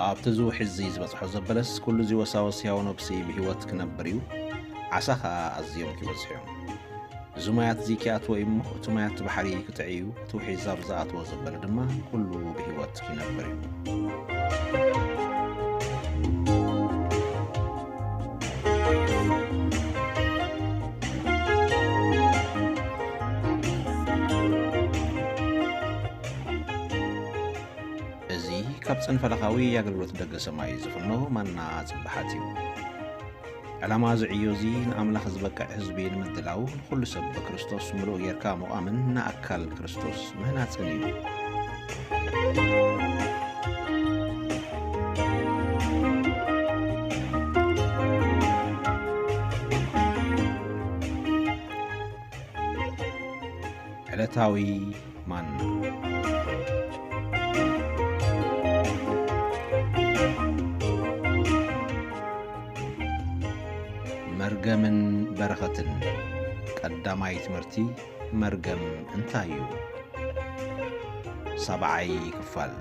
ኣብቲ እዚ ውሒዚ ዝበጽሖ ዘበለስ፣ ኩሉ እዚ ወሳወስ ሕያው ነብሲ ብህይወት ክነብር እዩ፣ ዓሳ ኸኣ ኣዝዮም ኪበዝሑ እዮም። እዚ ማያት እዚ ኪኣትዎ እዩ እሞ፣ እቲ ማያት እቲ ባሕሪ ክጥዒ እዩ፣ እቲ ውሒዝ ኣብ ዝኣትዎ ዘበለ ድማ ኩሉ ብህይወት ይነብር እዩ። እዚ ካብ ጽንፈለኻዊ ኣገልግሎት ደገ ሰማይ ዝፍኖ ማና ጽባሓት እዩ። ዕላማ እዚ ዕዮ እዚ ንኣምላኽ ዝበቅዕ ህዝቢ ንምድላው፣ ንኹሉ ሰብ ብክርስቶስ ምሉእ ጌርካ ምቋምን ንኣካል ክርስቶስ ምህናጽን እዩ። ዕለታዊ ማና። መርገምን በረኸትን። ቀዳማይ ትምህርቲ፣ መርገም እንታይ እዩ? ሳብዓይ ክፋል።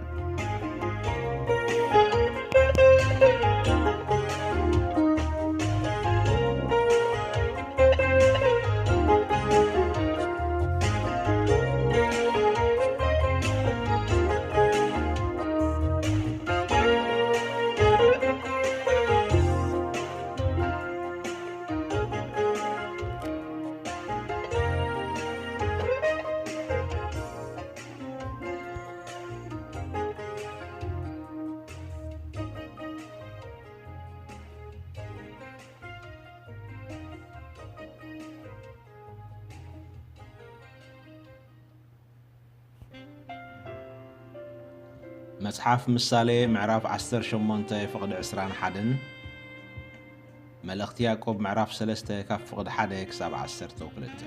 መጽሓፍ ምሳሌ ምዕራፍ ዓሰርተ ሸሞንተ ፍቕዲ ዕስራን ሓደን፣ መልእኽቲ ያዕቆብ ምዕራፍ ሰለስተ ካብ ፍቕዲ ሓደ ክሳብ ዓሰርተ ክልተ።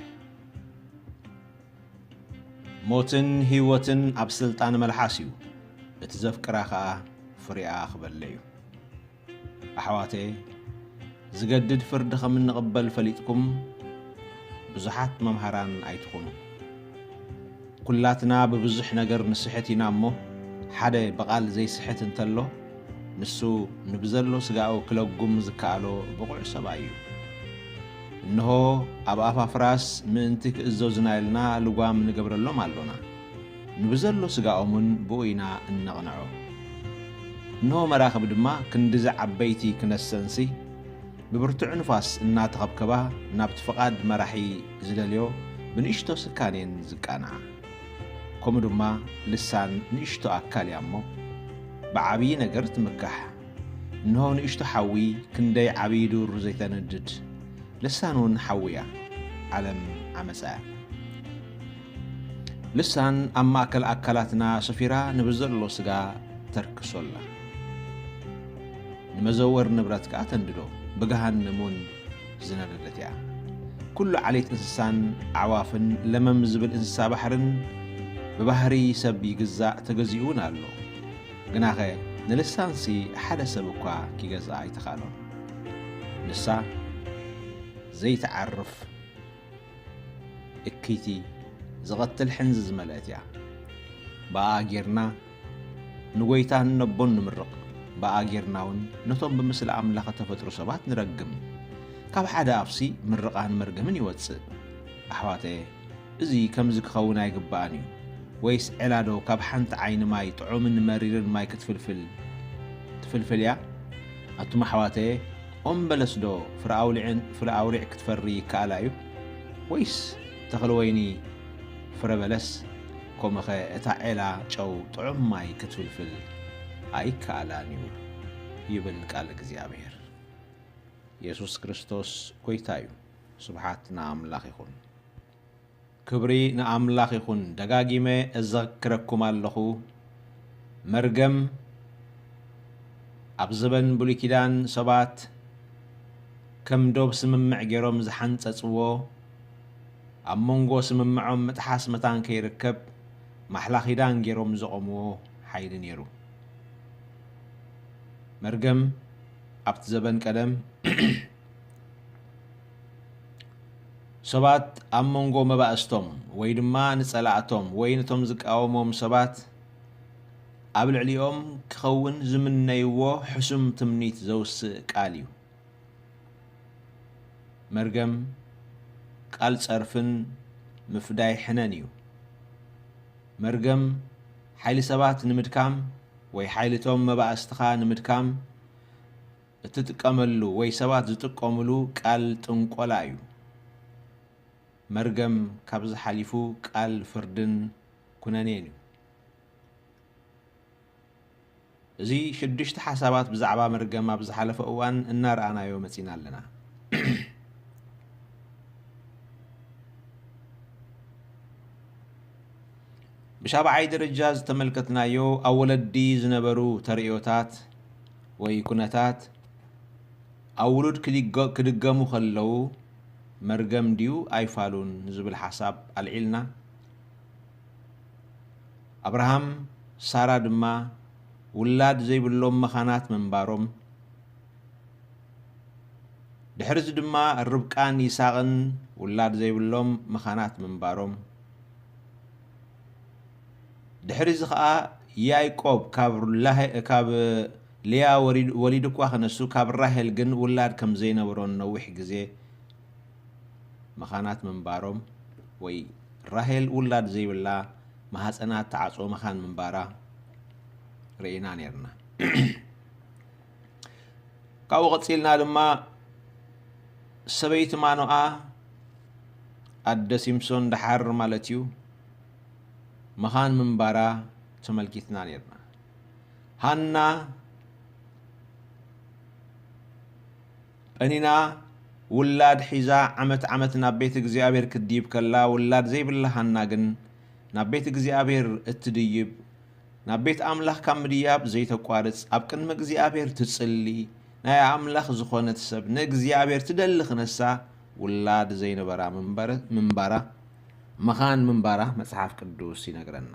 ሞትን ህይወትን ኣብ ስልጣን መልሓስ እዩ፣ እቲ ዘፍቅራ ኸኣ ፍሬኣ ክበልዕ እዩ። ኣሕዋተየ፣ ዝገድድ ፍርዲ ከም እንቕበል ፈሊጥኩም፣ ብዙሓት መምሃራን ኣይትኹኑ። ኩላትና ብብዙሕ ነገር ንስሕት ኢና እሞ፣ ሓደ ብቓል ዘይስሕት እንተሎ፣ ንሱ ንብዘሎ ስጋኡ ክለጉም ዝከኣሎ ብቑዕ ሰብኣይ እዩ። እንሆ፣ ኣብ ኣፋፍራስ ምእንቲ ክእዘዙና ኢልና ልጓም ንገብረሎም ኣሎና። ንብዘሎ ስጋኦም እውን ብኡ ኢና እነቕንዖ። እንሆ፣ መራኽብ ድማ ክንድዚ ዓበይቲ ክነሰንሲ፣ ብብርቱዕ ንፋስ እናተኸብከባ፣ ናብቲ ፍቓድ መራሒ ዝደልዮ ብንእሽቶ ስካን እየን ዝቃንዓ። ከምኡ ድማ ልሳን ንእሽቶ ኣካል እያ እሞ፣ ብዓብዪ ነገር ትምካሕ። እንሆ፣ ንእሽቶ ሓዊ ክንደይ ዓብዪ ዱር ዘይተንድድ፣ ልሳን እውን ሓዊ እያ፣ ዓለም ዓመጻ እያ። ልሳን ኣብ ማእከል ኣካላትና ሰፊራ ንብዘሎ ስጋ ተርክሶ ኣላ። ንመዘወር ንብረት ከኣ ተንድዶ፣ ብገሃነም እውን ዝነደደት እያ። ኩሉ ዓሌት እንስሳን ኣዕዋፍን ለመም ዝብል እንስሳ ባሕርን ብባህሪ ሰብ ይግዛእ፣ ተገዚኡ እውን ኣሎ። ግናኸ ንልሳንሲ ሓደ ሰብ እኳ ኪገዝኣ ኣይተኻእሎን። ንሳ ዘይትዓርፍ እክይቲ፣ ዝቐትል ሕንዚ ዝመልአት እያ። ብኣኣ ጌርና ንጎይታን ነቦን ንምርቕ፣ ብኣኣ ጌርና እውን ነቶም ብምስሊ ኣምላኽ እተፈጥሩ ሰባት ንረግም። ካብ ሓደ ኣፍሲ ምርቓን መርገምን ይወጽእ። ኣሕዋተየ፣ እዚ ከምዚ ክኸውን ኣይግባእን እዩ። ወይስ ዔላዶ ካብ ሓንቲ ዓይኒ ማይ ጥዑምን መሪርን ማይ ክትፍልፍል ትፍልፍል እያ? ኣቱም ኣሕዋተየ፣ ኦም በለስዶ ፍረ ኣውሊዕን ፍረ ኣውሪዕ ክትፈሪ ይከኣላ እዩ? ወይስ ተኽሊ ወይኒ ፍረ በለስ ከምኡኸ እታ ዔላ ጨው ጥዑም ማይ ክትፍልፍል ኣይከኣላን እዩ፣ ይብል ቃል እግዚኣብሔር። የሱስ ክርስቶስ ጐይታ እዩ። ስብሓት ንኣምላኽ ይኹን። ክብሪ ንኣምላኽ ይኹን። ደጋጊመ እዘክረኩም ኣለኹ፣ መርገም ኣብ ዘበን ብሉይ ኪዳን ሰባት ከም ዶብ ስምምዕ ገይሮም ዝሓንጸጽዎ፣ ኣብ መንጎ ስምምዖም ምጥሓስ መታን ከይርከብ ማሕላ ኪዳን ገይሮም ዘቖምዎ ሓይሊ ነይሩ። መርገም ኣብቲ ዘበን ቀደም ሰባት ኣብ መንጎ መባእስቶም ወይ ድማ ንጸላእቶም ወይ ነቶም ዝቃወሞም ሰባት ኣብ ልዕሊኦም ክኸውን ዝምነይዎ ሕሱም ትምኒት ዘውስእ ቃል እዩ። መርገም ቃል ጸርፍን ምፍዳይ ሕነን እዩ። መርገም ሓይሊ ሰባት ንምድካም ወይ ሓይልቶም መባእስትኻ ንምድካም እትጥቀመሉ ወይ ሰባት ዝጥቀሙሉ ቃል ጥንቆላ እዩ። መርገም ካብዚ ሓሊፉ ቃል ፍርድን ኩነኔን እዩ። እዚ ሽዱሽተ ሓሳባት ብዛዕባ መርገም ኣብ ዝሓለፈ እዋን እናረኣናዮ መጺና ኣለና። ብሻብዓይ ደረጃ ዝተመልከትናዮ ኣብ ወለዲ ዝነበሩ ተርእዮታት ወይ ኩነታት ኣብ ውሉድ ክድገ-፣ ክድገሙ ከለዉ መርገም ድዩ ኣይፋሉን ዝብል ሓሳብ ኣልዒልና። ኣብርሃም ሳራ ድማ ውላድ ዘይብሎም መኻናት ምንባሮም፣ ድሕርዚ ድማ ርብቃን ይስሐቅን ውላድ ዘይብሎም መኻናት ምንባሮም፣ ድሕርዚ ኸኣ ያዕቆብ ካብ ላሄ-፣ ካብ ልያ ወሪድ-፣ ወሊዱ እኳ ክነሱ፣ ካብ ራሄል ግን ውላድ ከም ዘይነበሮን ነዊሕ ግዜ መኻናት ምንባሮም፣ ወይ ራሄል ውላድ ዘይብላ ማህጸና ተዓጽዎ መኻን ምንባራ ርኢና ኔርና። ካብኡ ቀጺልና ድማ ሰበይቲ ማኖኣ ኣደ ሲምሶን ደሓር ማለት እዩ፣ መኻን ምንባራ ተመልኪትና ኔርና። ሃና ጴኒና ውላድ ሒዛ ዓመት ዓመት ናብ ቤት እግዚኣብሔር ክትድይብ ከላ፣ ውላድ ዘይብላ ሃና ግን ናብ ቤት እግዚኣብሔር እትድይብ፣ ናብ ቤት ኣምላኽ ካብ ምድያብ ዘይተቋርጽ፣ ኣብ ቅድሚ እግዚኣብሔር ትጽሊ፣ ናይ ኣምላኽ ዝኾነት ሰብ፣ ንእግዚኣብሔር ትደሊ ክነሳ፣ ውላድ ዘይነበራ ምንበረ-፣ ምንባራ፣ መኻን ምንባራ መጽሓፍ ቅዱስ ይነግረና።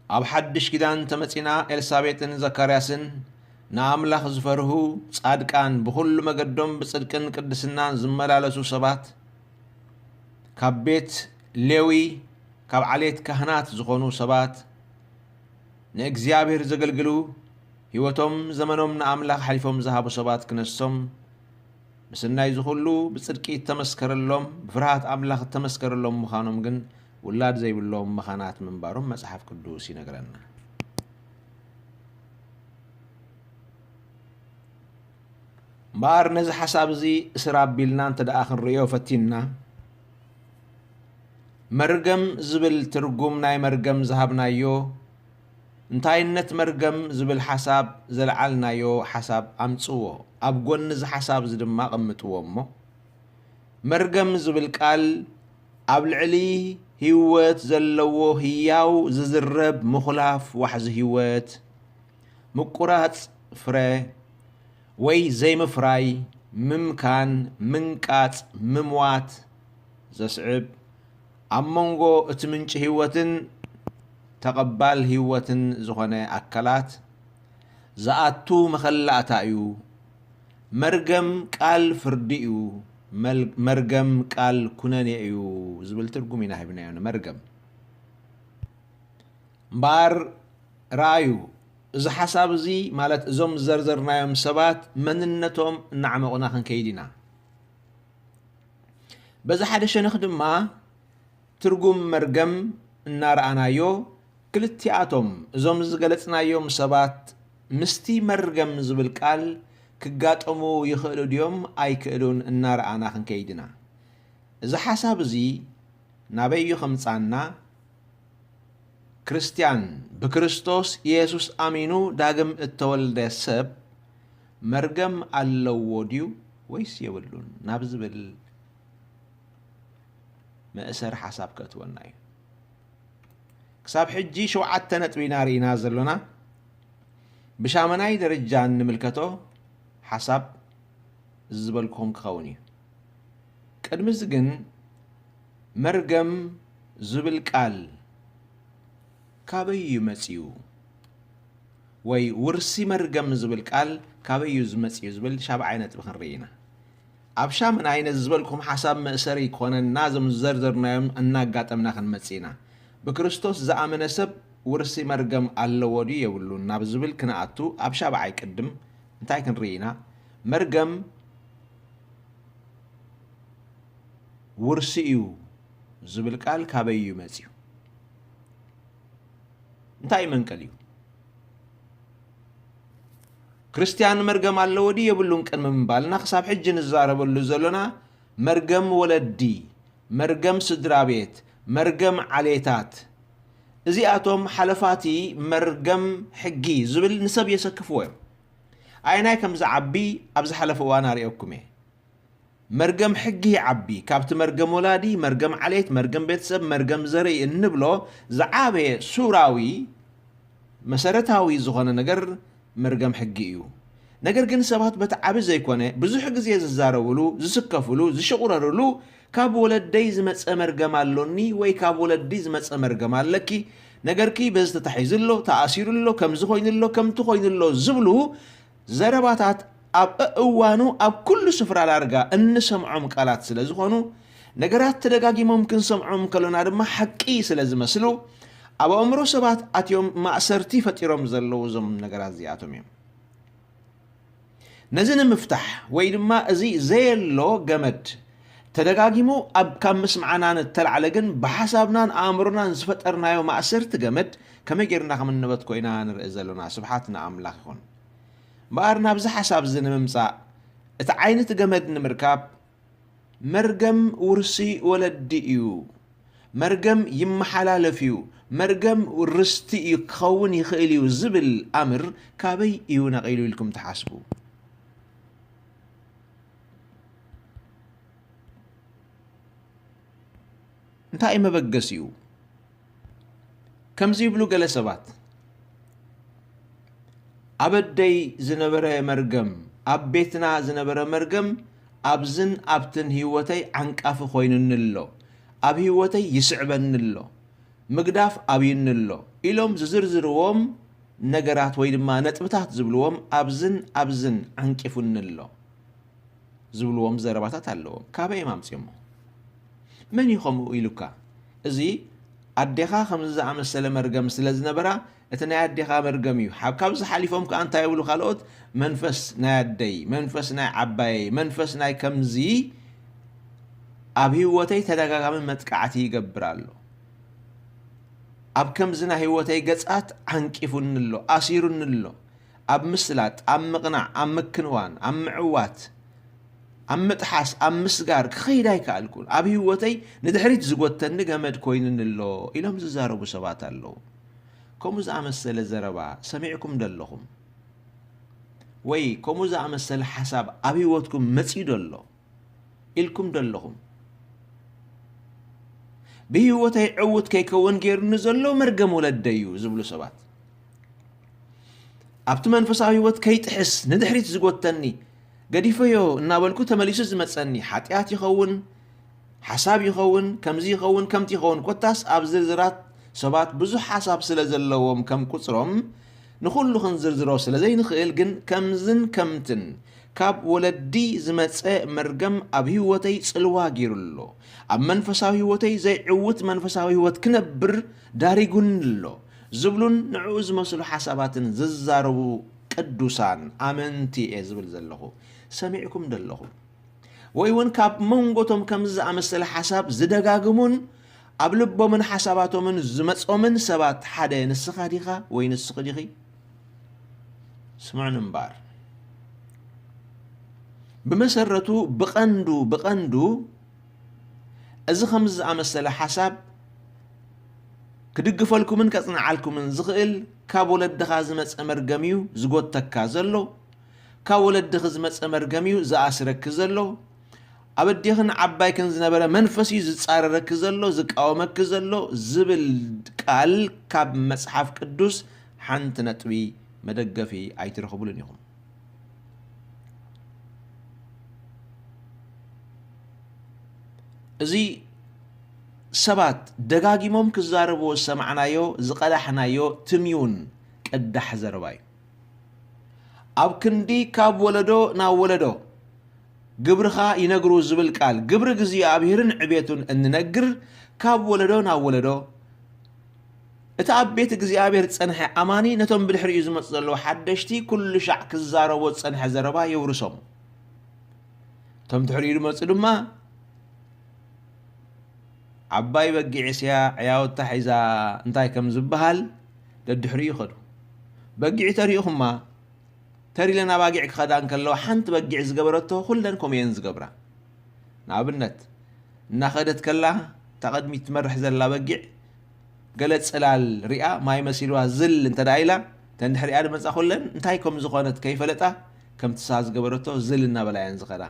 ኣብ ሓድሽ ኪዳን ተመጺና፣ ኤልሳቤጥን ዘካርያስን ንኣምላኽ ዝፈርሁ፣ ጻድቃን፣ ብኹሉ መገዶም ብጽድቅን ቅድስናን ዝመላለሱ ሰባት፣ ካብ ቤት ሌዊ፣ ካብ ዓሌት ካህናት ዝኾኑ ሰባት፣ ንእግዚኣብሔር ዘገልግሉ፣ ህይወቶም ዘመኖም ንኣምላኽ ሓሊፎም ዝሃቡ ሰባት ክነሶም፣ ምስናይ ዝኹሉ ብጽድቂ እተመስከረሎም፣ ብፍርሃት ኣምላኽ እተመስከረሎም ምዃኖም ግን ውላድ ዘይብሎም መኻናት ምንባሮም መጽሓፍ ቅዱስ ይነግረና። እምበኣር ነዚ ሓሳብ እዚ እስር ኣቢልና እንተ ደኣ ክንርእዮ ፈቲንና፣ መርገም ዝብል ትርጉም ናይ መርገም ዝሃብናዮ፣ እንታይነት መርገም ዝብል ሓሳብ ዘልዓልናዮ ሓሳብ ኣምጽዎ፣ ኣብ ጎኒ እዚ ሓሳብ እዚ ድማ ኣቐምጥዎ እሞ፣ መርገም ዝብል ቃል ኣብ ልዕሊ ህይወት ዘለዎ ህያው ዝዝረብ ምኹላፍ ዋሕዚ ህይወት፣ ምቁራጽ ፍረ ወይ ዘይምፍራይ፣ ምምካን፣ ምንቃጽ፣ ምምዋት ዘስዕብ፣ ኣብ መንጎ እቲ ምንጪ ህይወትን ተቐባል ህይወትን ዝኾነ ኣካላት ዝኣቱ መኸላእታ እዩ። መርገም ቃል ፍርዲ እዩ። መል-፣ መርገም ቃል ኩነኔ እዩ ዝብል ትርጉም ኢና ሂብናዮ ንመርገም። እምበኣር ረኣዩ፣ እዚ ሓሳብ እዚ፣ ማለት እዞም ዝዘርዘርናዮም ሰባት መንነቶም እናዕመቑና ክንከይድ ኢና። በዚ ሓደ ሸነኽ ድማ ትርጉም መርገም እናረኣናዮ፣ ክልቲኣቶም እዞም ዝገለጽናዮም ሰባት ምስቲ መርገም ዝብል ቃል ክጋጠሙ ይኽእሉ ድዮም ኣይክእሉን እናረኣና ክንከይድ ኢና። እዚ ሓሳብ እዚ ናበይ እዩ ከምጻና? ክርስትያን፣ ብክርስቶስ ኢየሱስ ኣሚኑ ዳግም እተወልደ ሰብ መርገም ኣለዎ ድዩ ወይስ የብሉን ናብ ዝብል መእሰሪ ሓሳብ ከእትወና እዩ። ክሳብ ሕጂ ሸውዓተ ነጥቢ ኢና ርኢና ዘሎና። ብሻመናይ ደረጃ እንምልከቶ ሓሳብ እዚ ዝበልኩኹም ክኸውን እዩ። ቅድሚ እዚ ግን መርገም ዝብል ቃል ካበይ እዩ መጺኡ? ወይ ውርሲ መርገም ዝብል ቃል ካበይ እዩ ዝመጽኡ ዝብል ሻብዓይ ነጥቢ ክንርኢ ኢና። ኣብ ሻምናይ ነዚ ዝበልኩም ሓሳብ መእሰሪ ክኾነና እዞም ዝዘርዘርናዮም እናጋጠምና ክንመጽእ ኢና። ብክርስቶስ ዝኣመነ ሰብ ውርሲ መርገም ኣለዎ ድዩ የብሉን ናብ ዝብል ክንኣቱ፣ ኣብ ሻብዓይ ቅድም እንታይ ክንርኢ ኢና? መርገም ውርሲ እዩ ዝብል ቃል ካበይ እዩ መጺኡ? እንታይ እዩ መንቀሊኡ? ክርስትያን መርገም ኣለዎ ድዩ የብሉን ቅድሚ ምባልና፣ ክሳብ ሕጂ ንዛረበሉ ዘሎና መርገም ወለዲ፣ መርገም ስድራ ቤት፣ መርገም ዓሌታት፣ እዚኣቶም ሓለፋቲ መርገም ሕጊ ዝብል ንሰብ የሰክፍዎ እዮም። ኣየናይ ከም ዝዓቢ ኣብ ዝሓለፈ እዋን ኣርእየኩም እየ። መርገም ሕጊ ይዓቢ። ካብቲ መርገም ወላዲ፣ መርገም ዓሌት፣ መርገም ቤተሰብ፣ መርገም ዘርኢ እንብሎ ዝዓበየ ሱራዊ መሰረታዊ ዝኾነ ነገር መርገም ሕጊ እዩ። ነገር ግን ሰባት በቲ ዓቢ ዘይኮነ ብዙሕ ግዜ ዝዛረብሉ፣ ዝስከፍሉ፣ ዝሽቑረርሉ ካብ ወለደይ ዝመጸ መርገም ኣሎኒ ወይ ካብ ወለዲ ዝመጸ መርገም ኣለኪ፣ ነገርኪ በዚ ተታሒዙ ኣሎ፣ ተኣሲሩ ኣሎ፣ ከምዚ ኮይኑ ኣሎ፣ ከምቲ ኮይኑ ኣሎ ዝብሉ ዘረባታት ኣብ እዋኑ ኣብ ኩሉ ስፍራ ዳርጋ እንሰምዖም ቃላት ስለ ዝኾኑ፣ ነገራት ተደጋጊሞም ክንሰምዖም ከሎና ድማ ሓቂ ስለ ዝመስሉ፣ ኣብ ኣእምሮ ሰባት ኣትዮም ማእሰርቲ ፈጢሮም ዘለዉ እዞም ነገራት እዚኣቶም እዮም። ነዚ ንምፍታሕ ወይ ድማ እዚ ዘየሎ ገመድ ተደጋጊሙ ኣብ ካብ ምስምዓና ንተላዕለ ግን ብሓሳብናን ኣእምሮናን ዝፈጠርናዮ ማእሰርቲ ገመድ ከመይ ጌርና ከም እንበትኮ ኢና ንርኢ ዘሎና። ስብሓት ንኣምላኽ ይኹን። እምበኣር ናብዚ ሓሳብ እዚ ንምምጻእ እቲ ዓይኒ እቲ ገመድ ንምርካብ መርገም ውርሲ ወለዲ እዩ፣ መርገም ይመሓላለፍ እዩ፣ መርገም ርስቲ እዩ ክኸውን ይኽእል እዩ ዝብል ኣምር ካበይ እዩ ነቒሉ ኢልኩም ትሓስቡ? እንታይ እዩ መበገሲኡ? ከምዚ ይብሉ ገለ ሰባት፣ ኣብ ኣደይ ዝነበረ መርገም፣ ኣብ ቤትና ዝነበረ መርገም ኣብዝን ኣብትን ህይወተይ ዓንቃፊ ኮይኑኒ ኣሎ፣ ኣብ ህይወተይ ይስዕበኒ ኣሎ፣ ምግዳፍ ኣብዩኒ ኣሎ ኢሎም ዝዝርዝርዎም ነገራት ወይ ድማ ነጥብታት ዝብልዎም ኣብዝን ኣብዝን ዓንቂፉኒ ኣሎ። ዝብልዎም ዘረባታት ኣለዎም። ካበይ እዮም ኣምጺኦሞ? መን እዩ ከምኡ ኢሉካ? እዚ ኣዴኻ ከምዚ ዝኣመሰለ መርገም ስለ ዝነበራ፣ እቲ ናይ ኣዴኻ መርገም እዩ። ሓብ-፣ ካብዚ ሓሊፎም ከኣ እንታይ ይብሉ ካልኦት? መንፈስ ናይ ኣደይ፣ መንፈስ ናይ ዓባየይ፣ መንፈስ ናይ ከምዚ ኣብ ህይወተይ ተደጋጋሚ መጥቃዕቲ ይገብር ኣሎ። ኣብ ከምዚ ናይ ህይወተይ ገጻት ዓንቂፉኒ ኣሎ፣ ኣሲሩኒ ኣሎ። ኣብ ምስላጥ፣ ኣብ ምቕናዕ፣ ኣብ ምክንዋን፣ ኣብ ምዕዋት፣ ኣብ ምጥሓስ፣ ኣብ ምስጋር ክኸይድ ኣይከኣልኩን። ኣብ ህይወተይ ንድሕሪት ዝጎተኒ ገመድ ኮይኑኒ ኣሎ ኢሎም ዝዛረቡ ሰባት ኣለዉ። ከምኡ ዝኣመሰለ ዘረባ ሰሚዕኩም ዶ ኣለኹም? ወይ ከምኡ ዝኣመሰለ ሓሳብ ኣብ ህይወትኩም መጺኡ ዶ ኣሎ? ኢልኩም ዶ ኣለኹም? ብህይወተይ ዕዉት ከይከውን ገይሩኒ ዘሎ መርገም ወለደይ እዩ ዝብሉ ሰባት፣ ኣብቲ መንፈሳዊ ህይወት ከይጥሕስ ንድሕሪት ዝጎተኒ፣ ገዲፈዮ እናበልኩ ተመሊሱ ዝመጸኒ ሓጢኣት ይኸውን፣ ሓሳብ ይኸውን፣ ከምዚ ይኸውን፣ ከምቲ ይኸውን፣ ኮታስ ኣብ ዝርዝራት ሰባት ብዙሕ ሓሳብ ስለ ዘለዎም ከም ቁጽሮም ንኹሉ ክንዝርዝሮ ስለ ዘይንኽእል፣ ግን ከምዝን ከምትን ካብ ወለዲ ዝመጸ መርገም ኣብ ህይወተይ ጽልዋ ገይሩ ኣሎ። ኣብ መንፈሳዊ ህይወተይ ዘይዕውት መንፈሳዊ ህይወት ክነብር ዳሪጉኒ ኣሎ ዝብሉን ንዕኡ ዝመስሉ ሓሳባትን ዝዛረቡ ቅዱሳን ኣመንቲ እየ ዝብል ዘለኹ። ሰሚዕኩም ዶ ኣለኹም? ወይ እውን ካብ መንጎቶም ከምዚ ዝኣመሰለ ሓሳብ ዝደጋግሙን ኣብ ልቦምን ሓሳባቶምን ዝመጾምን ሰባት ሓደ ንስኻ ዲኻ ወይ ንስኺ ዲኺ? ስምዑኒ እምበኣር። ብመሰረቱ ብቐንዱ፣ ብቐንዱ እዚ ከምዚ ዝኣመሰለ ሓሳብ ክድግፈልኩምን ከጽንዓልኩምን ዝኽእል ካብ ወለድኻ ዝመጸ መርገም እዩ ዝጎተካ ዘሎ። ካብ ወለድኺ ዝመጸ መርገም እዩ ዝኣስረኪ ዘሎ። ኣብ ኣዴኽን ዓባይክን ዝነበረ መንፈስ እዩ ዝጻረረኪ ዘሎ፣ ዝቃወመኪ ዘሎ ዝብል ቃል ካብ መጽሓፍ ቅዱስ ሓንቲ ነጥቢ መደገፊ ኣይትረኽቡሉን ኢኹም። እዚ ሰባት ደጋጊሞም ክዛረብዎ ዝሰማዕናዮ፣ ዝቐዳሕናዮ ትምዩን ቅዳሕ ዘረባ እዩ። ኣብ ክንዲ ካብ ወለዶ ናብ ወለዶ ግብርኻ ይነግሩ ዝብል ቃል፣ ግብሪ እግዚኣብሄርን ዕቤቱን እንነግር፣ ካብ ወለዶ ናብ ወለዶ እቲ ኣብ ቤት እግዚኣብሔር ዝጸንሐ ኣማኒ ነቶም ብድሕሪኡ ዝመጹ ዘለዉ ሓደሽቲ ኩሉ ሻዕ ክዛረቦ ዝጸንሐ ዘረባ የውርሶም። እቶም ድሕሪኡ ዝመጹ ድማ ዓባይ በጊዕ እስያ ዕያውታ ሒዛ እንታይ ከም ዝበሃል ደድሕሪኡ ይኸዱ። በጊዕ ተሪእኹማ? ተሪለን ኣባጊዕ ክኸዳ እንከለዋ ሓንቲ በጊዕ ዝገበረቶ ኩለን ከምኡ እየን ዝገብራ። ንኣብነት እናኸደት ከላ እታ ቅድሚት ትመርሕ ዘላ በጊዕ ገለ ጽላል ሪኣ ማይ መሲልዋ ዝል እንተ ደኣ ኢላ፣ እተን ድሕሪኣ ዝመጻ ኩለን እንታይ ከም ዝኾነት ከይፈለጣ ከምቲ ንሳ ዝገበረቶ ዝል እናበላ እየን ዝኸዳ።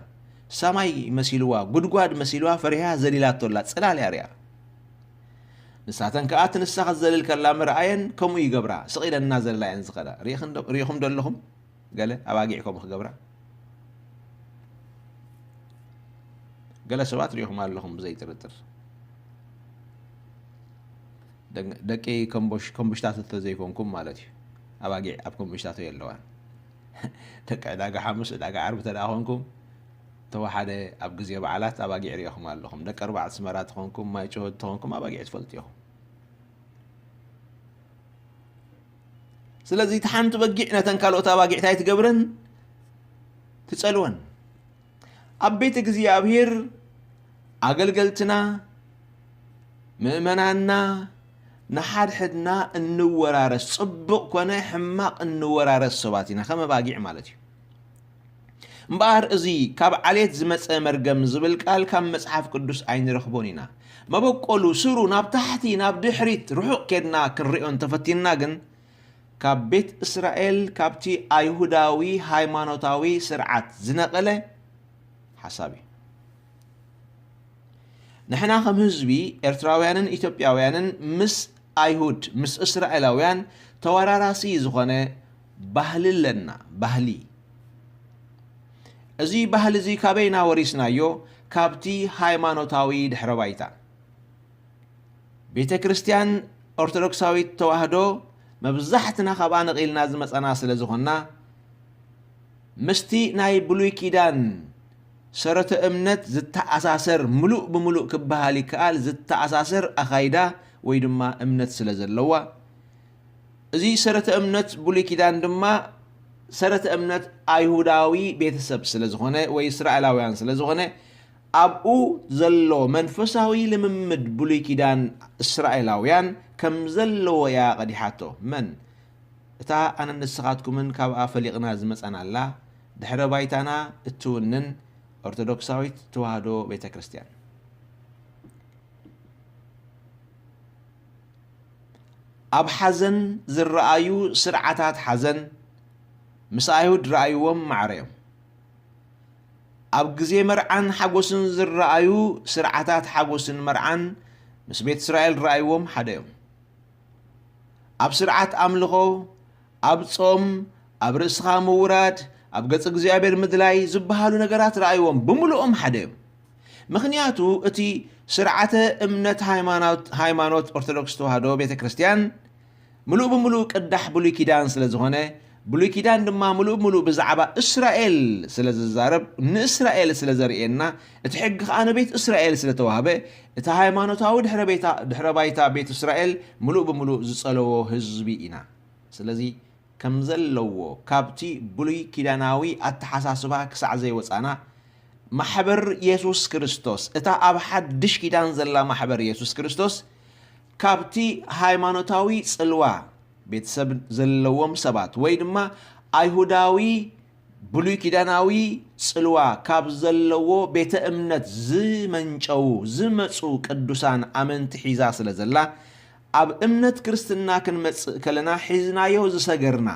ሰማይ መሲልዋ፣ ጉድጓድ መሲልዋ ፈሪሃ ዘሊላቶ ኣላ፣ ጽላል እያ ሪኣ። ንሳተን ከኣ እቲ ንሳ ክትዘልል ከላ ምርኣየን ከምኡ ይገብራ፣ ስቕ ኢለን እናዘለላ እየን ዝኸዳ። ርኢኽን ዶ-፣ ርኢኹም ዶ ኣለኹም? ገለ ኣባጊዕ ከምኡ ክገብራ። ገለ ሰባት ሪኢኹም ኣለኹም ብዘይ ጥርጥር። ደግ-፣ ደቂ ከምቦሽ-፣ ከምቡሽታቶ ተዘይኮንኩም ማለት እዩ። ኣባጊዕ ኣብ ከምቡሽታቶ የለዋን። ደቂ ዕዳጋ ሓሙስ፣ ዕዳጋ ዓርቢ ተደኣ ኮንኩም፣ ተወሓደ ኣብ ግዜ በዓላት ኣባጊዕ ሪኢኹም ኣለኹም። ደቂ ኣርባዕተ ኣስመራ ተኾንኩም፣ ማይ ጭሆት ተኾንኩም ኣባጊዕ ትፈልጡ ኢኹም። ስለዚ እቲ ሓንቲ በጊዕ ነተን ካልኦት ኣባጊዕ እንታይ ትገብረን? ትጸልወን። ኣብ ቤት እግዚኣብሔር ኣገልገልትና፣ ምእመናንና፣ ንሓድሕድና እንወራረስ፣ ጽቡቕ ኮነ ሕማቕ እንወራረስ ሰባት ኢና፣ ከም ኣባጊዕ ማለት እዩ። እምበኣር እዚ ካብ ዓሌት ዝመጸ መርገም ዝብል ቃል ካብ መጽሓፍ ቅዱስ ኣይንረኽቦን ኢና። መበቆሉ፣ ስሩ፣ ናብ ታሕቲ፣ ናብ ድሕሪት፣ ርሑቕ ኬድና ክንሪኦ እንተፈቲንና ግን፣ ካብ ቤት እስራኤል፣ ካብቲ ኣይሁዳዊ ሃይማኖታዊ ስርዓት ዝነቐለ ሓሳብ እዩ። ንሕና ከም ህዝቢ ኤርትራውያንን ኢትዮጵያውያንን ምስ ኣይሁድ፣ ምስ እስራኤላውያን ተወራራሲ ዝኾነ ባህሊ ኣለና፣ ባህሊ። እዚ ባህሊ እዚ ካበይና ወሪስናዮ? ካብቲ ሃይማኖታዊ ድሕረ ባይታ። ቤተ ክርስቲያን ኦርቶዶክሳዊት ተዋህዶ መብዛሕትና ካብኣ ነቒልና ዝመጻና ስለ ዝኾንና፣ ምስቲ ናይ ብሉይ ኪዳን ሰረተ እምነት ዝተኣሳሰር፣ ምሉእ ብምሉእ ክበሃል ይከኣል፣ ዝተኣሳሰር ኣኻይዳ ወይ ድማ እምነት ስለ ዘለዋ፣ እዚ ሰረተ እምነት ብሉይ ኪዳን ድማ ሰረተ እምነት ኣይሁዳዊ ቤተሰብ ስለ ዝኾነ ወይ እስራኤላውያን ስለ ዝኾነ፣ ኣብኡ ዘሎ መንፈሳዊ ልምምድ ብሉይ ኪዳን እስራኤላውያን ከም ዘለዎ እያ ቀዲሓቶ። መን? እታ ኣነን ንስኻትኩምን ካብኣ ፈሊቕና ዝመጻናላ፣ ድሕረ ባይታና እትውንን ኦርቶዶክሳዊት ተዋህዶ ቤተ ክርስቲያን። ኣብ ሓዘን ዝረኣዩ ስርዓታት ሓዘን ምስ ኣይሁድ ረኣይዎም ማዕረ እዮም። ኣብ ግዜ መርዓን ሓጎስን ዝረኣዩ ስርዓታት ሓጎስን መርዓን ምስ ቤት እስራኤል ረኣይዎም ሓደ እዮም። ኣብ ስርዓት ኣምልኾ፣ ኣብ ጾም፣ ኣብ ርእስኻ ምውራድ፣ ኣብ ገጽ እግዚኣብሔር ምድላይ ዝበሃሉ ነገራት ረኣይዎም ብምሉኦም ሓደ እዮም። ምኽንያቱ እቲ ስርዓተ እምነት ሃይማኖት፣ ሃይማኖት ኦርቶዶክስ ተዋህዶ ቤተ ክርስቲያን ምሉእ ብምሉእ ቅዳሕ ብሉይ ኪዳን ስለ ዝኾነ፣ ብሉይ ኪዳን ድማ ምሉእ ብምሉእ ብዛዕባ እስራኤል ስለ ዝዛረብ፣ ንእስራኤል ስለ ዘርእየና፣ እቲ ሕጊ ኸኣ ንቤት እስራኤል ስለ ተዋህበ፣ እቲ ሃይማኖታዊ ድሕረ ቤታ-፣ ድሕረ ባይታ ቤት እስራኤል ምሉእ ብምሉእ ዝጸለዎ ህዝቢ ኢና። ስለዚ ከም ዘለዎ ካብቲ ብሉይ ኪዳናዊ ኣተሓሳስባ ክሳዕ ዘይወጻና፣ ማሕበር የሱስ ክርስቶስ፣ እታ ኣብ ሓድሽ ኪዳን ዘላ ማሕበር የሱስ ክርስቶስ፣ ካብቲ ሃይማኖታዊ ጽልዋ ቤተሰብ ዘለዎም ሰባት ወይ ድማ ኣይሁዳዊ ብሉይ ኪዳናዊ ጽልዋ ካብ ዘለዎ ቤተ እምነት ዝመንጨዉ ዝመጹ ቅዱሳን ኣመንቲ ሒዛ ስለ ዘላ፣ ኣብ እምነት ክርስትና ክንመጽእ ከለና ሒዝናዮ ዝሰገርና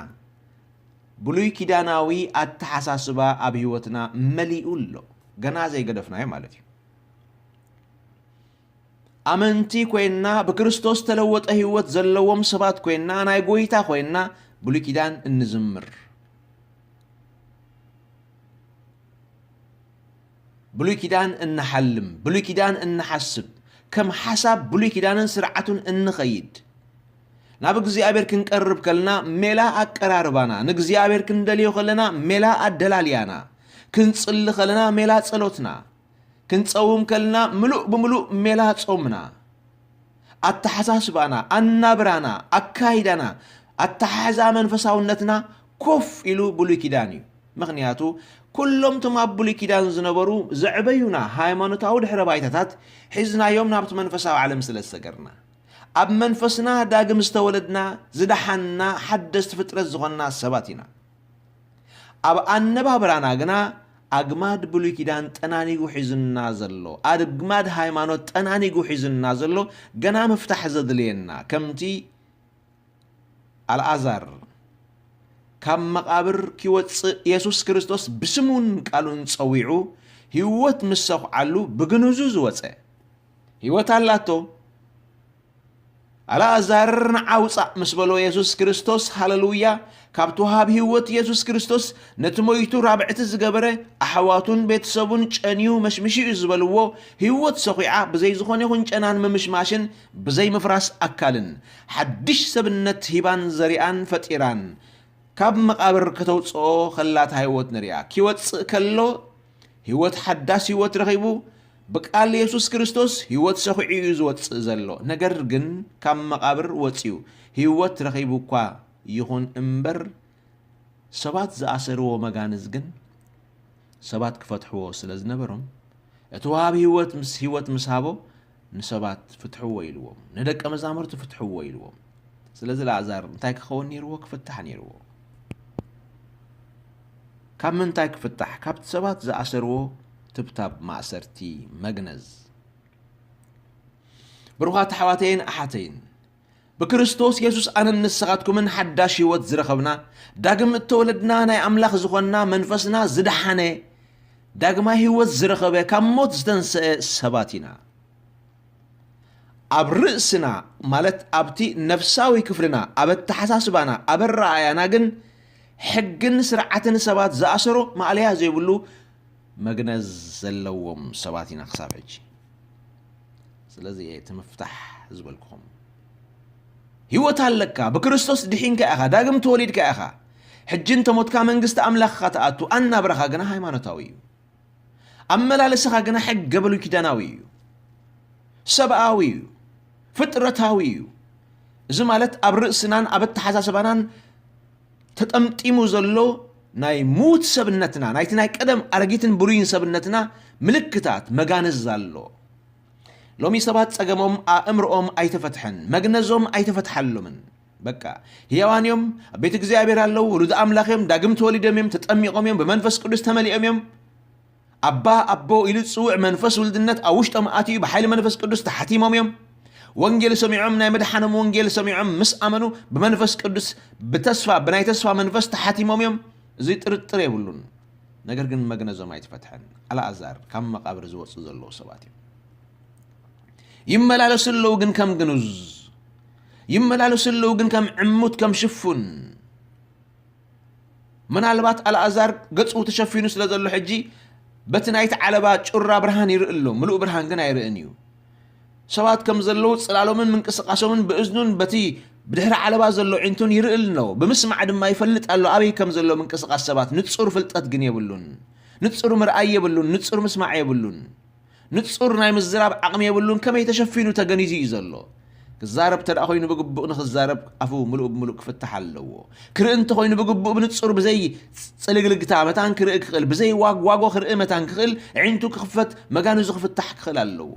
ብሉይ ኪዳናዊ ኣተሓሳስባ ኣብ ህይወትና መሊኡ ኣሎ። ገና ዘይገደፍናዮ ማለት እዩ። ኣመንቲ ኮይንና፣ ብክርስቶስ ተለወጠ ህይወት ዘለዎም ሰባት ኮይንና፣ ናይ ጎይታ ኮይንና፣ ብሉይ ኪዳን እንዝምር፣ ብሉይ ኪዳን እንሓልም፣ ብሉይ ኪዳን እንሓስብ፣ ከም ሓሳብ ብሉይ ኪዳንን ስርዓቱን እንኸይድ፣ ናብ እግዚኣብሔር ክንቀርብ ከለና ሜላ ኣቀራርባና፣ ንእግዚኣብሔር ክንደልዮ ከለና ሜላ ኣደላልያና፣ ክንጽሊ ከለና ሜላ ጸሎትና፣ ክንጸውም ከለና ምሉእ ብምሉእ ሜላ ጾምና፣ ኣተሓሳስባና፣ ኣናብራና፣ ኣካይዳና፣ ኣተሓሕዛ መንፈሳውነትና ኮፍ ኢሉ ብሉይ ኪዳን እዩ። ምኽንያቱ ኩሎም እቶም ኣብ ብሉይ ኪዳን ዝነበሩ ዘዕበዩና ሃይማኖታዊ ድሕረ ባይታታት ሒዝናዮም ናብቲ መንፈሳዊ ዓለም ስለ ዝሰገርና፣ ኣብ መንፈስና ዳግም ዝተወለድና፣ ዝደሓንና፣ ሓደስቲ ፍጥረት ዝኾንና ሰባት ኢና። ኣብ ኣነባብራና ግና ኣግማድ ብሉይ ኪዳን ጠናኒጉ ሒዙና ዘሎ፣ ኣግማድ ሃይማኖት ጠናኒጉ ሒዙና ዘሎ ገና ምፍታሕ ዘድልየና፣ ከምቲ ኣልኣዛር ካብ መቓብር ኪወጽእ የሱስ ክርስቶስ ብስሙን ቃሉን ጸዊዑ ህይወት ምስ ሰኹዓሉ ብግንዙ ዝወጸ። ህይወት ኣላቶ። ኣልኣዛር ንዓ ውጻእ ምስ በሎ የሱስ ክርስቶስ፣ ሃለሉያ፣ ካብቲ ወሃብ ህይወት የሱስ ክርስቶስ ነቲ ሞይቱ ራብዕቲ ዝገበረ፣ ኣሕዋቱን ቤተሰቡን ጨንዩ መሽምሽኡ ዝበልዎ፣ ህይወት ሰኹዓ ብዘይ ዝኾነ ይኹን ጨናን ምምሽማሽን ብዘይ ምፍራስ ኣካልን ሓድሽ ሰብነት ሂባን ዘሪኣን ፈጢራን ካብ መቓብር ከተውጽኦ ከላ እታ ህይወት ንሪኣ። ኪወጽእ ከሎ ህይወት ሓዳስ ህይወት ረኺቡ ብቃል የሱስ ክርስቶስ ህይወት ሰኺዑ እዩ ዝወጽእ ዘሎ። ነገር ግን ካብ መቓብር ወጺኡ ህይወት ረኺቡ እኳ ይኹን እምበር ሰባት ዝኣሰርዎ መጋንዝ ግን ሰባት ክፈትሕዎ ስለ ዝነበሮም እቲ ወሃብ ህይወት ምስ ህይወት ምስ ሃቦ ንሰባት ፍትሕዎ ኢልዎም፣ ንደቀ መዛሙርቲ ፍትሕዎ ኢልዎም። ስለዚ ላዛር እንታይ ክኸውን ነይርዎ? ክፍታሕ ነይርዎ። ካብ ምንታይ ክፍታሕ? ካብቲ ሰባት ዝኣሰርዎ ትብታብ ማእሰርቲ መግነዝ። ብሩኻት ኣሕዋተይን ኣሓተይን፣ ብክርስቶስ የሱስ ኣነን ንስኻትኩምን ሓዳሽ ህይወት ዝረኸብና፣ ዳግም እተወለድና፣ ናይ ኣምላኽ ዝኾንና፣ መንፈስና ዝደሓነ፣ ዳግማይ ህይወት ዝረኸበ፣ ካብ ሞት ዝተንስአ ሰባት ኢና። ኣብ ርእስና፣ ማለት ኣብቲ ነፍሳዊ ክፍልና፣ ኣብ ኣተሓሳስባና፣ ኣብ ኣረኣእያና ግን ሕግን ስርዓትን ሰባት ዝኣሰሮ ማእለያ ዘይብሉ መግነዝ ዘለዎም ሰባት ኢና ክሳብ ሕጂ። ስለዚ እየ እቲ ምፍታሕ ዝበልኩኹም። ህይወት ኣለካ፣ ብክርስቶስ ድሒንካ ኢኻ፣ ዳግም ተወሊድካ ኢኻ። ሕጂ እንተ ሞትካ መንግስቲ ኣምላኽ ኢኻ ትኣቱ፣ ኣናብራኻ ግና ሃይማኖታዊ እዩ። ኣመላለስኻ ግና ሕገ ብሉይ ኪዳናዊ እዩ፣ ሰብኣዊ እዩ፣ ፍጥረታዊ እዩ። እዚ ማለት ኣብ ርእስናን ኣብ ኣተሓሳስባናን ተጠምጢሙ ዘሎ ናይ ምዉት ሰብነትና፣ ናይቲ ናይ ቀደም ኣረጊትን ብሉይን ሰብነትና ምልክታት መጋነዝ ኣሎ። ሎሚ ሰባት ጸገሞም ኣእምሮኦም ኣይተፈትሐን፣ መግነዞም ኣይተፈትሓሎምን። በቃ ህያዋን እዮም፣ ኣብ ቤት እግዚኣብሔር ኣለዉ፣ ውሉድ ኣምላኽ እዮም፣ ዳግም ተወሊዶም እዮም፣ ተጠሚቖም እዮም፣ ብመንፈስ ቅዱስ ተመሊኦም እዮም። ኣባ ኣቦ ኢሉ ዝጽውዕ መንፈስ ውልድነት ኣብ ውሽጦም ኣትዩ ብሓይሊ መንፈስ ቅዱስ ተሓቲሞም እዮም። ወንጌል ሰሚዖም፣ ናይ መድሓኖም ወንጌል ሰሚዖም ምስ ኣመኑ ብመንፈስ ቅዱስ ብተስፋ፣ ብናይ ተስፋ መንፈስ ተሓቲሞም እዮም። እዚ ጥርጥር የብሉን። ነገር ግን መግነዞም ኣይተፈትሐን። ኣልኣዛር ካብ መቓብር ዝወፁ ዘለዉ ሰባት እዮም። ይመላለሱ ኣለዉ ግን ከም ግኑዝ፣ ይመላለሱ ኣለዉ ግን ከም ዕሙት፣ ከም ሽፉን። ምናልባት ኣልኣዛር ገጹ ተሸፊኑ ስለ ዘሎ ሕጂ በቲ ናይቲ ዓለባ ጩራ ብርሃን ይርኢ ኣሎ፣ ምሉእ ብርሃን ግን ኣይርእን እዩ። ሰባት ከም ዘለዉ ጽላሎምን ምንቅስቓሶምን ብእዝኑን በቲ ብድሕሪ ዓለባ ዘሎ ዒንቱን ይርኢ ኣሎ፣ ብምስማዕ ድማ ይፈልጥ ኣሎ ኣበይ ከም ዘሎ ምንቅስቓስ ሰባት። ንጹር ፍልጠት ግን የብሉን፣ ንጹር ምርኣይ የብሉን፣ ንጹር ምስማዕ የብሉን። ንጹር ናይ ምዝራብ ዓቕሚ የብሉን፣ ከመይ ተሸፊኑ ተገኒዙ እዩ ዘሎ። ክዛረብ እንተ ደኣ ኮይኑ ብግቡእ ንኽዛረብ ኣፉ ምሉእ ብምሉእ ክፍታሕ ኣለዎ። ክርኢ እንተ ኮይኑ ብግቡእ ብንጹር ብዘይ ጽልግልግታ መታን ክርኢ ክኽእል፣ ብዘይ ዋግዋጎ ክርኢ መታን ክኽእል፣ ኣዒንቱ ክኽፈት፣ መጋንዙ ክፍታሕ ክኽእል ኣለዎ።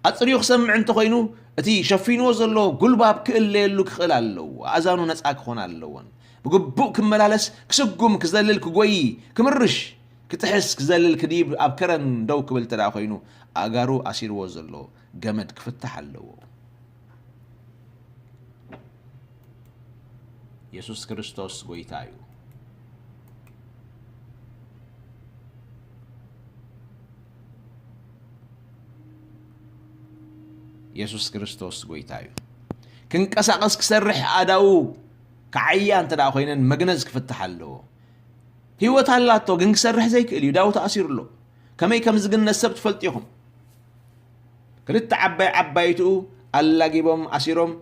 ኣጽርዩ ክሰምዕ እንተ ኮይኑ እቲ ሸፊንዎ ዘሎ ጉልባብ ክእለየሉ ክኽእል ኣለዎ። ኣእዛኑ ነጻ ክኾና ኣለወን። ብግቡእ ክመላለስ፣ ክስጉም፣ ክዘልል፣ ክጎዪ፣ ክምርሽ፣ ክጥሕስ፣ ክዘልል፣ ክድይብ፣ ኣብ ከረን ደው ክብል እንተ ደኣ ኮይኑ ኣእጋሩ ኣሲርዎ ዘሎ ገመድ ክፍታሕ ኣለዎ። የሱስ ክርስቶስ ጎይታ እዩ። የሱስ ክርስቶስ ጎይታ እዩ። ክንቀሳቐስ ክሰርሕ ኣእዳዉ ክዓያ እንተ ደኣ ኮይነን መግነዝ ክፍታሕ ኣለዎ። ህይወት ኣላቶ ግን ክሰርሕ ዘይክእል እዩ። ኣእዳዉ ተኣሲሩ ኣሎ። ከመይ ከም ዝግነዝ ሰብ ትፈልጡ ኢኹም። ክልተ ዓባይ ዓባይትኡ ኣላጊቦም ኣሲሮም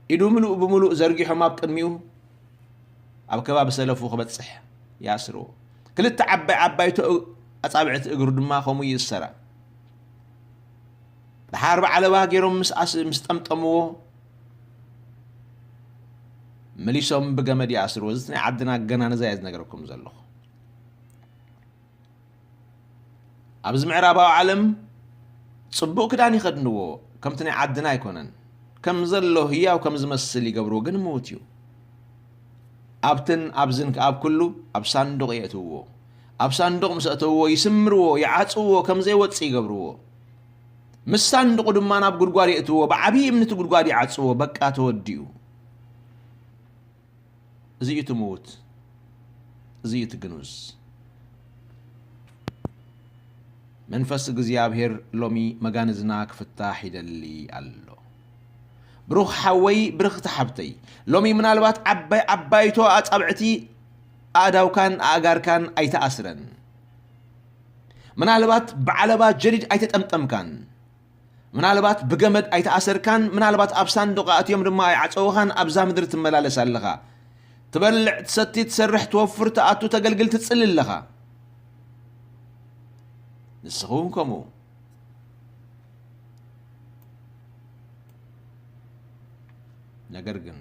ኢዱ ምሉእ ብምሉእ ዘርጊሖም ኣብ ቅድሚኡ ኣብ ከባቢ ሰለፉ ክበጽሕ ይኣስርዎ። ክልተ ዓባይ ዓባይቱ ኣጻብዕቲ እግሩ ድማ ከምኡ ይእሰራ። ድሓር ብዓለባ ገይሮም ምስ ኣስ-፣ ምስ ጠምጠምዎ፣ መሊሶም ብገመድ ይኣስርዎ። እዚ ናይ ዓድና ኣገናንዛ እየ ዝነገረኩም ዘለኹ። ኣብዚ ምዕራባዊ ዓለም ጽቡቕ ክዳን ይኸድንዎ፣ ከምቲ ናይ ዓድና ኣይኮነን። ከም ዘሎ ህያው ከም ዝመስል ይገብርዎ፣ ግን ምዉት እዩ። ኣብትን ኣብዝን ከኣ ኣብ ኩሉ ኣብ ሳንዱቕ የእትውዎ። ኣብ ሳንዱቕ ምስ ኣእተውዎ ይስምርዎ፣ ይዓጽውዎ፣ ከም ዘይወጽእ ይገብርዎ። ምስ ሳንዱቑ ድማ ናብ ጉድጓድ የእትውዎ፣ ብዓብዪ እምኒ እቲ ጉድጓድ ይዓጽውዎ፣ በቃ ተወዲኡ። እዚ እዩ እቲ ምዉት፣ እዚ እዩ እቲ ግኑዝ። መንፈስ እግዚኣብሔር ሎሚ መጋንዝና ክፍታሕ ይደሊ ኣሎ። ብሩኽ ሓወይ፣ ብርኽቲ ሓብተይ፣ ሎሚ ምናልባት ዓባይ ዓባይቶ ኣጻብዕቲ ኣእዳውካን ኣእጋርካን ኣይተኣስረን። ምናልባት ብዓለባ ጀዲድ ኣይተጠምጠምካን። ምናልባት ብገመድ ኣይተኣሰርካን፣ ምናልባት ኣብ ሳንዱቕ ኣእትዮም ድማ ኣይዓጸውኻን፣ ኣብዛ ምድሪ ትመላለስ ኣለኻ። ትበልዕ፣ ትሰቲ፣ ትሰርሕ፣ ትወፍር፣ ትኣቱ፣ ተገልግል፣ ትጽሊ ኣለኻ። ንስኻ እውን ከምኡ። ነገር ግን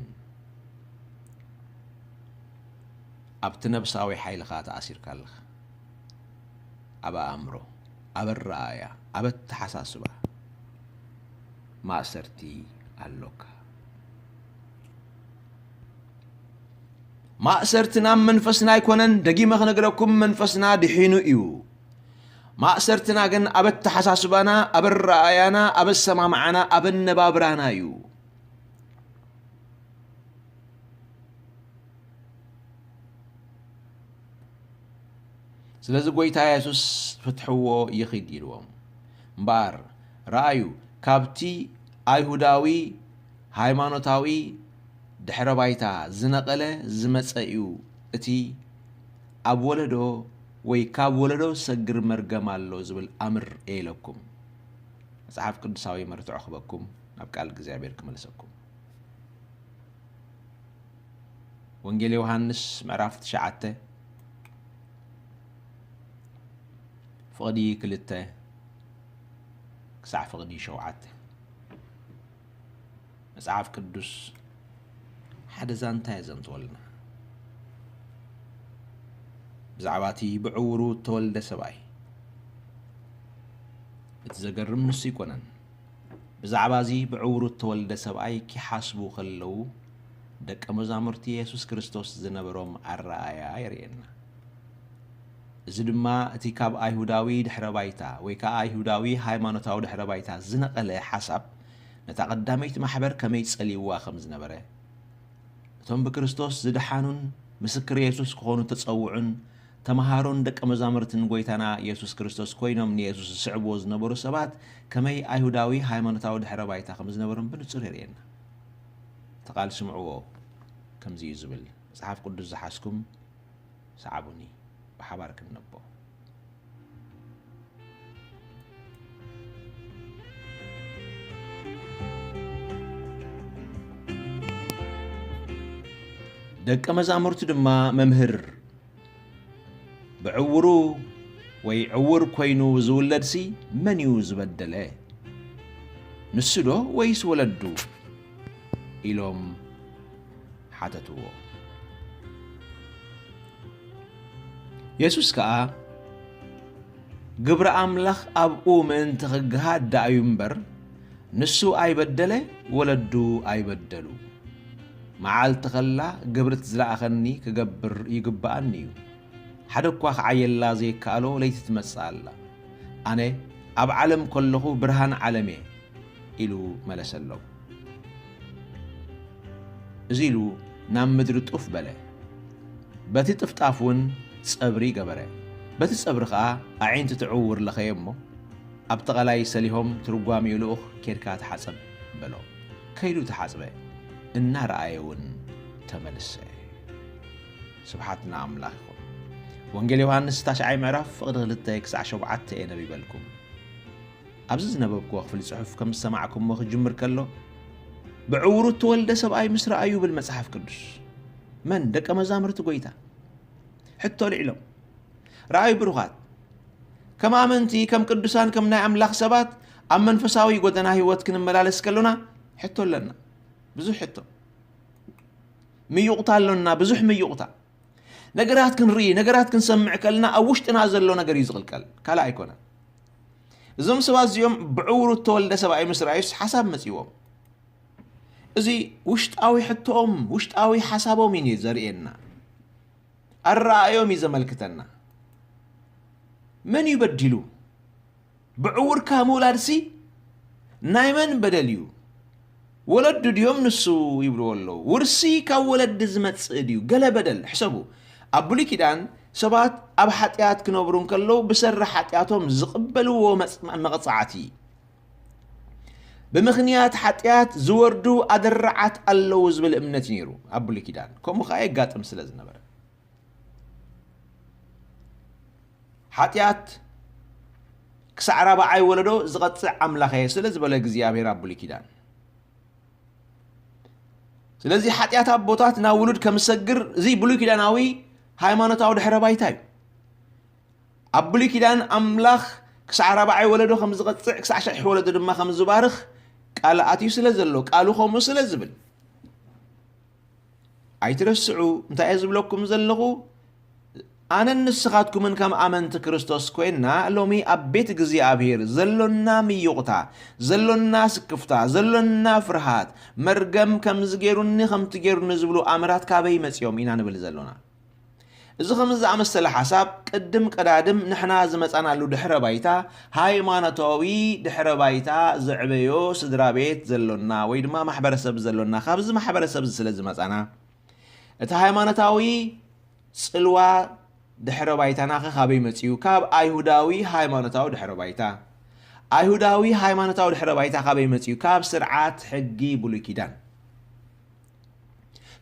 ኣብቲ ነብሳዊ ሓይልኻ ተኣሲርካ ኣለኻ። ኣብ ኣእምሮ፣ ኣብ ኣረኣእያ፣ ኣብ ኣተሓሳስባ ማእሰርቲ ኣሎካ። ማእሰርቲ ናብ መንፈስና ኣይኮነን፣ ደጊመ ክነግረኩም መንፈስና ድሒኑ እዩ። ማእሰርትና ግን ኣብ ኣተሓሳስባና፣ ኣብ ኣረኣእያና፣ ኣብ ኣሰማምዓና፣ ኣብ ኣነባብራና እዩ። ስለዚ ጐይታ የሱስ ፍትሕዎ ይኺድ ኢልዎም። እምበኣር ረኣዩ፣ ካብቲ ኣይሁዳዊ ሃይማኖታዊ ድሕረ ባይታ ዝነቐለ ዝመጸ እዩ። እቲ ኣብ ወለዶ ወይ ካብ ወለዶ ዝሰግር መርገም ኣሎ ዝብል ኣምር እየ ኢለኩም። መጽሓፍ ቅዱሳዊ መርትዖ ክበኩም ናብ ቃል እግዚኣብሔር ክመልሰኩም። ወንጌል ዮሃንስ ምዕራፍ ትሽዓተ ፍቕዲ ክልተ ክሳዕ ፍቕዲ ሸውዓተ። መጽሓፍ ቅዱስ ሓደ ዛንታ የዘንትወልና። ብዛዕባ እቲ ብዕውሩ እተወልደ ሰብኣይ። እቲ ዘገርም ንሱ ኣይኮነን። ብዛዕባ እዚ ብዕውሩ እተወልደ ሰብኣይ ኪሓስቡ ከለዉ፣ ደቀ መዛሙርቲ የሱስ ክርስቶስ ዝነበሮም ኣረኣእያ የርእየና። እዚ ድማ እቲ ካብ ኣይሁዳዊ ድሕረ ባይታ ወይ ከኣ ኣይሁዳዊ ሃይማኖታዊ ድሕረ ባይታ ዝነቐለ ሓሳብ ነታ ቀዳመይቲ ማሕበር ከመይ ጸልይዋ ከም ዝነበረ፣ እቶም ብክርስቶስ ዝደሓኑን ምስክር የሱስ ክኾኑ ተጸውዑን ተመሃሮን ደቀ መዛሙርትን ጐይታና የሱስ ክርስቶስ ኮይኖም ንየሱስ ዝስዕብዎ ዝነበሩ ሰባት ከመይ ኣይሁዳዊ ሃይማኖታዊ ድሕረ ባይታ ከም ዝነበሮም ብንጹር የርእየና። እቲ ቃል ስምዕዎ ከምዚ እዩ ዝብል፣ መጽሓፍ ቅዱስ ዝሓዝኩም ሰዓቡኒ፣ ብሓባር ክንነቦ። ደቀ መዛሙርቱ ድማ፣ "መምህር፣ ብዕውሩ ወይ ዕውር ኮይኑ ዝውለድሲ መን እዩ ዝበደለ? ንሱ ዶ ወይስ ወለዱ?" ኢሎም ሓተትዎ። የሱስ ከኣ፣ "ግብሪ ኣምላኽ ኣብኡ ምእንቲ ኽግሃድ ደኣ እዩ እምበር፣ ንሱ ኣይበደለ፣ ወለዱ ኣይበደሉ። መዓልቲ ኸላ ግብሪ እቲ ዝለኣኸኒ ክገብር ይግብኣኒ እዩ። ሓደ እኳ ክዓየላ ዘይከኣሎ ለይቲ ትመጽእ ኣላ። ኣነ ኣብ ዓለም ከለኹ ብርሃን ዓለም እየ" ኢሉ መለሰሎም። እዚ ኢሉ ናብ ምድሪ ጡፍ በለ። በቲ ጥፍጣፍ እውን ጸብሪ ገበረ። በቲ ጸብሪ ኸኣ ኣዒንቲ እቲ ዕዉር ለኸየ እሞ፣ ኣብቲ ቐላይ ሰሊሆም ትርጓሜኡ ልኡኽ፣ "ኬድካ ተሓጸብ" በሎ። ከይዱ ተሓጽበ፣ እናረኣየ እውን ተመልሰ። ስብሓት ንኣምላኽ ይኹን። ወንጌል ዮሃንስ ታሽዓይ ምዕራፍ ፍቕዲ ክልተ ክሳዕ ሸውዓተ እየ ነቢበልኩም። ኣብዚ ዝነበብክዎ ክፍሊ ጽሑፍ ከም ዝሰማዕኩሞ ክጅምር ከሎ፣ "ብዕውሩ እተወልደ ሰብኣይ ምስ ረኣዩ" ይብል መጽሓፍ ቅዱስ። መን? ደቀ መዛሙርቲ ጐይታ። ሕቶ ኣልዒሎም። ረኣዩ ብሩኻት። ከም ኣመንቲ፣ ከም ቅዱሳን፣ ከም ናይ ኣምላኽ ሰባት ኣብ መንፈሳዊ ጎደና ህይወት ክንመላለስ ከሎና ሕቶ ኣለና። ብዙሕ ሕቶ። ምዩቕታ ኣሎና፣ ብዙሕ ምዩቕታ። ነገራት ክንርኢ፣ ነገራት ክንሰምዕ ከለና ኣብ ውሽጥና ዘሎ ነገር እዩ ዝቕልቀል፣ ካልእ ኣይኮነን። እዞም ሰባት እዚኦም ብዕውሩ እተወልደ ሰብኣይ ምስ ረኣዩስ ሓሳብ መጺዎም። እዚ ውሽጣዊ ሕቶኦም፣ ውሽጣዊ ሓሳቦም እዩ ዘርእየና። ኣረኣእዮም እዩ ዘመልክተና። መን እዩ በዲሉ? ብዕውርካ ምውላድሲ ናይ መን በደል እዩ? ወለዱ ድዮም ንሱ ይብልዎ ኣለዉ። ውርሲ ካብ ወለዲ ዝመጽእ ድዩ? ገለ በደል። ሕሰቡ፣ ኣብ ብሉይ ኪዳን ሰባት ኣብ ሓጢኣት ክነብሩ እንከለዉ ብሰሪ ሓጢኣቶም ዝቕበልዎ መጽ-፣ መቕጻዕቲ፣ ብምኽንያት ሓጢኣት ዝወርዱ ኣደራዓት ኣለዉ ዝብል እምነት እዩ ነይሩ ኣብ ብሉይ ኪዳን። ከምኡ ኸኣ የጋጥም ስለ ዝነበረ። ሓጢኣት ክሳዕ ራብዓይ ወለዶ ዝቐጽዕ ኣምላኽ እየ ስለ ዝበለ እግዚኣብሔር ኣብ ብሉይ ኪዳን። ስለዚ ሓጢኣት ኣቦታት ናብ ውሉድ ከም ዝሰግር፣ እዚ ብሉይ ኪዳናዊ ሃይማኖታዊ ድሕረ ባይታ እዩ። ኣብ ብሉይ ኪዳን ኣምላኽ ክሳዕ ራብዓይ ወለዶ ከም ዝቐጽዕ፣ ክሳዕ ሸሕ ወለዶ ድማ ከም ዝባርኽ ቃል ኣትዩ ስለ ዘሎ፣ ቃሉ ከምኡ ስለ ዝብል፣ ኣይትረስዑ፣ እንታይ እየ ዝብለኩም ዘለኹ? ኣነን ንስኻትኩምን ከም ኣመንቲ ክርስቶስ ኮይንና፣ ሎሚ ኣብ ቤት እግዚኣብሔር ዘሎና ምዩቕታ፣ ዘሎና ስክፍታ፣ ዘሎና ፍርሃት፣ መርገም ከምዚ ገይሩኒ፣ ከምቲ ገይሩኒ ዝብሉ ኣምራት ካበይ መጺኦም ኢና ንብል ዘሎና? እዚ ከምዚ ዝኣመሰለ ሓሳብ ቅድም ቀዳድም ንሕና ዝመጻናሉ ድሕረ ባይታ፣ ሃይማኖታዊ ድሕረ ባይታ ዘዕበዮ ስድራ ቤት ዘሎና ወይ ድማ ማሕበረሰብ ዘሎና፣ ካብዚ ማሕበረሰብ እዚ ስለ ዝመጻና፣ እቲ ሃይማኖታዊ ጽልዋ ድሕረ ባይታናኸ ካበይ መጺኡ? ካብ ኣይሁዳዊ ሃይማኖታዊ ድሕረ ባይታ። ኣይሁዳዊ ሃይማኖታዊ ድሕረ ባይታ ካበይ መጺኡ? ካብ ስርዓት ሕጊ ብሉይ ኪዳን።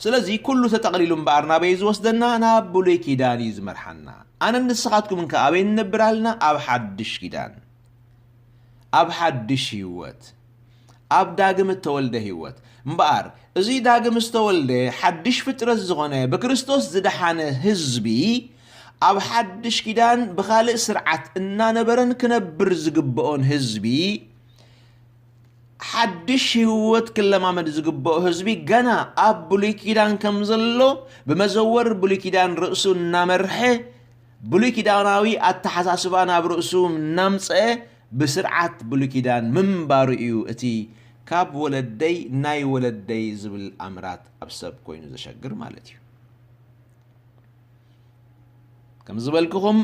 ስለዚ ኩሉ ተጠቕሊሉ እምበኣር ናበይ እዩ ዝወስደና? ናብ ብሉይ ኪዳን እዩ ዝመርሓና። ኣነን ንስኻትኩምን ከ ኣበይ ንነብር ኣለና? ኣብ ሓድሽ ኪዳን፣ ኣብ ሓድሽ ህይወት፣ ኣብ ዳግም እተወልደ ህይወት። እምበኣር እዚ ዳግም ዝተወልደ ሓድሽ ፍጥረት ዝኾነ ብክርስቶስ ዝደሓነ ህዝቢ ኣብ ሓድሽ ኪዳን ብኻልእ ስርዓት እናነበረን ክነብር ዝግብኦን ህዝቢ ሓድሽ ህይወት ክለማመድ ዝግብኦ ህዝቢ ገና ኣብ ብሉይ ኪዳን ከም ዘሎ ብመዘወር ብሉይ ኪዳን ርእሱ እናመርሐ ብሉይ ኪዳናዊ ኣተሓሳስባ ናብ ርእሱ እናምፀአ ብስርዓት ብሉይ ኪዳን ምንባሩ እዩ እቲ ካብ ወለደይ ናይ ወለደይ ዝብል ኣምራት ኣብ ሰብ ኮይኑ ዘሸግር ማለት እዩ። ከም ዝበልክኹም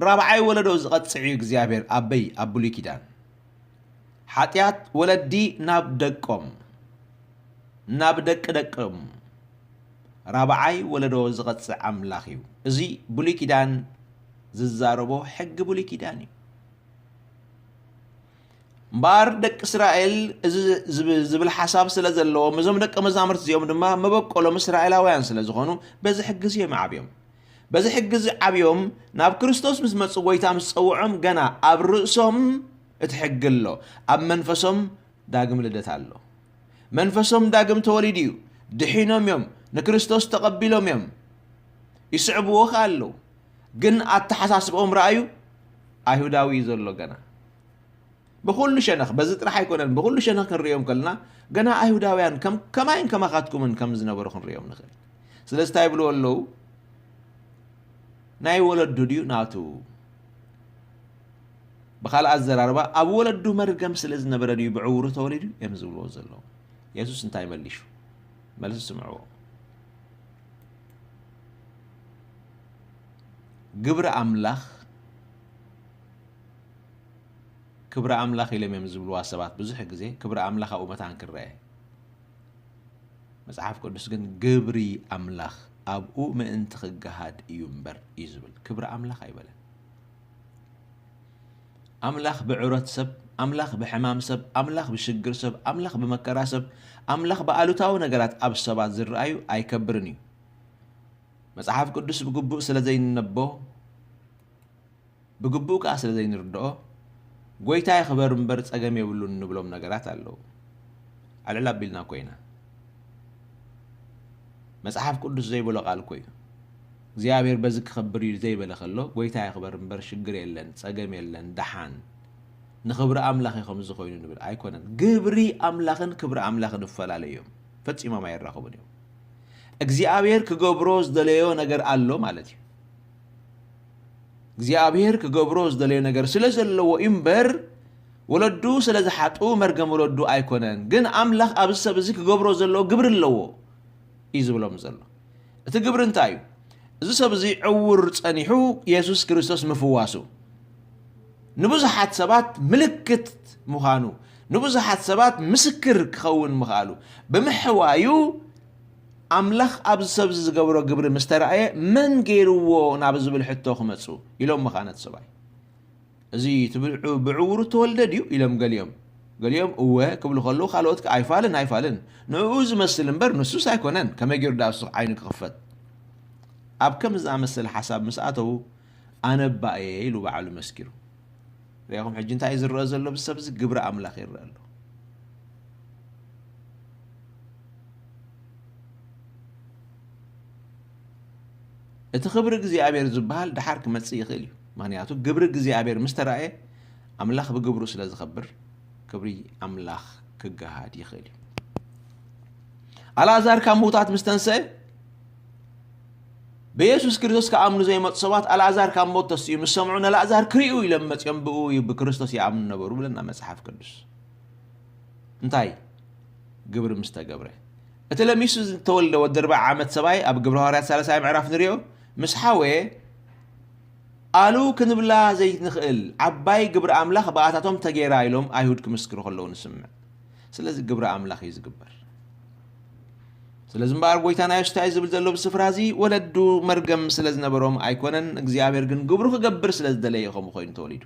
ራብዓይ ወለዶ ዝቐጽዕ እዩ እግዚኣብሔር ኣበይ ኣብ ብሉይ ኪዳን። ሓጢኣት ወለዲ ናብ ደቆም፣ ናብ ደቂ ደቆም ራብዓይ ወለዶ ዝቐጽዕ ኣምላኽ እዩ። እዚ ብሉይ ኪዳን ዝዛረቦ ሕጊ ብሉይ ኪዳን እዩ። እምበኣር ደቂ እስራኤል እዚ ዝብ-፣ ዝብል ሓሳብ ስለ ዘለዎም፣ እዞም ደቂ መዛሙርቲ እዚኦም ድማ መበቆሎም እስራኤላውያን ስለ ዝኾኑ፣ በዚ ሕጊ እዚ እዮም ዓብዮም። በዚ ሕጊ እዚ ዓብዮም፣ ናብ ክርስቶስ ምስ መጹ፣ ጎይታ ምስ ጸውዖም፣ ገና ኣብ ርእሶም እቲ ሕጊ ኣሎ፣ ኣብ መንፈሶም ዳግም ልደት ኣሎ። መንፈሶም ዳግም ተወሊዱ እዩ። ድሒኖም እዮም፣ ንክርስቶስ ተቐቢሎም እዮም፣ ይስዕብዎ ከኣ ኣለዉ። ግን ኣተሓሳስብኦም ረኣዩ፣ ኣይሁዳዊ እዩ ዘሎ ገና። ብኹሉ ሸነኽ፣ በዚ ጥራሕ ኣይኮነን፣ ብኹሉ ሸነኽ ክንርእዮም ከለና፣ ገና ኣይሁዳውያን ከም፣ ከማይን ከማኻትኩምን ከም ዝነበሩ ክንርእዮም ንኽእል። ስለዚ እንታይ ይብልዎ ኣለዉ? ናይ ወለዱ ድዩ ናቱ? ብኻልእ ኣዘራርባ፣ ኣብ ወለዱ መርገም ስለ ዝነበረ ድዩ ብዕውሩ ተወሊዱ? እዮም ዝብልዎ ዘለዉ። የሱስ እንታይ መሊሹ? መልሲ ስምዕዎ። ግብሪ ኣምላኽ፣ ክብሪ ኣምላኽ ኢሎም እዮም ዝብልዋ ሰባት ብዙሕ ግዜ፣ ክብሪ ኣምላኽ ኣብኡ መታን ክረአ። መጽሓፍ ቅዱስ ግን ግብሪ ኣምላኽ ኣብኡ ምእንቲ ክገሃድ እዩ እምበር እዩ ዝብል። ክብሪ ኣምላኽ ኣይበለን። ኣምላኽ ብዕውረት ሰብ፣ ኣምላኽ ብሕማም ሰብ፣ ኣምላኽ ብሽግር ሰብ፣ ኣምላኽ ብመከራ ሰብ፣ ኣምላኽ ብኣሉታዊ ነገራት ኣብ ሰባት ዝረኣዩ ኣይከብርን እዩ። መጽሓፍ ቅዱስ ብግቡእ ስለ ዘይንነቦ፣ ብግቡእ ከኣ ስለ ዘይንርድኦ፣ ጎይታ ይኽበር እምበር ጸገም የብሉን እንብሎም ነገራት ኣለዉ። ኣልዕል ኣቢልና እኮ ኢና። መጽሓፍ ቅዱስ ዘይበሎ ቃል እኮ እዩ። እግዚኣብሔር በዚ ክኸብር እዩ ዘይበለ ከሎ፣ ጎይታ ይኽበር እምበር ሽግር የለን፣ ጸገም የለን፣ ደሓን፣ ንኽብሪ ኣምላኽ እዩ ከምዚ ኮይኑ ንብል ኣይኮነን። ግብሪ ኣምላኽን ክብሪ ኣምላኽን ይፈላለዩ እዮም። ፈጺሞም ኣይራኸቡን እዮም። እግዚኣብሔር ክገብሮ ዝደለዮ ነገር ኣሎ ማለት እዩ። እግዚኣብሔር ክገብሮ ዝደለዮ ነገር ስለ ዘለዎ እዩ እምበር፣ ወለዱ ስለ ዝሓጡ መርገም ወለዱ ኣይኮነን። ግን ኣምላኽ ኣብዚ ሰብ እዚ ክገብሮ ዘለዎ ግብሪ ኣለዎ እዩ ዝብሎም ዘሎ። እቲ ግብሪ እንታይ እዩ? እዚ ሰብ እዚ ዕውር ጸኒሑ የሱስ ክርስቶስ ምፍዋሱ ንብዙሓት ሰባት ምልክት ምዃኑ፣ ንብዙሓት ሰባት ምስክር ክኸውን ምኽኣሉ ብምሕዋዩ፣ ኣምላኽ ኣብዚ ሰብ እዚ ዝገብሮ ግብሪ ምስ ተራእየ፣ "መን ገይርዎ?" ናብ ዝብል ሕቶ ክመጹ ኢሎም መኻነት ሰብኣይ። "እዚ እቲ ብዕ-፣ ብዕውሩ እተወልደ ድዩ?" ኢሎም ገሊኦም። ገሊኦም "እወ" ክብሉ ከለዉ፣ ካልኦት ከኣ "ኣይፋልን፣ ኣይፋልን። ንዕኡ ዝመስል እምበር ንሱስ ኣይኮነን። ከመይ ገይሩ ደኣ እሱ ዓይኑ ክኽፈት?" ኣብ ከምዚ ዝኣመሰለ ሓሳብ ምስ ኣተዉ፣ "ኣነ እባ እየ" ኢሉ ባዕሉ መስኪሩ። ርኢኹም ሕጂ እንታይ እዩ ዝረአ ዘሎ? ብሰብ እዚ ግብሪ ኣምላኽ ይረአ ኣሎ። እቲ ክብሪ እግዚኣብሔር ዝበሃል ደሓር ክመጽእ ይኽእል እዩ። ምኽንያቱ ግብሪ እግዚኣብሔር ምስ ተራእየ፣ ኣምላኽ ብግብሩ ስለ ዝኸብር፣ ክብሪ ኣምላኽ ክገሃድ ይኽእል እዩ። ኣልኣዛር ካብ ምዉታት ምስ ተንስአ፣ ብየሱስ ክርስቶስ ክኣምኑ ዘይመጹ ሰባት ኣልኣዛር ካብ ሞት ተስኡ ምስ ሰምዑ፣ ንኣልኣዛር ክርእዩ ኢሎም መጺኦም ብኡ ብክርስቶስ ይኣምኑ ነበሩ ብለና መጽሓፍ ቅዱስ። እንታይ? ግብሪ ምስ ተገብረ። እቲ ለሚሱ ዝተወልደ ወዲ ኣርብዓ ዓመት ሰብኣይ ኣብ ግብረ ሃዋርያት ሳልሳይ ምዕራፍ ንሪኦ፣ ምስ ሓወየ ኣሉ ክንብላ ዘይንኽእል ዓባይ ግብሪ ኣምላኽ ብኣታቶም ተገይራ ኢሎም ኣይሁድ ክምስክሩ ከለዉ ንስምዕ። ስለዚ ግብሪ ኣምላኽ እዩ ዝግበር። ስለዚ እምበኣር ጎይታና የሱስ እንታይ ዝብል ዘሎ ብስፍራ እዚ? ወለዱ መርገም ስለ ዝነበሮም ኣይኮነን፣ እግዚኣብሔር ግን ግብሩ ክገብር ስለ ዝደለየ ከምኡ ኮይኑ ተወሊዱ።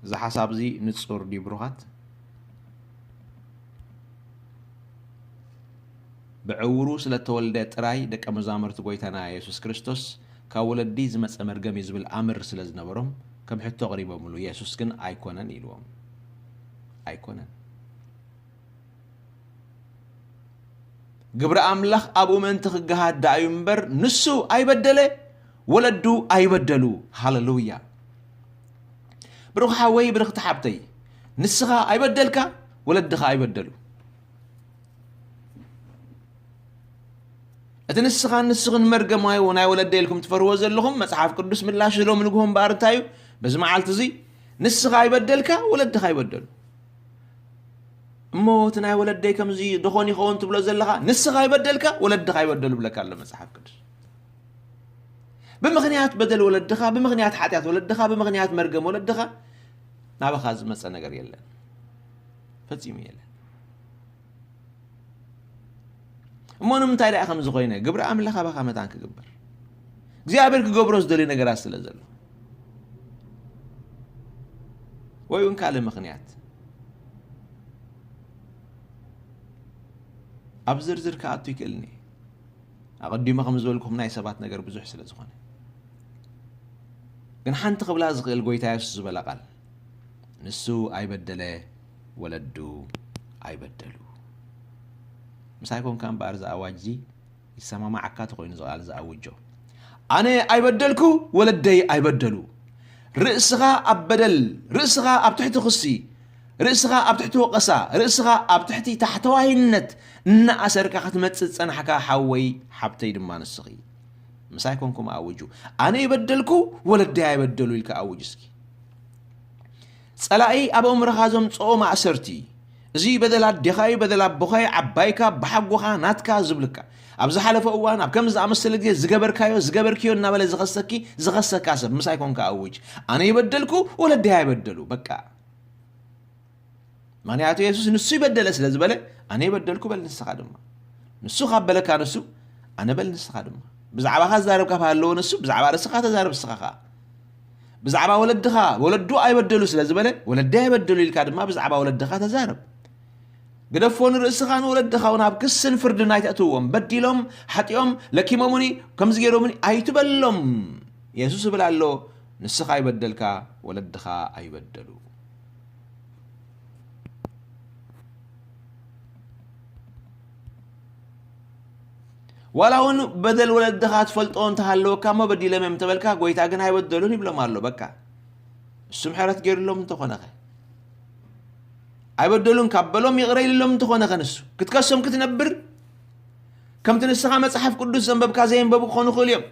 እዚ ሓሳብ እዚ ንጹር ድዩ ብሩኻት? ብዕውሩ ስለ እተወልደ ጥራይ ደቀ መዛሙርቲ ጎይታና የሱስ ክርስቶስ ካብ ወለዲ ዝመጸ መርገም እዩ ዝብል ኣምር ስለ ዝነበሮም፣ ከም ሕቶ ኣቕሪቦምሉ። የሱስ ግን ኣይኮነን ኢልዎም። ኣይኮነን። ግብሪ ኣምላኽ ኣብኡ ምእንቲ ክገሃድ ደኣ እዩ እምበር፣ ንሱ ኣይበደለ፣ ወለዱ ኣይበደሉ። ሃሌሉያ። ብሩኽ ሓወይ፣ ብርኽቲ ሓብተይ፣ ንስኻ ኣይበደልካ፣ ወለድኻ ኣይበደሉ። እቲ ንስኻን ንስኽን መርገም ናይ፣ ናይ ወለደ ኢልኩም ትፈርዎ ዘለኹም፣ መጽሓፍ ቅዱስ ምላሹ ሎም ንግሆ እምበኣር እንታይ እዩ? በዚ መዓልቲ እዚ፣ ንስኻ ኣይበደልካ፣ ወለድኻ ኣይበደሉ። እሞ እቲ ናይ ወለደይ ከምዚ ደኾን ይኸውን ትብሎ ዘለኻ፣ ንስኻ ኣይበደልካ፣ ወለድኻ ኣይበደሉ ብለካ ኣሎ መጽሓፍ ቅዱስ። ብምኽንያት በደል ወለድኻ፣ ብምኽንያት ሓጢኣት ወለድኻ፣ ብምኽንያት መርገም ወለድኻ፣ ናባኻ ዝመጸ ነገር የለን። ፈጺሙ የለን። እሞ ንምንታይ ደኣ ከምዚ ኮይነ? ግብሪ ኣምላኽ ኣባኻ መታን ክግበር። እግዚኣብሔር ክገብሮ ዝደልዩ ነገራት ስለ ዘሎ። ወይ እውን ካልእ ምኽንያት። ኣብ ዝርዝር ክኣቱ ይክእልኒ። ኣቐዲመ ከም ዝበልኩም ናይ ሰባት ነገር ብዙሕ ስለ ዝኾነ። ግን ሓንቲ ክብላ ዝኽእል ጎይታ የሱስ ዝበላ ቃል፣ "ንሱ ኣይበደለ፣ ወለዱ ኣይበደሉ." ምሳይ ኮንካ እምበኣር እዚ ኣዋጅ እዚ ይሰማማዓካ ተኾይኑ እዚ ቃል ዝኣውጆ። "ኣነ ኣይበደልኩ፣ ወለደይ ኣይበደሉ። ርእስኻ ኣብ በደል፣ ርእስኻ ኣብ ትሕቲ ክሲ፣ ርእስኻ ኣብ ትሕቲ ወቐሳ፣ ርእስኻ ኣብ ትሕቲ ታሕተዋይነት እናኣሰርካ ክትመጽእ ዝጸናሕካ ሓወይ፣ ሓብተይ ድማ ንስኺ። ምሳይ ኮንኩም ኣውጁ። ኣነ ይበደልኩ፣ ወለደይ ኣይበደሉ" ኢልካ ኣውጅ እስኪ። ጸላኢ ኣብ ኣእምሮኻ ዘምጽኦ ማእሰርቲ፣ "እዚ በደል ኣዴኻ እዩ፣ በደል ኣቦኻ እዩ፣ ዓባይካ፣ ኣቦሓጎኻ፣ ናትካ" ዝብልካ፣ ኣብ ዝሓለፈ እዋን፣ ኣብ ከምዚ ዝኣመሰለ ግዜ ዝገበርካዮ፣ ዝገበርክዮ እናበለ ዝኸሰኪ፣ ዝኸሰካ ሰብ ምሳይ ኮንካ ኣውጅ። "ኣነ ይበደልኩ፣ ወለደይ ኣይበደሉ።" በቃ። ምኽንያቱ የሱስ ንሱ ይበደለ ስለ ዝበለ፣ "ኣነ ይበደልኩ" በል ንስኻ ድማ። ንሱ ካብ በለካ ንሱ፣ "ኣነ" በል ንስኻ ድማ። ብዛዕባኻ ዝዛረብ ካብ ሃለዎ ንሱ፣ ብዛዕባ ርእስኻ ተዛረብ እስኻ ኸኣ። ብዛዕባ ወለድኻ፣ "ወለዱ ኣይበደሉ" ስለ ዝበለ፣ "ወለደይ ኣይበደሉ" ኢልካ ድማ ብዛዕባ ወለድኻ ተዛረብ። ግደፎ ንርእስኻ ንወለድኻ እውን ኣብ ክስን ፍርድን ኣይተእትዎም። "በዲሎም፣ ሓጢኦም፣ ለኪሞምኒ፣ ከምዚ ገይሮምኒ" ኣይትበሎም። የሱስ ይብል ኣሎ፣ "ንስኻ ኣይበደልካ፣ ወለድኻ ኣይበደሉ።" ዋላ እውን በደል ወለድኻ ትፈልጦ እንተሃለወካ እሞ በዲሎም እዮም እንተበልካ፣ ጎይታ ግን ኣይበደሉን ይብሎም ኣሎ። በቃ እሱ ምሕረት ገይሩሎም እንተኾነኸ፣ ኣይበደሉን ካብ በሎም ይቕረ ኢልሎም እንተኾነኸ፣ ንሱ ክትከሶም ክትነብር፣ ከምቲ ንስኻ መጽሓፍ ቅዱስ ዘንበብካ ዘየንበቡ ክኾኑ ይኽእሉ እዮም።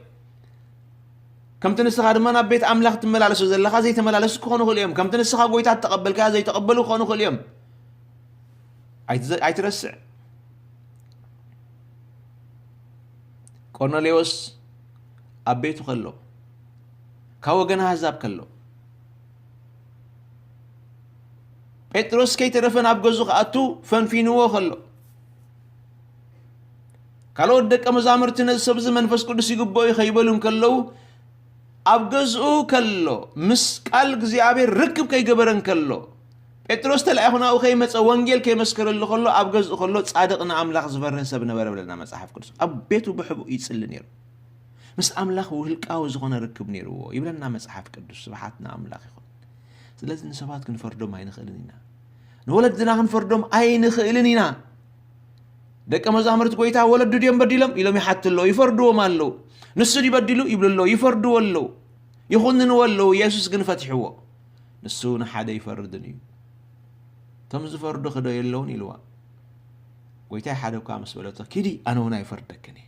ከምቲ ንስኻ ድማ ናብ ቤት ኣምላኽ ትመላለሶ ዘለኻ ዘይተመላለሱ ክኾኑ ይኽእሉ እዮም። ከምቲ ንስኻ ጎይታ እተቐበልካዮ ዘይተቐበሉ ክኾኑ ይኽእሉ እዮም። ኣይትዘ-፣ ኣይትረስዕ። ቆርኔሌዎስ ኣብ ቤቱ ከሎ፣ ካብ ወገን ኣህዛብ ከሎ፣ ጴጥሮስ ከይተረፈ ናብ ገዝኡ ክኣቱ ፈንፊንዎ ከሎ፣ ካልኦት ደቀ መዛሙርቲ ነዚ ሰብ እዚ መንፈስ ቅዱስ ይግብኦ እዩ ከይበሉ እንከለዉ፣ ኣብ ገዝኡ ከሎ፣ ምስ ቃል እግዚኣብሔር ርክብ ከይገበረ እንከሎ፣ ጴጥሮስ ተላኢኹ ናብኡ ከይመጸ፣ ወንጌል ከይመስከረሉ ከሎ፣ ኣብ ገዝኡ ከሎ ጻድቕ ንኣምላኽ ዝፈርህ ሰብ ነበረ ብለና መጽሓፍ ቅዱስ። ኣብ ቤቱ ብሕቡእ ይጽሊ ነይሩ። ምስ ኣምላኽ ውልቃዊ ዝኾነ ርክብ ነይርዎ ይብለና መጽሓፍ ቅዱስ። ስብሓት ንኣምላኽ ይኹን። ስለዚ ንሰባት ክንፈርዶም ኣይንኽእልን ኢና። ንወለድና ክንፈርዶም ኣይንኽእልን ኢና። ደቀ መዛሙርቲ ጎይታ ወለዱ ድዮም በዲሎም ኢሎም ይሓቱ ኣለዉ፣ ይፈርድዎም ኣለዉ። ንሱ ድዩ በዲሉ ይብሉ ኣለዉ፣ ይፈርድዎ ኣለዉ፣ ይኹንንዎ ኣለዉ። የሱስ ግን ፈቲሕዎ። ንሱ ንሓደ ይፈርድን እዩ። እቶም ዝፈርዱ ክዶ የለውን ኢልዋ። ጎይታይ ሓደ እኳ ምስ በለቶ፣ ኪዲ ኣነ እውን ኣይፈርደክን እየ።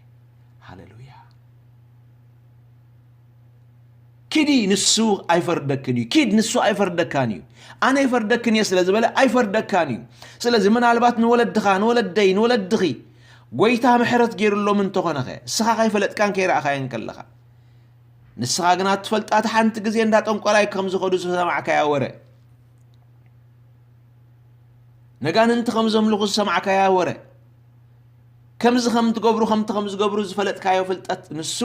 ሃሌሉያ። ኪዲ ንሱ ኣይፈርደክን እዩ። ኪድ ንሱ ኣይፈርደካን እዩ። ኣነ ይፈርደክን እየ ስለ ዝበለ ኣይፈርደካን እዩ። ስለዚ ምናልባት ንወለድኻ፣ ንወለደይ፣ ንወለድኺ ጎይታ ምሕረት ገይሩሎም እንተኾነኸ፣ ንስኻ ከይፈለጥካን ከይረኣኻዮን ከለኻ፣ ንስኻ ግና ትፈልጣ፣ እቲ ሓንቲ ግዜ እንዳ ጠንቆላይ ከም ዝኸዱ ዝሰማዕካያ ወረ፣ ነጋንንቲ ከም ዘምልኹ ዝሰማዕካያ ወረ፣ ከምዚ ከም ትገብሩ፣ ከምቲ ከም ዝገብሩ ዝፈለጥካዮ ፍልጠት፣ ንሱ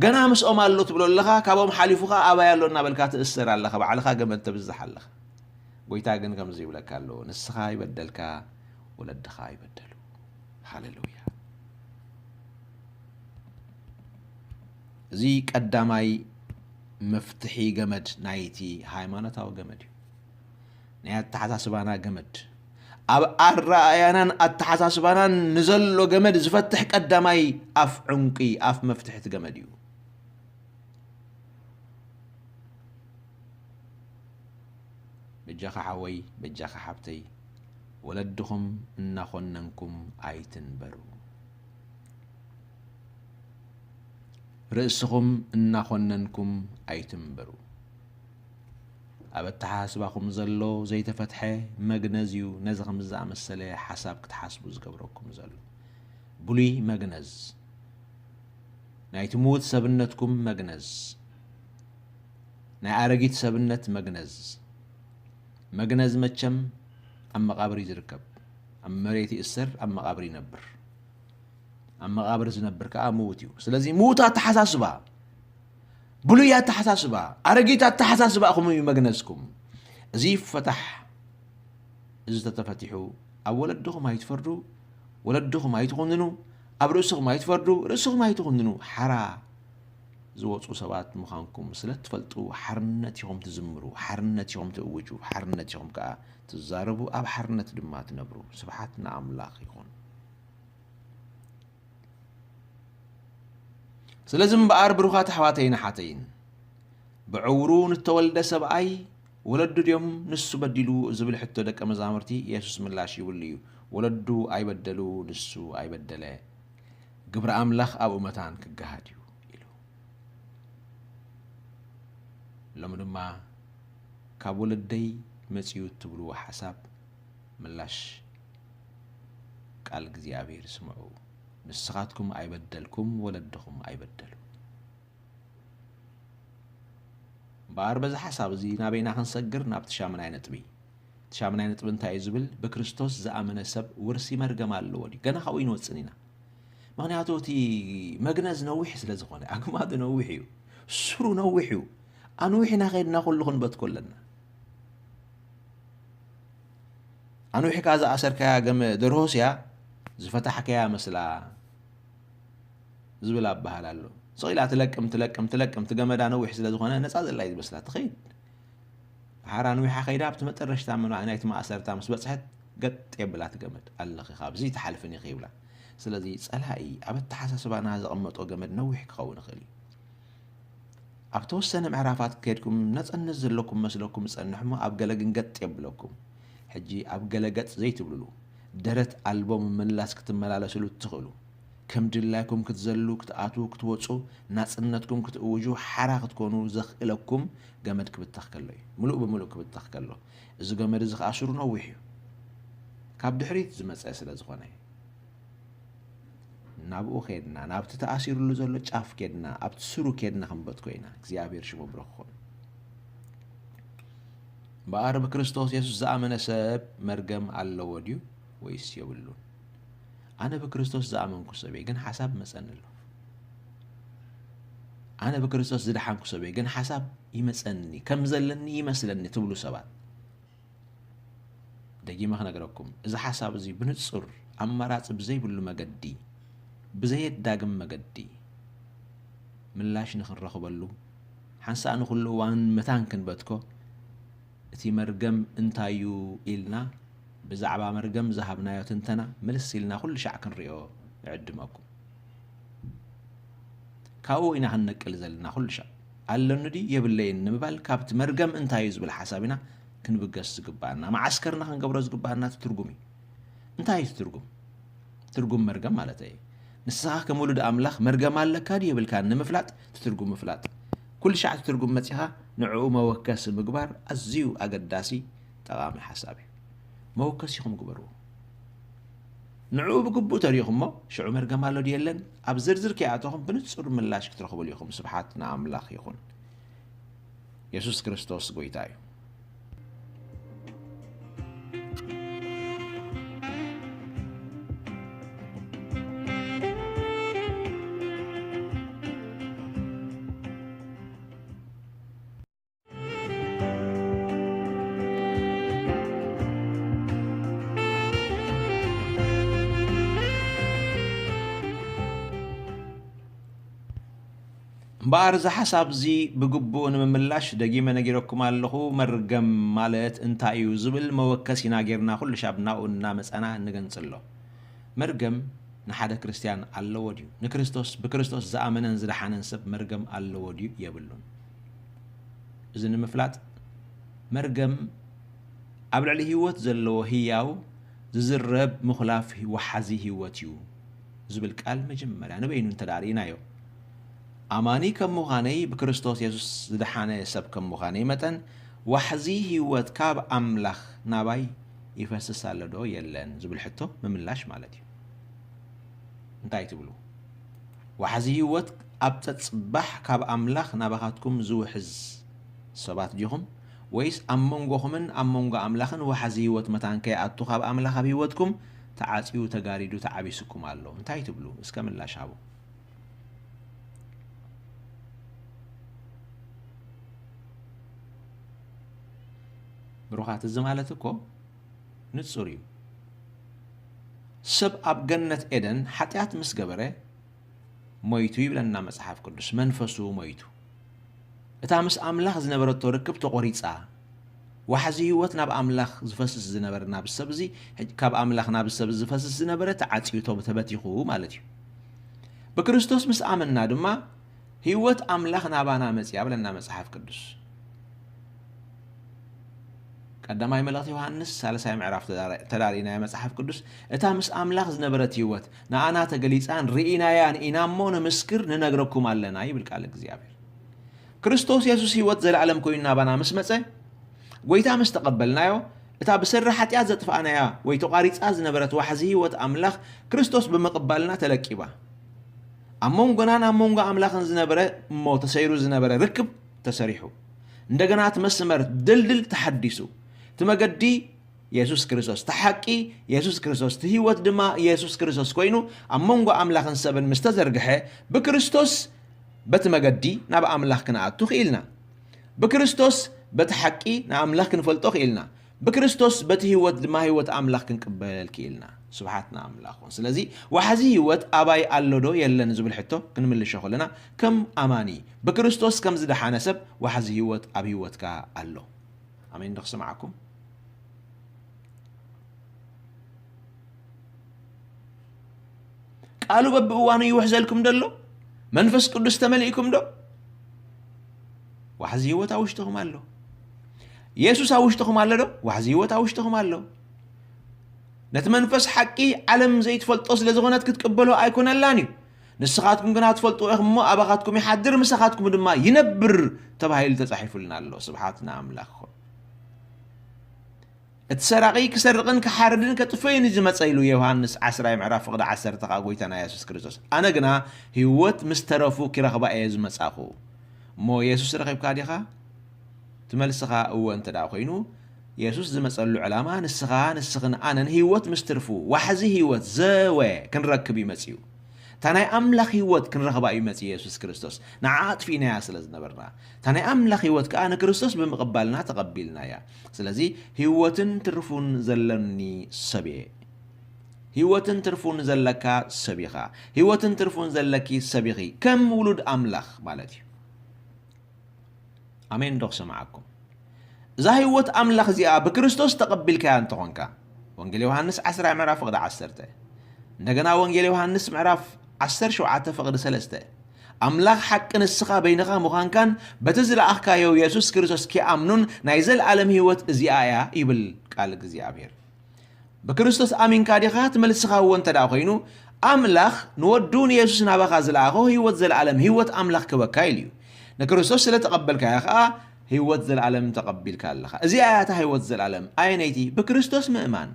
ገና ምስኦም ኣሎ ትብሎ ኣለኻ፣ ካብኦም ሓሊፉ ኸኣ ኣባይ ኣሎ እናበልካ ትእሰር ኣለኻ፣ ባዕልኻ ገመድ ተብዝሕ ኣለኻ። ጎይታ ግን ከምዚ ይብለካ ኣሎ፣ ንስኻ ይበደልካ፣ ወለድኻ ይበደሉ። ሃሌሉያ። እዚ ቀዳማይ መፍትሒ ገመድ ናይቲ ሃይማኖታዊ ገመድ እዩ። ናይ ኣተሓሳስባና ገመድ፣ ኣብ ኣረኣእያናን ኣተሓሳስባናን ንዘሎ ገመድ ዝፈትሕ ቀዳማይ ኣፍ ዕንቂ፣ ኣፍ መፍትሒ እቲ ገመድ እዩ። በጃኻ ሓወይ፣ በጃኻ ሓብተይ፣ ወለድኹም እናኾነንኩም ኣይትንበሩ። ርእስኹም እናኾነንኩም ኣይትንበሩ። ኣብ ኣተሓሳስባኹም ዘሎ ዘይተፈትሐ መግነዝ እዩ ነዚ ከምዚ ዝኣመሰለ ሓሳብ ክትሓስቡ ዝገብረኩም ዘሎ። ብሉይ መግነዝ፣ ናይቲ ምዉት ሰብነትኩም መግነዝ፣ ናይ ኣረጊት ሰብነት መግነዝ። መግነዝ መቸም ኣብ መቓብር እዩ ዝርከብ። ኣብ መሬት ይእሰር፣ ኣብ መቓብር ይነብር። ኣብ መቓብር ዝነብር ከኣ ምዉት እዩ። ስለዚ ምዉት ኣተሓሳስባ፣ ብሉይ ኣተሓሳስባ፣ ኣረጊት ኣተሓሳስባ ኢኹም እዩ መግነዝኩም። እዚ ይፈታሕ። እዚ ተተፈቲሑ፣ ኣብ ወለድኹም ኣይትፈርዱ፣ ወለድኹም ኣይትኹንኑ፣ ኣብ ርእስኹም ኣይትፈርዱ፣ ርእስኹም ኣይትኹንኑ። ሓራ ዝወጹ ሰባት ምዃንኩም ስለ እትፈልጡ፣ ሓርነት ኢኹም ትዝምሩ፣ ሓርነት ኢኹም ትእውጁ፣ ሓርነት ኢኹም ከኣ ትዛረቡ፣ ኣብ ሓርነት ድማ ትነብሩ። ስብሓት ንኣምላኽ ይኹን። ስለዚ እምበኣር፣ ብሩኻት ኣሕዋተይን ኣሓተይን፣ ብዕውሩ ንተወልደ ሰብኣይ ወለዱ ድዮም ንሱ በዲሉ ዝብል ሕቶ ደቀ መዛሙርቲ፣ የሱስ ምላሽ ይብሉ እዩ። ወለዱ ኣይበደሉ፣ ንሱ ኣይበደለ። ግብሪ ኣምላኽ ኣብኡ መታን ክገሃድ እዩ ኢሉ። ሎሚ ድማ ካብ ወለደይ መጺኡ እትብልዎ ሓሳብ ምላሽ ቃል እግዚኣብሔር ስምዑ። ንስኻትኩም ኣይበደልኩም፣ ወለድኹም ኣይበደሉ። እምበኣር በዚ ሓሳብ እዚ ናበይና ክንሰግር? ናብቲ ሻምናይ ነጥቢ። እቲ ሻምናይ ነጥቢ እንታይ እዩ ዝብል? ብክርስቶስ ዝኣመነ ሰብ ውርሲ መርገም ኣለዎ ድዩ? ገና ካብኡ ይንወጽን ኢና። ምኽንያቱ እቲ መግነዝ ነዊሕ ስለ ዝኾነ፣ ኣግማዱ ነዊሕ እዩ፣ ሱሩ ነዊሕ እዩ። ኣንዊሕና ከይድና ኩሉ ክንበትኮ ኣለና። ኣንዊሕካ ዝኣሰርካያ ገመ-፣ ደርሆስ እያ ዝፈታሕካያ መስላ ዝብል ኣበሃል ኣሎ። ስቕ ኢላ ትለቅም፣ ትለቅም፣ ትለቅም፣ እቲ ገመዳ ነዊሕ ስለ ዝኾነ ነጻ ዘላ እዩ ዝመስላ። ትኸይድ። ድሓር ኣንዊሓ ከይዳ ኣብቲ መጠረሽታ መን-፣ ናይቲ ማእሰርታ ምስ በጽሐት ገጥ የብላ እቲ ገመድ። ኣለኺ፣ ካብዚ ትሓልፍን ኢኺ ይብላ። ስለዚ ጸላኢ ኣብ ኣተሓሳስባና ዘቐመጦ ገመድ ነዊሕ ክኸውን ይኽእል እዩ። ኣብ ተወሰነ ምዕራፋት ከድኩም ነጸነት ዘለኩም መስለኩም ዝጸንሕ እሞ ኣብ ገለ ግን ገጥ የብለኩም። ሕጂ ኣብ ገለ ገጥ ዘይትብልሉ፣ ደረት ኣልቦ ምምላስ ክትመላለስሉ እትኽእሉ፣ ከም ድላይኩም ክትዘሉ፣ ክትኣትዉ፣ ክትወጹ፣ ናጽነትኩም ክትእውጁ፣ ሓራ ክትኮኑ ዘኽእለኩም ገመድ ክብተኽ ከሎ እዩ። ምሉእ ብምሉእ ክብተኽ ከሎ። እዚ ገመድ እዚ ከኣ ስሩ ነዊሕ እዩ። ካብ ድሕሪት ዝመጸ ስለ ዝኾነ። ናብኡ ኬድና፣ ናብቲ ተኣሲሩሉ ዘሎ ጫፍ ኬድና፣ ኣብቲ ስሩ ኬድና ክንበትኮ ኢና። እግዚኣብሔር ሽሙ ብሩኽ ይኹን። እምበኣር ብክርስቶስ የሱስ ዝኣመነ ሰብ መርገም ኣለዎ ድዩ ወይስ የብሉን? ኣነ ብክርስቶስ ዝኣመንኩ ሰብ እየ፣ ግን ሓሳብ መጸኒ ኣሎ። ኣነ ብክርስቶስ ዝደሓንኩ ሰብ እየ፣ ግን ሓሳብ ይመጸኒ፣ ከም ዘለኒ ይመስለኒ ትብሉ ሰባት፣ ደጊመ ክነግረኩም፣ እዚ ሓሳብ እዚ ብንጹር ኣማራጺ ብዘይብሉ መገዲ፣ ብዘየዳግም መገዲ ምላሽ ንኽንረኽበሉ፣ ሓንሳእ ንኹሉ እዋን መታን ክንበትኮ፣ እቲ መርገም እንታይ እዩ ኢልና፣ ብዛዕባ መርገም ዝሃብናዮ ትንተና ምልስ ኢልና ኩሉ ሻዕ ክንሪኦ እዕድመኩም። ካብኡ ኢና ክንነቅል ዘለና ኩሉ ሻዕ። ኣለኒ ድዩ የብለይን ንምባል ካብቲ መርገም እንታይ እዩ ዝብል ሓሳብ ኢና ክንብገስ ዝግባኣና። መዓስከርና ክንገብሮ ዝግባኣና እቲ ትርጉም እዩ። እንታይ እዩ እቲ ትርጉም? ትርጉም መርገም ማለት እዩ። ንስኻ ከም ውሉድ ኣምላኽ መርገም ኣለካ ድዩ የብልካን ንምፍላጥ እቲ ትርጉም ምፍላጥ። ኩሉ ሻዕ እቲ ትርጉም መጺኻ ንዕኡ መወከሲ ምግባር ኣዝዩ ኣገዳሲ ጠቓሚ ሓሳብ እዩ። መወከሲ ኢኹም ግበርዎ። ንዕኡ ብግቡእ ተሪእኹሞ፣ ሽዑ መርገም ኣሎ ድዩ የለን? ኣብ ዝርዝር ከይኣተኹም ብንጹር ምላሽ ክትረኽብሉ ኢኹም። ስብሓት ንኣምላኽ ይኹን። የሱስ ክርስቶስ ጐይታ እዩ። እምበኣር እዚ ሓሳብ እዚ ብግቡእ ንምምላሽ ደጊመ ነጊረኩም ኣለኹ። መርገም ማለት እንታይ እዩ ዝብል መወከሲና ጌርና ኩሉ ሻብ ናብኡ እናመጸና ንገንጽሎ። መርገም ንሓደ ክርስትያን ኣለዎ ድዩ? ንክርስቶስ፣ ብክርስቶስ ዝኣመነን ዝደሓነን ሰብ መርገም ኣለዎ ድዩ? የብሉን። እዚ ንምፍላጥ መርገም ኣብ ልዕሊ ህይወት ዘለዎ ህያው ዝዝረብ ምኹላፍ ወሓዚ ህይወት እዩ ዝብል ቃል መጀመርያ ንበይኑ እንተ ደኣ ርኢናዮ፣ ኣማኒ ከም ምዃነይ ብክርስቶስ የሱስ ዝደሓነ ሰብ ከም ምዃነይ መጠን ዋሕዚ ህይወት ካብ ኣምላኽ ናባይ ይፈስስ ኣሎ ዶ የለን ዝብል ሕቶ ምምላሽ ማለት እዩ። እንታይ ትብሉ? ዋሕዚ ህይወት ኣብ ጸጽባሕ ካብ ኣምላኽ ናባኻትኩም ዝውሕዝ ሰባት ዲኹም? ወይስ ኣብ መንጎኹምን ኣብ መንጎ ኣምላኽን ዋሕዚ ህይወት መታን ከይኣቱ ካብ ኣምላኽ ኣብ ህይወትኩም ተዓጽዩ፣ ተጋሪዱ፣ ተዓቢሱኩም ኣሎ? እንታይ ትብሉ? እስከ ምላሽ ሃቡ። ብሩኻት፣ እዚ ማለት እኮ ንጹር እዩ። ሰብ ኣብ ገነት ኤደን ሓጢኣት ምስ ገበረ ሞይቱ ይብለና መጽሓፍ ቅዱስ፣ መንፈሱ ሞይቱ። እታ ምስ ኣምላኽ ዝነበረቶ ርክብ ተቖሪጻ፣ ዋሕዚ ህይወት ናብ ኣምላኽ ዝፈስስ ዝነበረ ናብ ሰብ እዚ፣ ሕጂ ካብ ኣምላኽ ናብ ሰብ እዚ ዝፈስስ ዝነበረ ተዓጽዩ፣ ተበቲኹ ማለት እዩ። ብክርስቶስ ምስ ኣመንና ድማ ህይወት ኣምላኽ ናባና መጽያ ብለና መጽሓፍ ቅዱስ። ቀዳማይ መልእኽቲ ዮሃንስ ሳልሳይ ምዕራፍ ተዳረ-፣ ተዳሪእናዮ መጽሓፍ ቅዱስ፣ እታ ምስ ኣምላኽ ዝነበረት ህይወት ንኣና ተገሊጻን ርኢናያን ኢና እሞ ንምስክር ንነግረኩም ኣለና ይብል ቃል እግዚኣብሔር። ክርስቶስ የሱስ ህይወት ዘለዓለም ኮይኑ ናባና ምስ መጸ፣ ጐይታ ምስ ተቐበልናዮ፣ እታ ብሰሪ ሓጢኣት ዘጥፋእናያ ወይ ተቋሪጻ ዝነበረት ዋሕዚ ህይወት ኣምላኽ ክርስቶስ ብምቕባልና ተለቂባ። ኣብ መንጎናን ኣብ መንጎ ኣምላኽን ዝነበረ እሞ ተሰይሩ ዝነበረ ርክብ ተሰሪሑ። እንደገና እቲ መስመር ድልድል ተሓዲሱ። እቲ መገዲ የሱስ ክርስቶስ፣ እቲ ሓቂ የሱስ ክርስቶስ፣ እቲ ህይወት ድማ የሱስ ክርስቶስ ኮይኑ ኣብ መንጎ ኣምላኽን ሰብን ምስ ተዘርግሐ፣ ብክርስቶስ በቲ መገዲ ናብ ኣምላኽ ክንኣቱ ክኢልና። ብክርስቶስ በቲ ሓቂ ንኣምላኽ ክንፈልጦ ክኢልና። ብክርስቶስ በቲ ህይወት ድማ ህይወት ኣምላኽ ክንቅበል ክኢልና። ስብሓት ንኣምላኽ ይኹን። ስለዚ ዋሕዚ ህይወት ኣባይ ኣሎ ዶ የለን ዝብል ሕቶ ክንምልሾ ከለና፣ ከም ኣማኒ ብክርስቶስ ከም ዝደሓነ ሰብ ዋሕዚ ህይወት ኣብ ህይወትካ ኣሎ። ኣሜን። ዶ ክስምዓኩም? ቃሉ በብእዋኑ ይውሕዘልኩም ዶ ኣሎ? መንፈስ ቅዱስ ተመሊእኩም ዶ? ዋሕዚ ህይወት ኣብ ውሽጥኹም ኣሎ። የሱስ ኣብ ውሽጥኹም ኣሎ ዶ? ዋሕዚ ህይወት ኣብ ውሽጥኹም ኣሎ። ነቲ መንፈስ ሓቂ ዓለም ዘይትፈልጦ ስለ ዝኾነት ክትቅበሎ ኣይኮነላን እዩ። ንስኻትኩም ግና ትፈልጥዎ ኢኹም እሞ ኣባኻትኩም ይሓድር፣ ምሳኻትኩም ድማ ይነብር ተባሂሉ ተጻሒፉልና ኣሎ። ስብሓት ንኣምላኽ ይኹን። እቲ ሰራቒ ክሰርቕን ክሓርድን ከጥፍእን እዩ ዝመጸ ኢሉ ዮሃንስ ዓስራይ ምዕራፍ ፍቕዲ ዓሰርተ ኸኣ ጎይታና የሱስ ክርስቶስ። ኣነ ግና ህይወት ምስ ተረፉ ኪረኽባ እየ ዝመጻኹ። እሞ የሱስ ረኺብካ ዲኻ? እቲ መልስኻ እወ እንተ ደኣ ኮይኑ፣ የሱስ ዝመጸሉ ዕላማ ንስኻ፣ ንስኽን ኣነን ህይወት ምስ ትርፉ፣ ዋሕዚ ህይወት ዘወ ክንረክብ እዩ መጺኡ። እታ ናይ ኣምላኽ ህይወት ክንረኽባ እዩ መጺኡ የሱስ ክርስቶስ። ንዓ ኣጥፊእናያ ስለ ዝነበርና፣ እታ ናይ ኣምላኽ ህይወት ከኣ ንክርስቶስ ብምቕባልና ተቐቢልናያ። ስለዚ ህይወትን ትርፉን ዘለኒ ሰብ እየ። ህይወትን ትርፉን ዘለካ ሰብ ኢኻ። ህይወትን ትርፉን ዘለኪ ሰብ ኢኺ። ከም ውሉድ ኣምላኽ ማለት እዩ። ኣሜን ዶ ክሰምዓኩም? እዛ ህይወት ኣምላኽ እዚኣ ብክርስቶስ ተቐቢልካያ እንተኾንካ፣ ወንጌል ዮሃንስ ዓስራ ምዕራፍ ፍቕዲ ዓሰርተ፣ እንደገና ወንጌል ዮሃንስ ምዕራፍ ዓሰርተ ሸውዓተ ፍቕዲ ሰለስተ፣ ኣምላኽ ሓቂ ንስኻ በይንኻ ምዃንካን በቲ ዝለኣኽካዮ የሱስ ክርስቶስ ኪኣምኑን ናይ ዘለኣለም ህይወት እዚኣ እያ ይብል ቃል እግዚኣብሔር። ብክርስቶስ ኣሚንካ ዲኻ? እቲ መልስኻ እወ እንተ ደኣ ኮይኑ፣ ኣምላኽ ንወዱ ንየሱስ ናባኻ ዝለኣኾ ህይወት ዘለኣለም፣ ህይወት ኣምላኽ ክበካ ኢሉ እዩ። ንክርስቶስ ስለ ተቐበልካዮ ኸኣ ህይወት ዘለኣለም ተቐቢልካ ኣለኻ። እዚኣ እያ እታ ህይወት ዘለኣለም። ኣየነይቲ? ብክርስቶስ ምእማን።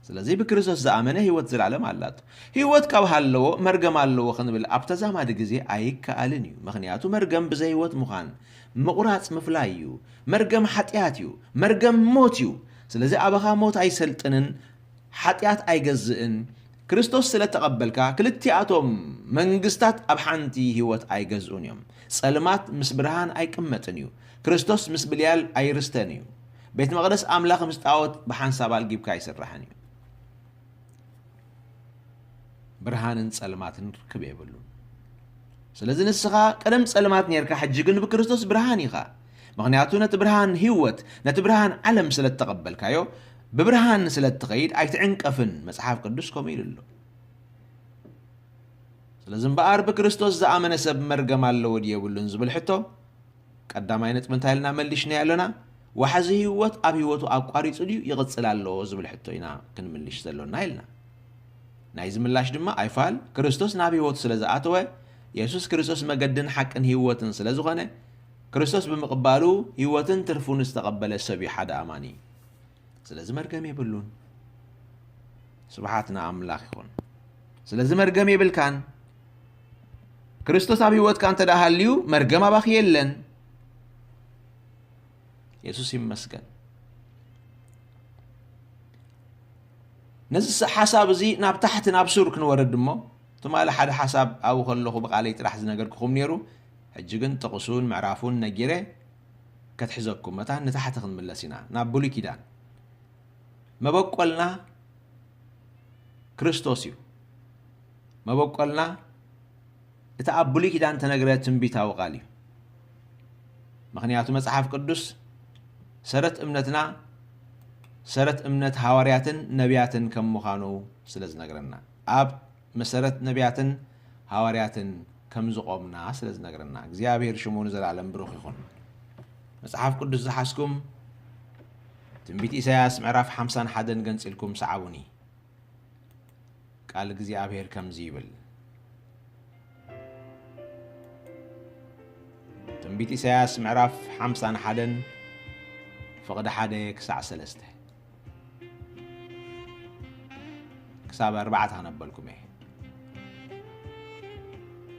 ስለዚ ብክርስቶስ ዝኣመነ ህይወት ዘለኣለም ኣላቶ። ህይወት ካብ ሃለዎ መርገም ኣለዎ ክንብል ኣብ ተዛማዲ ግዜ ኣይከኣልን እዩ። ምኽንያቱ መርገም ብዘይ ህይወት ምዃን፣ ምቑራጽ ምፍላይ እዩ። መርገም ሓጢኣት እዩ። መርገም ሞት እዩ። ስለዚ ኣባኻ ሞት ኣይሰልጥንን፣ ሓጢኣት ኣይገዝእን። ክርስቶስ ስለ ተቐበልካ፣ ክልቲኣቶም መንግስታት ኣብ ሓንቲ ህይወት ኣይገዝኡን እዮም። ጸልማት ምስ ብርሃን ኣይቅመጥን እዩ። ክርስቶስ ምስ ብልያል ኣይርስተን እዩ። ቤት መቕደስ ኣምላኽ ምስ ጣዖት ብሓንሳብ ኣልጊብካ ኣይስራሕን እዩ። ብርሃንን ጸልማትን ርክብ የብሉን። ስለዚ ንስኻ ቀደም ጸልማት ኔርካ፣ ሕጂ ግን ብክርስቶስ ብርሃን ኢኻ። ምኽንያቱ ነቲ ብርሃን ህይወት፣ ነቲ ብርሃን ዓለም ስለ እተቐበልካዮ፣ ብብርሃን ስለ እትኸይድ ኣይትዕንቀፍን፣ መጽሓፍ ቅዱስ ከምኡ ኢሉ ኣሎ። ስለዚ እምበኣር ብክርስቶስ ዝኣመነ ሰብ መርገም ኣለዎ ድዩ የብሉን ዝብል ሕቶ፣ ቀዳማይ ነጥቢ እንታይ ኢልና መሊሽናዮ ኣለና? ዋሕዚ ህይወት ኣብ ህይወቱ ኣቋሪጹ ድዩ ይቕጽል ኣሎ ዝብል ሕቶ ኢና ክንምልሽ ዘሎና ኢልና። ናይዚ ምላሽ ድማ ኣይፋል፣ ክርስቶስ ናብ ህይወቱ ስለ ዝኣተወ፣ የሱስ ክርስቶስ መገድን ሓቅን ህይወትን ስለ ዝኾነ፣ ክርስቶስ ብምቕባሉ ህይወትን ትርፉን ዝተቐበለ ሰብ እዩ ሓደ ኣማኒ። ስለዚ መርገም የብሉን። ስብሓት ንኣምላኽ ይኹን። ስለዚ መርገም የብልካን። ክርስቶስ ኣብ ህይወትካ እንተ ደኣ ሃልዩ፣ መርገም ኣባኺ የለን። የሱስ ይመስገን። ነዚ ስ-፣ ሓሳብ እዚ ናብ ታሕቲ ናብ ሱር ክንወርድ እሞ፣ ትማሊ ሓደ ሓሳብ ኣብኡ ከለኹ ብቓለይ ጥራሕ ዝነገርኩኹም ነይሩ። ሕጂ ግን ጥቕሱን ምዕራፉን ነጊረ ከትሕዘኩም መታን ንታሕቲ ክንምለስ ኢና፣ ናብ ብሉይ ኪዳን። መበቆልና ክርስቶስ እዩ። መበቆልና እቲ ኣብ ብሉይ ኪዳን ተነግረ ትንቢታዊ ቃል እዩ። ምኽንያቱ መጽሓፍ ቅዱስ ሰረት እምነትና፣ ሰረት እምነት ሃዋርያትን ነቢያትን ከም ምዃኑ ስለ ዝነግረና፣ ኣብ መሰረት ነቢያትን ሃዋርያትን ከም ዝቖምና ስለ ዝነግረና፣ እግዚኣብሔር ሽሙ ንዘለኣለም ብሩኽ ይኹን። መጽሓፍ ቅዱስ ዝሓዝኩም ትንቢት ኢሳያስ ምዕራፍ ሓምሳን ሓደን ገንጺልኩም ሰዓቡኒ። ቃል እግዚኣብሔር ከምዚ ይብል። ትንቢት ኢሳያስ ምዕራፍ ሓምሳን ሓደን ፍቕዲ ሓደ ክሳዕ ሰለስተ። ክሳብ ኣርባዕተ ከነበልኩም እየ።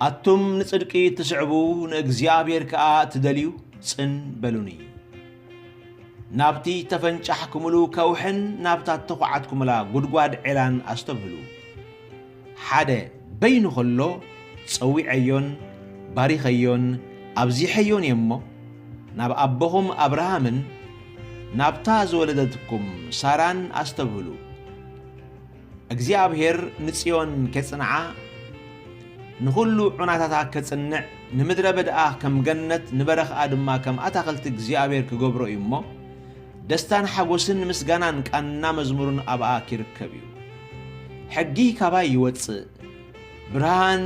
ኣቱም ንጽድቂ እትስዕቡ፣ ንእግዚኣብሔር ከኣ እትደልዩ፣ ጽን በሉኒ። ናብቲ እተፈንጫሕኩምሉ ከውሕን ናብታ እተኹዓትኩምላ ጒድጓድ ዔላን ኣስተብህሉ። ሓደ በይኑ ኸሎ ጸዊዐዮን ባሪኸዮን ኣብዚሐዮን እየ እሞ፣ ናብ ኣቦኹም ኣብርሃምን ናብታ ዝወለደትኩም ሳራን ኣስተብህሉ። እግዚኣብሔር ንጽዮን ኬጽንዓ፣ ንኹሉ ዑናታታ ኬጽንዕ፣ ንምድረ በዳኣ ከም ገነት፣ ንበረኽኣ ድማ ከም ኣታኽልቲ እግዚኣብሔር ክገብሮ እዩ እሞ፣ ደስታን ሓጎስን ምስጋናን ቃና መዝሙርን ኣብኣ ኪርከብ እዩ። ሕጊ ካባይ ይወጽእ፣ ብርሃን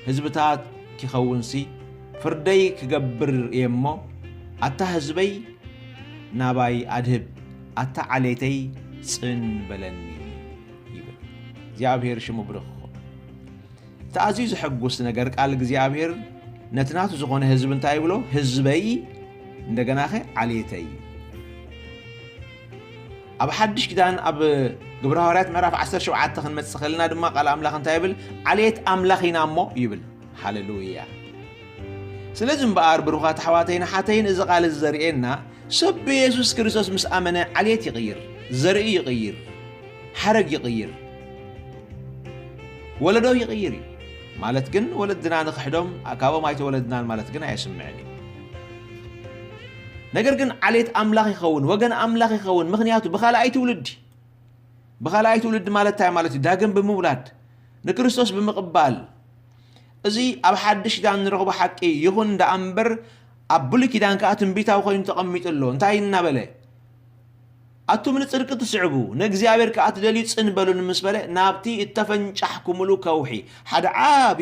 ህዝብታት ኪኸውንሲ፣ ፍርደይ ክገብር እየ እሞ፣ ኣታ ህዝበይ ናባይ ኣድህብ፣ ኣታ ዓሌተይ ጽን በለኒ ይብል። እግዚኣብሔር ሽሙ ብሩኽ ይኹን። እቲ ኣዝዩ ዘሐጉስ ነገር፣ ቃል እግዚኣብሔር ነቲ ናቱ ዝኾነ ህዝቢ እንታይ ይብሎ? ህዝበይ፣ እንደገናኸ ዓሌተይ። ኣብ ሓድሽ ኪዳን፣ ኣብ ግብረ ሃዋርያት ምዕራፍ ዓሰርተ ሸውዓተ ክንመጽእ ከለና ድማ፣ ቃል ኣምላኽ እንታይ ይብል? ዓሌት ኣምላኽ ኢና እሞ ይብል። ሃሌሉያ! ስለዚ እምበኣር፣ ብሩኻት ኣሕዋተይን ኣሓተይን፣ እዚ ቃል እዚ ዘርእየና፣ ሰብ ብየሱስ ክርስቶስ ምስ ኣመነ ዓሌት ይቕይር፣ ዘርኢ ይቕይር፣ ሓረግ ይቕይር፣ ወለዶ ይቕይር እዩ። ማለት ግን ወለድና ንኽሕዶም፣ ካብኦም ኣይተወለድናን ማለት ግን ኣየስምዕን እዩ። ነገር ግን ዓሌት ኣምላኽ ይኸውን፣ ወገን ኣምላኽ ይኸውን። ምኽንያቱ ብኻልኣይ ትውልዲ፣ ብኻልኣይ ትውልዲ ማለት እንታይ ማለት እዩ? ዳግም ብምውላድ፣ ንክርስቶስ ብምቕባል። እዚ ኣብ ሓድሽ ኪዳን ንረኽቦ ሓቂ ይኹን ደኣ እምበር፣ ኣብ ብሉይ ኪዳን ከኣ ትንቢታዊ ኮይኑ ተቐሚጡ ኣሎ። እንታይ እናበለ? ኣቱም ንጽድቂ ትስዕቡ፣ ንእግዚኣብሔር ከኣ ትደልዩ ጽን በሉኒ ምስ በለ፣ ናብቲ እተፈንጫሕኩምሉ ከውሒ፣ ሓደ ዓቢ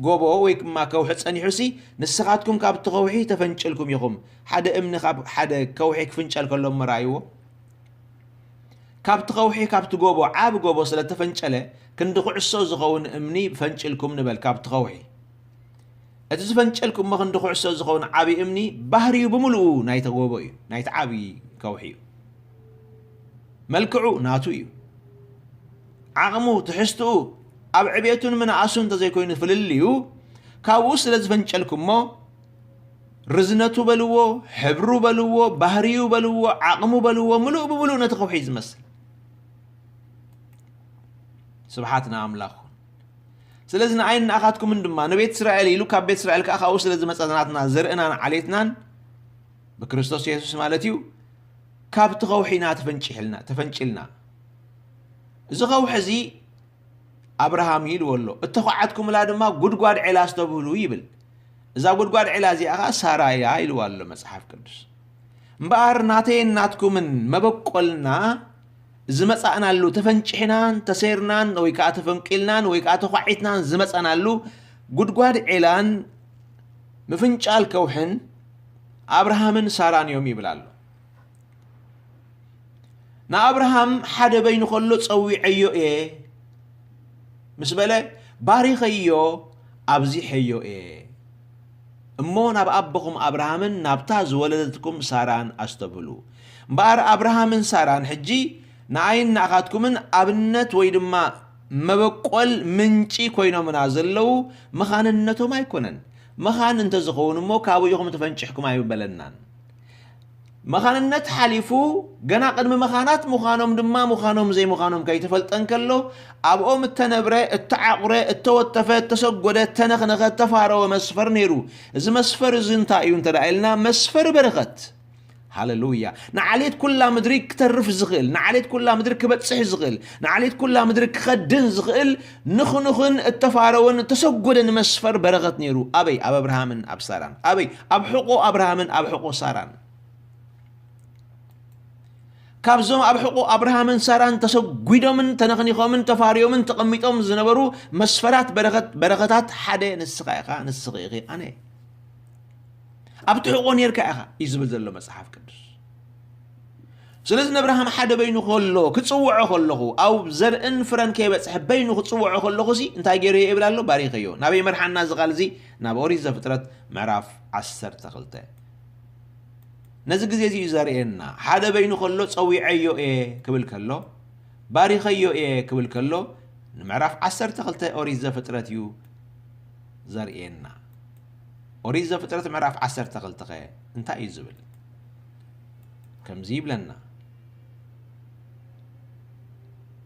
ጎቦ ወይ ድማ ከውሒ ጸኒሑሲ፣ ንስኻትኩም ካብቲ ከውሒ ተፈንጭልኩም ኢኹም። ሓደ እምኒ ካብ ሓደ ከውሒ ክፍንጨል ከሎ እሞ ረኣይዎ። ካብቲ ከውሒ፣ ካብቲ ጎቦ፣ ዓቢ ጎቦ ስለ ተፈንጨለ፣ ክንዲ ኩዕሶ ዝኸውን እምኒ ፈንጭልኩም ንበል ካብቲ ከውሒ። እቲ ዝፈንጨልኩሞ ክንዲ ኩዕሶ ዝኸውን ዓቢ እምኒ፣ ባህሪኡ ብምሉኡ ናይቲ ጎቦ እዩ፣ ናይቲ ዓቢ ከውሒ እዩ። መልክዑ ናቱ እዩ። ዓቕሙ፣ ትሕዝትኡ፣ ኣብ ዕቤቱን ምንኣሱን እንተዘይኮይኑ ፍልልዩ፣ ካብኡ ስለ ዝፈንጨልኩሞ፣ ርዝነቱ በልዎ፣ ሕብሩ በልዎ፣ ባህሪኡ በልዎ፣ ዓቕሙ በልዎ፣ ምሉእ ብምሉእ ነቲ ከውሒ እዩ ዝመስል። ስብሓት ንኣምላኽ ይኹን። ስለዚ ንኣይን ንኣኻትኩምን ድማ ንቤት እስራኤል ኢሉ፣ ካብ ቤት እስራኤል ከኣ ካብኡ ስለ ዝመጸ፣ ናትና ዘርእናን ዓሌትናን ብክርስቶስ የሱስ ማለት እዩ፣ ካብቲ ከውሒ ኢና ተፈንጭሕልና-፣ ተፈንጭልና። እዚ ከውሒ እዚ ኣብርሃም እዩ ኢልዎ ኣሎ። እተዃዓትኩምላ ድማ ጉድጓድ ዔላ ኣስተብህሉ ይብል። እዛ ጉድጓድ ዔላ እዚኣ ኸኣ ሳራ እያ ኢልዋ ኣሎ መጽሓፍ ቅዱስ። እምበኣር ናተይን ናትኩምን መበቆልና ዝመጻእናሉ፣ ተፈንጭሕናን ተሰይርናን ወይ ከኣ ተፈንቂልናን ወይ ከኣ ተዃዒትናን ዝመጻናሉ ጉድጓድ ዔላን ምፍንጫል ከውሕን ኣብርሃምን ሳራን እዮም ይብል ኣሎ። ንኣብርሃም ሓደ በይኑ ኸሎ ጸዊዐዮ እየ ምስ በለ፣ ባሪኸዮ ኣብዚሐዮ እየ። እሞ ናብ ኣቦኹም ኣብርሃምን ናብታ ዝወለደትኩም ሳራን ኣስተብህሉ። እምበኣር ኣብርሃምን ሳራን ሕጂ ንኣይን ንኣኻትኩምን ኣብነት ወይ ድማ መበቆል ምንጪ ኮይኖምና ዘለዉ መኻንነቶም ኣይኮነን። መኻን እንተዝኸውን እሞ ካብኡ ኢኹም ተፈንጭሕኩም ኣይምበለናን። መኻንነት ሓሊፉ፣ ገና ቅድሚ መኻናት ምዃኖም ድማ ምዃኖም ዘይምዃኖም ከይተፈልጠ እንከሎ፣ ኣብኦም እተነብረ፣ እተዓቑረ፣ እተወተፈ፣ እተሰጎደ፣ እተነኽነኸ፣ እተፋረወ መስፈር ነይሩ። እዚ መስፈር እዚ እንታይ እዩ እንተ ደኣ ኢልና፣ መስፈር በረኸት። ሃሌሉያ። ንዓሌት ኩላ ምድሪ ክተርፍ ዝኽእል፣ ንዓሌት ኩላ ምድሪ ክበጽሕ ዝኽእል፣ ንዓሌት ኩላ ምድሪ ክኸድን ዝኽእል፣ ንኽኑኽን እተፋረወን እተሰጎደን መስፈር በረኸት ነይሩ። ኣበይ? ኣብ ኣብርሃምን ኣብ ሳራን። ኣበይ? ኣብ ሕቖ ኣብርሃምን ኣብ ሕቖ ሳራን። ካብዞም ኣብ ሕቖ ኣብርሃምን ሳራን ተሰጒዶምን ተነኽኒኾምን ተፋርዮምን ተቐሚጦም ዝነበሩ መስፈራት በረኸት፣ በረኸታት ሓደ ንስኻ ኢኻ፣ ንስኺ ኢኺ፣ ኣነ። ኣብቲ ሕቖ ኔርካ ኢኻ እዩ ዝብል ዘሎ መጽሓፍ ቅዱስ። ስለዚ ነብርሃም ሓደ በይኑ ከሎ፣ ክጽውዖ ከለኹ፣ ኣብ ዘርእን ፍረን ከይበጽሐ በይኑ ክጽውዖ ከለኹ ሲ እንታይ ገይረዮ ይብል ኣሎ? ባሪኸዮ። ናበይ መርሓና እዚ ቃል እዚ? ናብ ኦሪት ዘፍጥረት ምዕራፍ ዓሰርተ ክልተ። ነዚ ግዜ እዚ እዩ ዘርእየና። ሓደ በይኑ ከሎ ጸዊዐዮ እየ ክብል ከሎ፣ ባሪኸዮ እየ ክብል ከሎ፣ ንምዕራፍ ዓሰርተ ክልተ ኦሪት ዘፍጥረት እዩ ዘርእየና። ኦሪት ዘፍጥረት ምዕራፍ ዓሰርተ ክልተ ኸ እንታይ እዩ ዝብል? ከምዚ ይብለና፣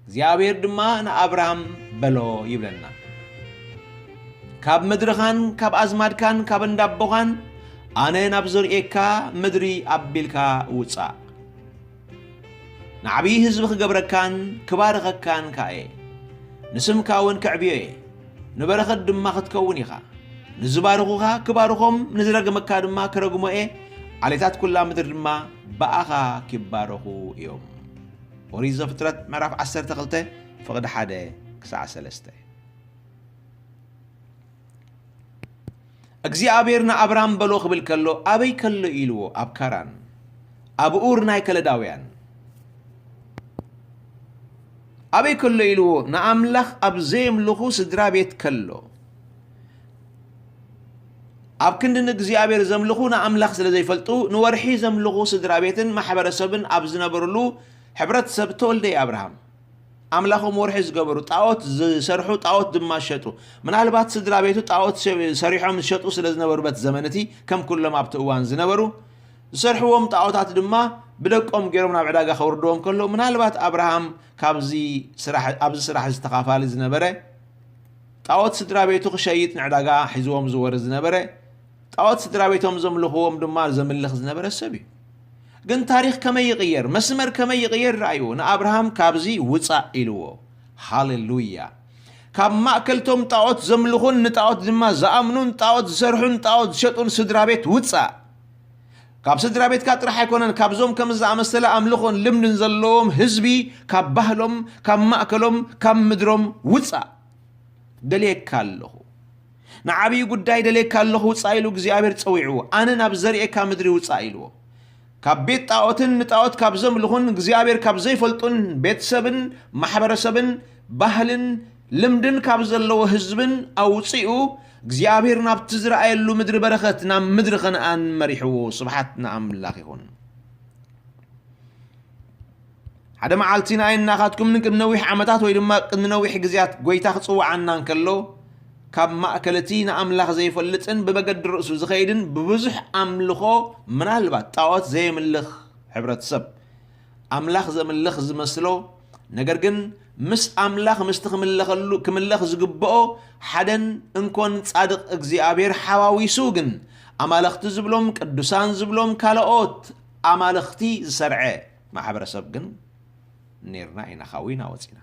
እግዚኣብሔር ድማ ንኣብርሃም በሎ ይብለና፣ ካብ ምድርኻን ካብ ኣዝማድካን ካብ እንዳቦኻን ኣነ ናብ ዘርእየካ ምድሪ ኣቢልካ ውጻእ። ንዓብዪ ህዝቢ ክገብረካን ክባርኸካን ከኣ እየ። ንስምካ እውን ከዕብዮ እየ፣ ንበረኸት ድማ ክትከውን ኢኻ። ንዝባርኹኻ ክባርኾም፣ ንዝረግመካ ድማ ክረግሞ እየ። ዓሌታት ኩላ ምድሪ ድማ ብኣኻ ኪባረኹ እዮም። ኦሪት ዘፍጥረት ምዕራፍ ዓሰርተ ክልተ ፍቕዲ ሓደ ክሳዕ ሰለስተ። እግዚኣብሔር ንኣብራም በሎ ክብል ከሎ ኣበይ ከሎ ኢልዎ? ኣብ ካራን ኣብ ኡር ናይ ከለዳውያን ኣበይ ከሎ ኢልዎ? ንኣምላኽ ኣብ ዘየምልኹ ስድራ ቤት ከሎ ኣብ ክንዲ ንእግዚኣብሔር ዘምልኹ ንኣምላኽ ስለ ዘይፈልጡ ንወርሒ ዘምልኹ ስድራ ቤትን ማሕበረሰብን ኣብ ዝነበሩሉ ሕብረተሰብ ተወልደ ኣብርሃም። ኣምላኾም ወርሒ ዝገበሩ፣ ጣዖት ዝሰርሑ፣ ጣዖት ድማ ዝሸጡ። ምናልባት ስድራ ቤቱ ጣዖት ሰሪሖም ዝሸጡ ስለ ዝነበሩ በቲ ዘመን እቲ ከም ኩሎም ኣብቲ እዋን ዝነበሩ ዝሰርሕዎም ጣዖታት ድማ ብደቆም ገይሮም ናብ ዕዳጋ ከውርድዎም ከለዉ ምናልባት ኣብርሃም ካብዚ ኣብዚ ስራሕ ዝተኻፋሊ ዝነበረ ጣዖት ስድራ ቤቱ ክሸይጥ ንዕዳጋ ሒዝዎም ዝወርድ ዝነበረ ጣዖት ስድራ ቤቶም ዘምልኽዎም ድማ ዘምልኽ ዝነበረ ሰብ እዩ። ግን ታሪኽ ከመይ ይቕየር፣ መስመር ከመይ ይቕየር ረኣይዎ። ንኣብርሃም ካብዚ ውጻእ ኢልዎ። ሃሌሉያ! ካብ ማእከልቶም ጣዖት ዘምልኹን ንጣዖት ድማ ዝኣምኑን ጣዖት ዝሰርሑን ጣዖት ዝሸጡን ስድራ ቤት ውጻእ። ካብ ስድራ ቤትካ ጥራሕ ኣይኮነን፣ ካብዞም ከምዚ ዝኣመሰለ ኣምልኾን ልምድን ዘለዎም ህዝቢ፣ ካብ ባህሎም፣ ካብ ማእከሎም፣ ካብ ምድሮም ውጻእ። ደልየካ ኣለኹ። ንዓብዪ ጉዳይ ደልየካ ኣለኹ ውጻእ ኢሉ እግዚኣብሔር ጸዊዕዎ። ኣነ ናብ ዘርእየካ ምድሪ ውጻእ ኢልዎ። ካብ ቤት ጣዖትን ንጣዖት ካብ ዘምልኹን እግዚኣብሔር ካብ ዘይፈልጡን ቤተሰብን ማሕበረሰብን ባህልን ልምድን ካብ ዘለዎ ህዝብን ኣውጺኡ እግዚኣብሔር ናብቲ ዝረኣየሉ ምድሪ በረኸት ናብ ምድሪ ከነኣን መሪሕዎ። ስብሓት ንኣምላኽ ይኹን። ሓደ መዓልቲ ንኣይን ናኻትኩምን ቅድሚ ነዊሕ ዓመታት ወይ ድማ ቅድሚ ነዊሕ ግዜያት ጎይታ ክጽውዓና እንከሎ ካብ ማእከል እቲ ንኣምላኽ ዘይፈልጥን ብመገዲ ርእሱ ዝኸይድን ብብዙሕ ኣምልኾ ምናልባት ጣዖት ዘየምልኽ ሕብረተሰብ ኣምላኽ ዘምልኽ ዝመስሎ ነገር ግን ምስ ኣምላኽ ምስቲ ክምለኸሉ ክምለኽ ዝግብኦ ሓደን እንኮን ጻድቕ እግዚኣብሔር ሓዋዊሱ ግን ኣማልኽቲ ዝብሎም ቅዱሳን ዝብሎም ካልኦት ኣማልኽቲ ዝሰርዐ ማሕበረሰብ ግን ኔርና ኢና፣ ካብ ወይና ወፂና።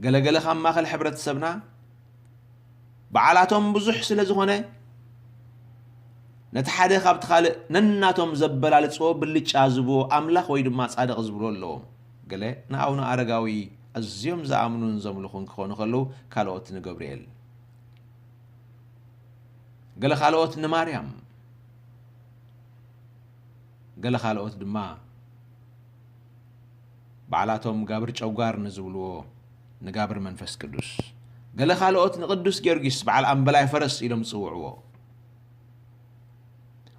ገለገለ ካብ ማእኸል ሕብረተሰብና በዓላቶም ብዙሕ ስለ ዝኾነ ነቲ ሓደ ካብቲ ካልእ ነናቶም ዘበላልፅዎ ብልጫ ዝብዎ ኣምላኽ ወይ ድማ ፃድቕ ዝብልዎ ኣለዎም። ገለ ንኣቡነ ኣረጋዊ ኣዝዮም ዝኣምኑን ዘምልኹን ክኾኑ ከለዉ ካልኦት ንገብርኤል፣ ገለ ካልኦት ንማርያም፣ ገለ ካልኦት ድማ ባዕላቶም ጋብር ጨጓር ንዝብልዎ ንጋብር መንፈስ ቅዱስ፣ ገለ ካልኦት ንቅዱስ ጊዮርጊስ በዓል ኣምበላይ ፈረስ ኢሎም ዝጽውዕዎ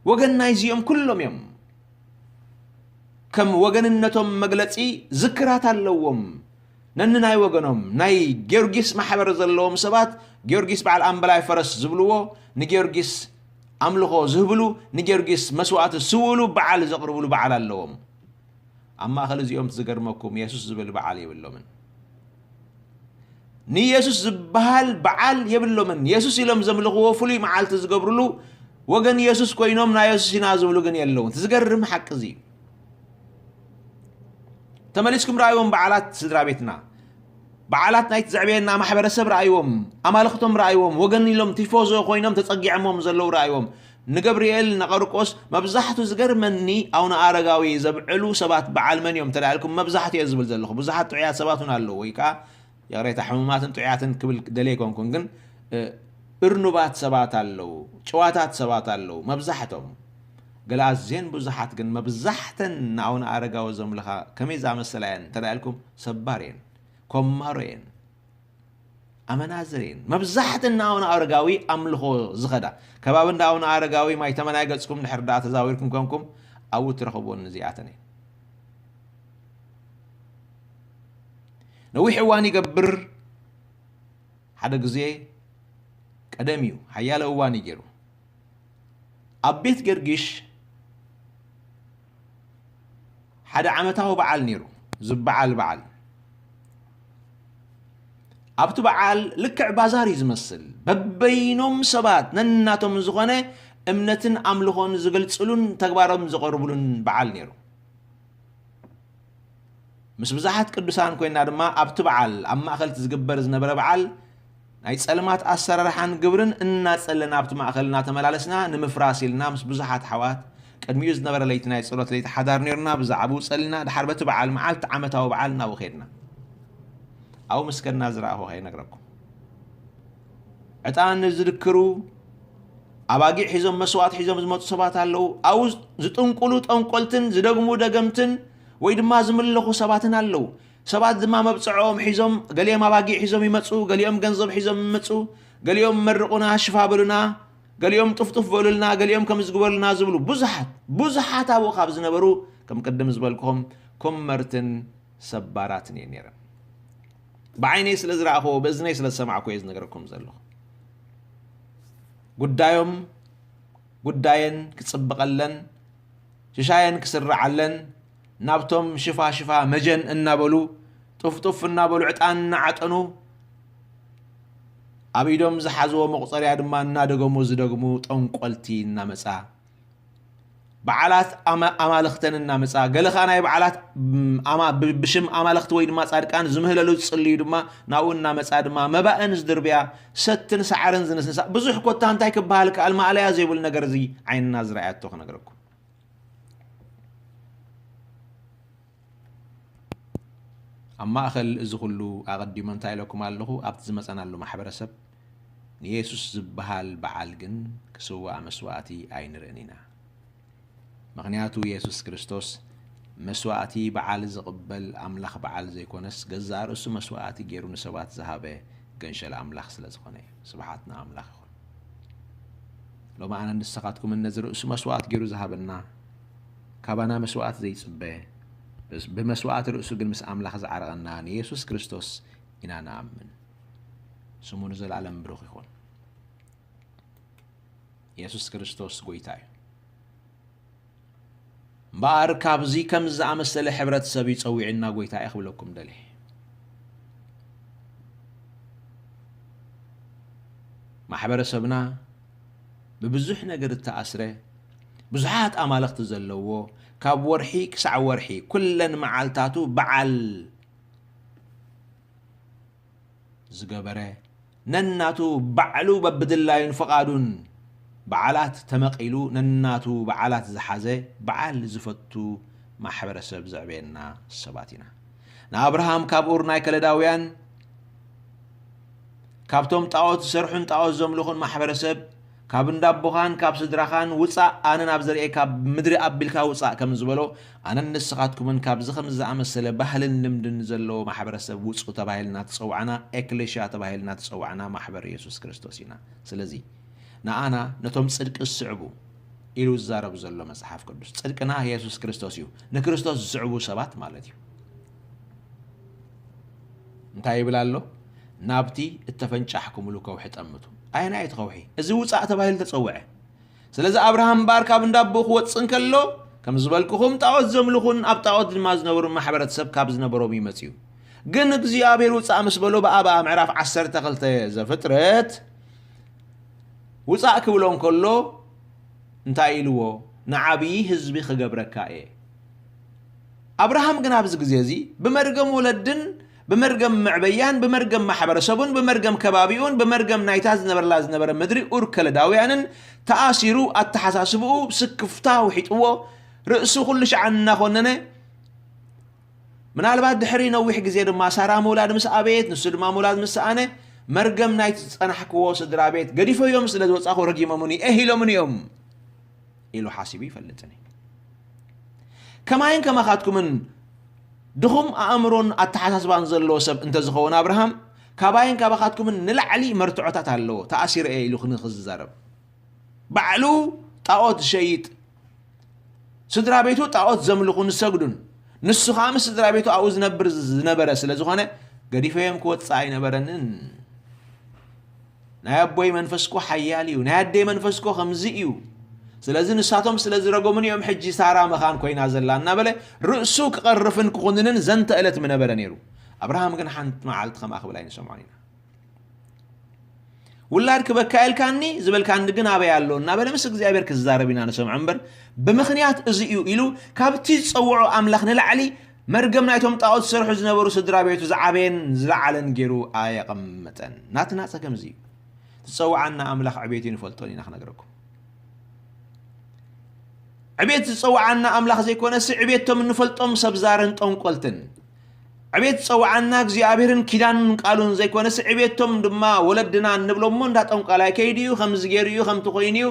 ወገን ናይዚኦም ኩሎም እዮም። ከም ወገንነቶም መግለጺ ዝክራት ኣለዎም። ነንናይ ወገኖም ናይ ጊዮርጊስ ማሕበር ዘለዎም ሰባት ጊዮርጊስ በዓል ኣምበላይ ፈረስ ዝብልዎ ንጊዮርጊስ ኣምልኾ ዝህብሉ ንጊዮርጊስ መስዋእቲ ዝስውእሉ በዓል ዘቕርብሉ በዓል ኣለዎም። ኣብ ማእኸል እዚኦም ዝገርመኩም የሱስ ዝብል በዓል የብሎምን። ንየሱስ ዝበሃል በዓል የብሎምን። የሱስ ኢሎም ዘምልኽዎ ፍሉይ መዓልቲ ዝገብርሉ ወገን የሱስ ኮይኖም ናይ የሱስ ኢና ዝብሉ ግን የለውን። እቲ ዝገርም ሓቂ እዚ እዩ። ተመሊስኩም ረኣይዎም በዓላት ስድራ ቤትና፣ በዓላት ናይቲ ዘዕበየና ማሕበረሰብ ረኣይዎም፣ ኣማልኽቶም ረኣይዎም፣ ወገን ኢሎም ቲፎዞ ኮይኖም ተጸጊዖሞም ዘለዉ ረኣይዎም። ንገብርኤል ንቐርቆስ መብዛሕቱ ዝገርመኒ ኣቡነ ኣረጋዊ ዘብዕሉ ሰባት በዓል መን እዮም ተዳልኩም መብዛሕቱ እየ ዝብል ዘለኹ። ብዙሓት ጥዑያት ሰባት እውን ኣለዉ ወይ ከዓ ይቕሬታ ሕሙማትን ጥዑያትን ክብል ደልየ ኣይኮንኩን ግን እርኑባት ሰባት ኣለዉ፣ ጭዋታት ሰባት ኣለዉ። መብዛሕቶም ገለ ኣዝየን ብዙሓት ግን መብዛሕተን ንኣቡነ ኣረጋዊ ዘምልኻ ከመይ ዝኣመሰላ እየን እንተዳልኩም ሰባር እየን፣ ኮማሮ እየን፣ ኣመናዝር እየን። መብዛሕተን ንኣቡነ ኣረጋዊ ኣምልኾ ዝኸዳ ከባቢ እንዳ ኣቡነ ኣረጋዊ ማይተመናይ ገጽኩም ድሕር ዳ ተዛዊርኩም ኮንኩም ኣብኡ ትረኽብዎን እዚኣተን እየን። ነዊሕ እዋን ይገብር ሓደ ግዜ ቀደም እዩ፣ ሓያለ እዋን እዩ ገይሩ። ኣብ ቤት ገርጊሽ ሓደ ዓመታዊ በዓል ነይሩ፣ ዝበዓል በዓል። ኣብቲ በዓል ልክዕ ባዛር እዩ ዝመስል። በበይኖም ሰባት ነናቶም ዝኾነ እምነትን ኣምልኾን ዝገልጽሉን ተግባሮም ዘቐርብሉን በዓል ነይሩ። ምስ ብዙሓት ቅዱሳን ኮይና ድማ ኣብቲ በዓል ኣብ ማእኸል እቲ ዝግበር ዝነበረ በዓል ናይ ጸልማት ኣሰራርሓን ግብርን እናጸለና ኣብቲ ማእኸል እናተመላለስና ንምፍራስ ኢልና ምስ ብዙሓት ኣሕዋት ቅድሚኡ ዝነበረ ለይቲ ናይ ጸሎት ለይቲ ሓዳር ነይሩና። ብዛዕባኡ ጸሊና ድሓር በቲ በዓል መዓልቲ ዓመታዊ በዓል ናብኡ ከድና። ኣብኡ ምስ ከድና ዝረኣኹ ከይነግረኩም ዕጣን ዝድክሩ፣ ኣባጊዕ ሒዞም፣ መስዋእቲ ሒዞም ዝመፁ ሰባት ኣለዉ። ኣብኡ ዝጥንቁሉ ጠንቆልትን ዝደግሙ ደገምትን ወይ ድማ ዝምለኹ ሰባትን ኣለዉ። ሰባት ድማ መብፅዖም ሒዞም፣ ገሊኦም ኣባጊዕ ሒዞም ይመፁ፣ ገሊኦም ገንዘብ ሒዞም ይመፁ፣ ገሊኦም መርቑና፣ ሽፋ በሉና፣ ገሊኦም ጥፍጡፍ በሉልና፣ ገሊኦም ከምዚ ግበሩልና ዝብሉ ብዙሓት፣ ብዙሓት ኣብኡ ካብ ዝነበሩ፣ ከም ቅድም ዝበልኩኹም፣ ኮመርትን ሰባራትን እየ ነይረ። ብዓይነይ ስለ ዝረኣኽዎ፣ ብእዝነይ ስለ ዝሰማዕኩ እየ ዝነግረኩም ዘለኹ። ጉዳዮም ጉዳየን ክጽብቐለን፣ ሽሻየን ክስርዓለን፣ ናብቶም ሽፋ ሽፋ መጀን እናበሉ፣ ጡፍ ጡፍ እናበሉ፣ ዕጣን እናዓጠኑ፣ ኣብ ኢዶም ዝሓዝዎ መቑጸርያ ድማ እናደገሙ ዝደግሙ ጠንቆልቲ እናመጻ፣ በዓላት ኣማ-፣ ኣማልኽተን እናመጻ፣ ገለ ኸኣ ናይ በዓላት፣ ም፣ ኣማ-፣ ብ-፣ ብሽም ኣማልኽቲ ወይ ድማ ጻድቃን ዝምህለሉ ዝጽልዩ ድማ ናብኡ እናመጻ ድማ መባእን ዝድርብያ፣ ሰትን ሳዕርን ዝንስንሳ፣ ብዙሕ ኮታ እንታይ ክበሃል ከኣል ማእለያ ዘይብሉ ነገር እዚ ዓይንና ዝረኣያቶ ክነግረኩም። ኣብ ማእከል እዚ ኩሉ ኣቐዲመ እንታይ ኢለኩም ኣለኹ? ኣብቲ ዝመጸናሉ ማሕበረሰብ ንየሱስ ዝበሃል በዓል ግን ክስዋእ መስዋእቲ ኣይንርእን ኢና። ምኽንያቱ የሱስ ክርስቶስ መስዋእቲ በዓል ዝቕበል ኣምላኽ በዓል ዘይኮነስ፣ ገዛእ ርእሱ መስዋእቲ ገይሩ ንሰባት ዝሃበ ገንሸል ኣምላኽ ስለ ዝኾነ እዩ። ስብሓት ንኣምላኽ ይኹን። ሎሚ ኣነን ንስኻትኩምን ነዚ ርእሱ መስዋእቲ ገይሩ ዝሃበና፣ ካባና መስዋእቲ ዘይጽበ፣ ብስ-፣ ብመስዋእቲ ርእሱ ግን ምስ ኣምላኽ ዝዓረቐና ንየሱስ ክርስቶስ ኢና ንኣምን። ስሙ ንዘለኣለም ብሩኽ ይኹን። የሱስ ክርስቶስ ጐይታ እዩ። እምበኣር ካብዚ ከምዚ ዝኣመሰለ ሕብረተሰብ እዩ ጸዊዑና ጐይታ እየ ክብለኩም ደልየ። ማሕበረሰብና ብብዙሕ ነገር እተኣስረ፣ ብዙሓት ኣማልኽቲ ዘለዎ፣ ካብ ወርሒ ክሳዕ ወርሒ ኩለን መዓልታቱ በዓል ዝገበረ፣ ነናቱ ባዕሉ በብድላዩን ፍቓዱን በዓላት ተመቒሉ፣ ነናቱ በዓላት ዝሓዘ፣ በዓል ዝፈቱ ማሕበረሰብ ዘዕበየና ሰባት ኢና። ንኣብርሃም ካብ ኡር ናይ ከለዳውያን፣ ካብቶም ጣዖት ዝሰርሑን ጣዖት ዘምልኹን ማሕበረሰብ፣ ካብ እንዳቦኻን ካብ ስድራኻን ውጻእ፣ ኣነ ናብ ዘርእየካ ምድሪ ኣቢልካ ውጻእ ከም ዝበሎ፣ ኣነን ንስኻትኩምን ካብዚ ከምዚ ዝኣመሰለ ባህልን ልምድን ዘለዎ ማሕበረሰብ ውጹ ተባሂልና ትጸዋዕና፣ ኤክሌሽያ ተባሂልና ትጸዋዕና ማሕበር የሱስ ክርስቶስ ኢና። ስለዚ ንኣና ነቶም ጽድቂ ዝስዕቡ ኢሉ ዝዛረብ ዘሎ መጽሓፍ ቅዱስ፣ ጽድቅና የሱስ ክርስቶስ እዩ። ንክርስቶስ ዝስዕቡ ሰባት ማለት እዩ። እንታይ ይብል ኣሎ? ናብቲ እተፈንጫሕኩምሉ ከውሒ ጠምቱ። ኣየናይ እቲ ከውሒ? እዚ ውጻእ ተባሂሉ ተጸውዐ። ስለዚ ኣብርሃም እምበኣር ካብ እንዳቦኡ ክወጽእ እንከሎ፣ ከም ዝበልኩኹም ጣዖት ዘምልኹን ኣብ ጣዖት ድማ ዝነበሩ ማሕበረተሰብ ካብ ዝነበሮም እዩ መጺኡ። ግን እግዚኣብሔር ውጻእ ምስ በሎ ብኣበኣ ምዕራፍ ዓሰርተ ክልተ ዘፍጥረት ውጻእ ክብሎ እንከሎ እንታይ ኢልዎ? ንዓብዪ ህዝቢ ክገብረካ እየ። ኣብርሃም ግን ኣብዚ ግዜ እዚ ብመርገም ወለድን ብመርገም መዕበያን ብመርገም ማሕበረሰቡን ብመርገም ከባቢኡን ብመርገም ናይታ ዝነበረላ ዝነበረ ምድሪ ኡር ከለዳውያንን ተኣሲሩ፣ ኣተሓሳስብኡ ስክፍታ ውሒጥዎ፣ ርእሱ ኩሉ ሻዕ እናኾነነ፣ ምናልባት ድሕሪ ነዊሕ ግዜ ድማ ሳራ ምውላድ ምስ ኣበየት፣ ንሱ ድማ ምውላድ ምስ ሰኣነ፣ መርገም ናይቲ ዝጸናሕክዎ ስድራ ቤት ገዲፈዮም ስለ ዝወጻኹ ረጊሞምኒ፣ ኤህ ኢሎምኒ እዮም ኢሉ ሓሲቡ ይፈልጥን እዩ። ከማይን ከማኻትኩምን ድኹም ኣእምሮን ኣተሓሳስባን ዘለዎ ሰብ እንተዝኸውን ኣብርሃም፣ ካባይን ካባኻትኩምን ንላዕሊ መርትዖታት ኣለዎ፣ ተኣሲረ እየ ኢሉ ንኽዝዛረብ። ባዕሉ ጣዖት ዝሸይጥ፣ ስድራ ቤቱ ጣዖት ዘምልኹን ዝሰግዱን፣ ንሱ ኸኣ ምስ ስድራ ቤቱ ኣብኡ ዝነብር ዝነበረ ስለ ዝኾነ፣ ገዲፈዮም ክወጽእ ኣይነበረንን። ናይ ኣቦይ መንፈስኮ ሓያል እዩ፣ ናይ ኣደይ መንፈስኮ ከምዚ እዩ። ስለዚ ንሳቶም ስለ ዝረገሙኒ እዮም ሕጂ ሳራ መኻን ኮይና ዘላ እናበለ ርእሱ ክቐርፍን ክኹንንን ዘንተ ዕለት ምነበረ ነይሩ። ኣብርሃም ግን ሓንቲ መዓልቲ ከምኣ ክብል ኣይንሰምዖን ኢና። ውላድ ክበካ ኢልካኒ ዝበልካኒ ግን ኣበይ ኣሎ እናበለ ምስ እግዚኣብሔር ክዛረብ ኢና ንሰምዖ እምበር፣ ብምኽንያት እዚ እዩ ኢሉ ካብቲ ዝጸውዖ ኣምላኽ ንላዕሊ መርገም ናይቶም ጣዖት ዝሰርሑ ዝነበሩ ስድራ ቤቱ ዝዓበየን ዝለዓለን ገይሩ ኣየቐመጠን። ናትና ጸገም እዚ እዩ። ዝጸውዓና ኣምላኽ ዕቤቱ ንፈልጦን ኢና ክነግረኩም። ዕቤት ዝጸውዓና ኣምላኽ ዘይኮነሲ፣ ዕቤቶም እንፈልጦም ሰብ ዛርን ጠንቆልትን፣ ዕቤት ዝጸውዓና እግዚኣብሔርን ኪዳንን ቃሉን ዘይኮነስ፣ ዕቤቶም ድማ ወለድና እንብሎ እሞ፣ እንዳ ጠንቋላይ ከይዱ እዩ፣ ከምዚ ገይሩ እዩ፣ ከምቲ ኮይኑ እዩ፣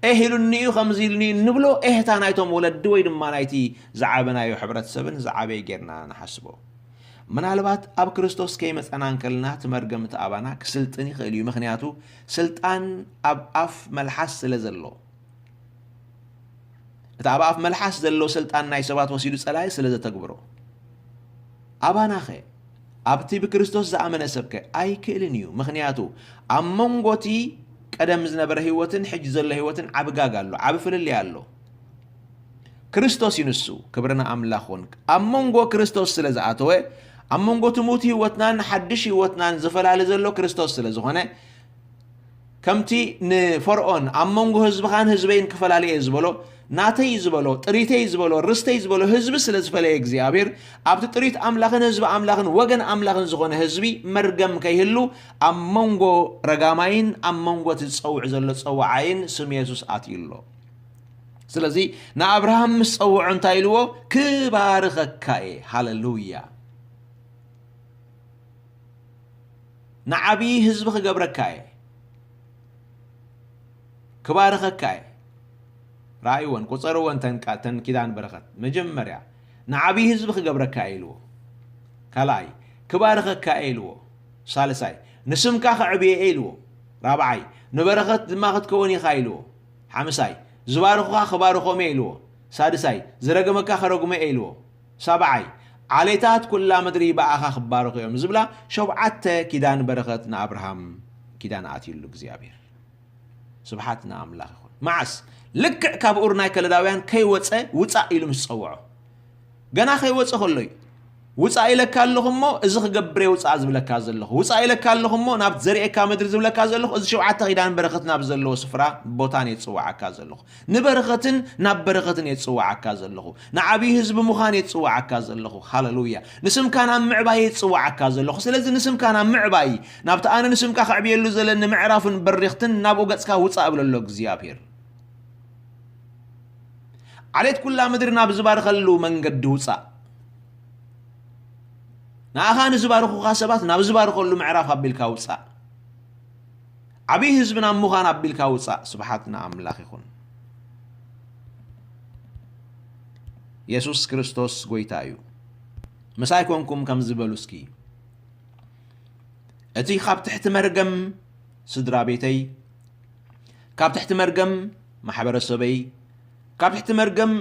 ኤህ ኢሉኒ እዩ፣ ከምዚ ኢሉኒ እዩ እንብሎ፣ ኤህታ ናይቶም ወለዲ ወይ ድማ ናይቲ ዝዓበናዮ ሕብረተሰብን ዝዓበየ ጌርና ንሓስቦ። ምናልባት ኣብ ክርስቶስ ከይመጸና እንከልና፣ እቲ መርገም እቲ ኣባና ክስልጥን ይኽእል እዩ። ምኽንያቱ፣ ስልጣን ኣብ ኣፍ መልሓስ ስለ ዘሎ። እቲ ኣብ ኣፍ መልሓስ ዘሎ ስልጣን ናይ ሰባት ወሲዱ ጸላኢ ስለ ዘተግብሮ። ኣባናኸ? ኣብቲ ብክርስቶስ ዝኣመነ ሰብከ? ኣይክእልን እዩ። ምኽንያቱ፣ ኣብ መንጎ እቲ ቀደም ዝነበረ ህይወትን ሕጂ ዘሎ ህይወትን ዓቢ ጋግ ኣሎ፣ ዓቢ ፍልልይ ኣሎ። ክርስቶስ እዩ ንሱ፣ ክብሪ ንኣምላኽ ይኹን። ኣብ መንጎ ክርስቶስ ስለ ዝኣተወ፣ ኣብ መንጎ እቲ ምዉት ህይወትናን ሓድሽ ህይወትናን ዝፈላሊ ዘሎ ክርስቶስ ስለ ዝኾነ፣ ከምቲ ንፈርዖን ኣብ መንጎ ህዝብኻን ህዝበይን ክፈላለ እየ ዝበሎ፣ ናተይ ዝበሎ፣ ጥሪተይ ዝበሎ፣ ርስተይ ዝበሎ ህዝቢ ስለ ዝፈለየ እግዚኣብሔር፣ ኣብቲ ጥሪት ኣምላኽን ህዝቢ ኣምላኽን ወገን ኣምላኽን ዝኾነ ህዝቢ መርገም ከይህሉ ኣብ መንጎ ረጋማይን ኣብ መንጎ እቲ ዝጸውዕ ዘሎ ጸዋዓይን ስም የሱስ ኣትዩ ኣሎ። ስለዚ ንኣብርሃም ምስ ጸውዖ እንታይ ኢልዎ? ክባርኸካ እየ። ሃሌሉያ። ንዓብዪ ህዝቢ ክገብረካ እየ። ክባርኸካ እየ። ረኣይወን፣ ቁጸርወን ተን ቃ-፣ ተን ኪዳን በረኸት። መጀመርያ፣ ንዓብዪ ህዝቢ ክገብረካ እየ ኢልዎ። ካልኣይ፣ ክባርኸካ እየ ኢልዎ። ሳልሳይ፣ ንስምካ ከዕብየ እየ ኢልዎ። ራብዓይ፣ ንበረኸት ድማ ክትከውን ኢኻ ኢልዎ። ሓምሳይ፣ ዝባርኹኻ ክባርኾም እየ ኢልዎ። ሳድሳይ፣ ዝረገመካ ከረጉመ እየ ኢልዎ። ሳብዓይ፣ ዓሌታት ኩላ ምድሪ ብኣኻ ክባረኹ እዮም ዝብላ ሸውዓተ ኪዳን በረኸት ንኣብርሃም ኪዳን ኣትዩሉ እግዚኣብሔር። ስብሓት ንኣምላኽ ይኹን። መዓስ? ልክዕ ካብ ኡር ናይ ከለዳውያን ከይወፀ ውፃእ ኢሉ ምስ ጸውዖ። ገና ከይወፀ ከሎ እዩ። ውፃእ ኢለካ ኣለኹ እሞ እዚ ክገብር እየ ውፃእ ዝብለካ ዘለኹ። ውፃእ ኢለካ ኣለኹ እሞ ናብ ዘርእየካ ምድሪ ዝብለካ ዘለኹ፣ እዚ ሸውዓተ ኪዳን በረኸት ናብ ዘለዎ ስፍራ ቦታን እየ ዝፅውዓካ ዘለኹ። ንበረኸትን ናብ በረኸትን እየ ዝፅውዓካ ዘለኹ። ንዓብዪ ህዝቢ ምዃን እየ ዝፅውዓካ ዘለኹ። ሃሌሉያ። ንስምካ ናብ ምዕባይ እየ ዝፅውዓካ ዘለኹ። ስለዚ ንስምካ ናብ ምዕባይ፣ ናብቲ ኣነ ንስምካ ከዕብየሉ ዘለኒ ምዕራፍን በሪኽትን ናብኡ ገጽካ ውጻእ እብለሎ እግዚኣብሔር። ዓሌት ኩላ ምድሪ ናብ ዝባርኸሉ መንገዲ ውጻእ። ንኣኻ ንዝባርኹኻ ሰባት ናብ ዝባርኸሉ ምዕራፍ ኣቢልካ ውጻእ። ዓብዪ ህዝቢ ናብ ምዃን ኣቢልካ ውጻእ። ስብሓት ንኣምላኽ ይኹን። የሱስ ክርስቶስ ጐይታ እዩ። ምሳይ ኮንኩም ከምዚ በሉ እስኪ፣ እቲ ካብ ትሕቲ መርገም ስድራ ቤተይ፣ ካብ ትሕቲ መርገም ማሕበረሰበይ፣ ካብ ትሕቲ መርገም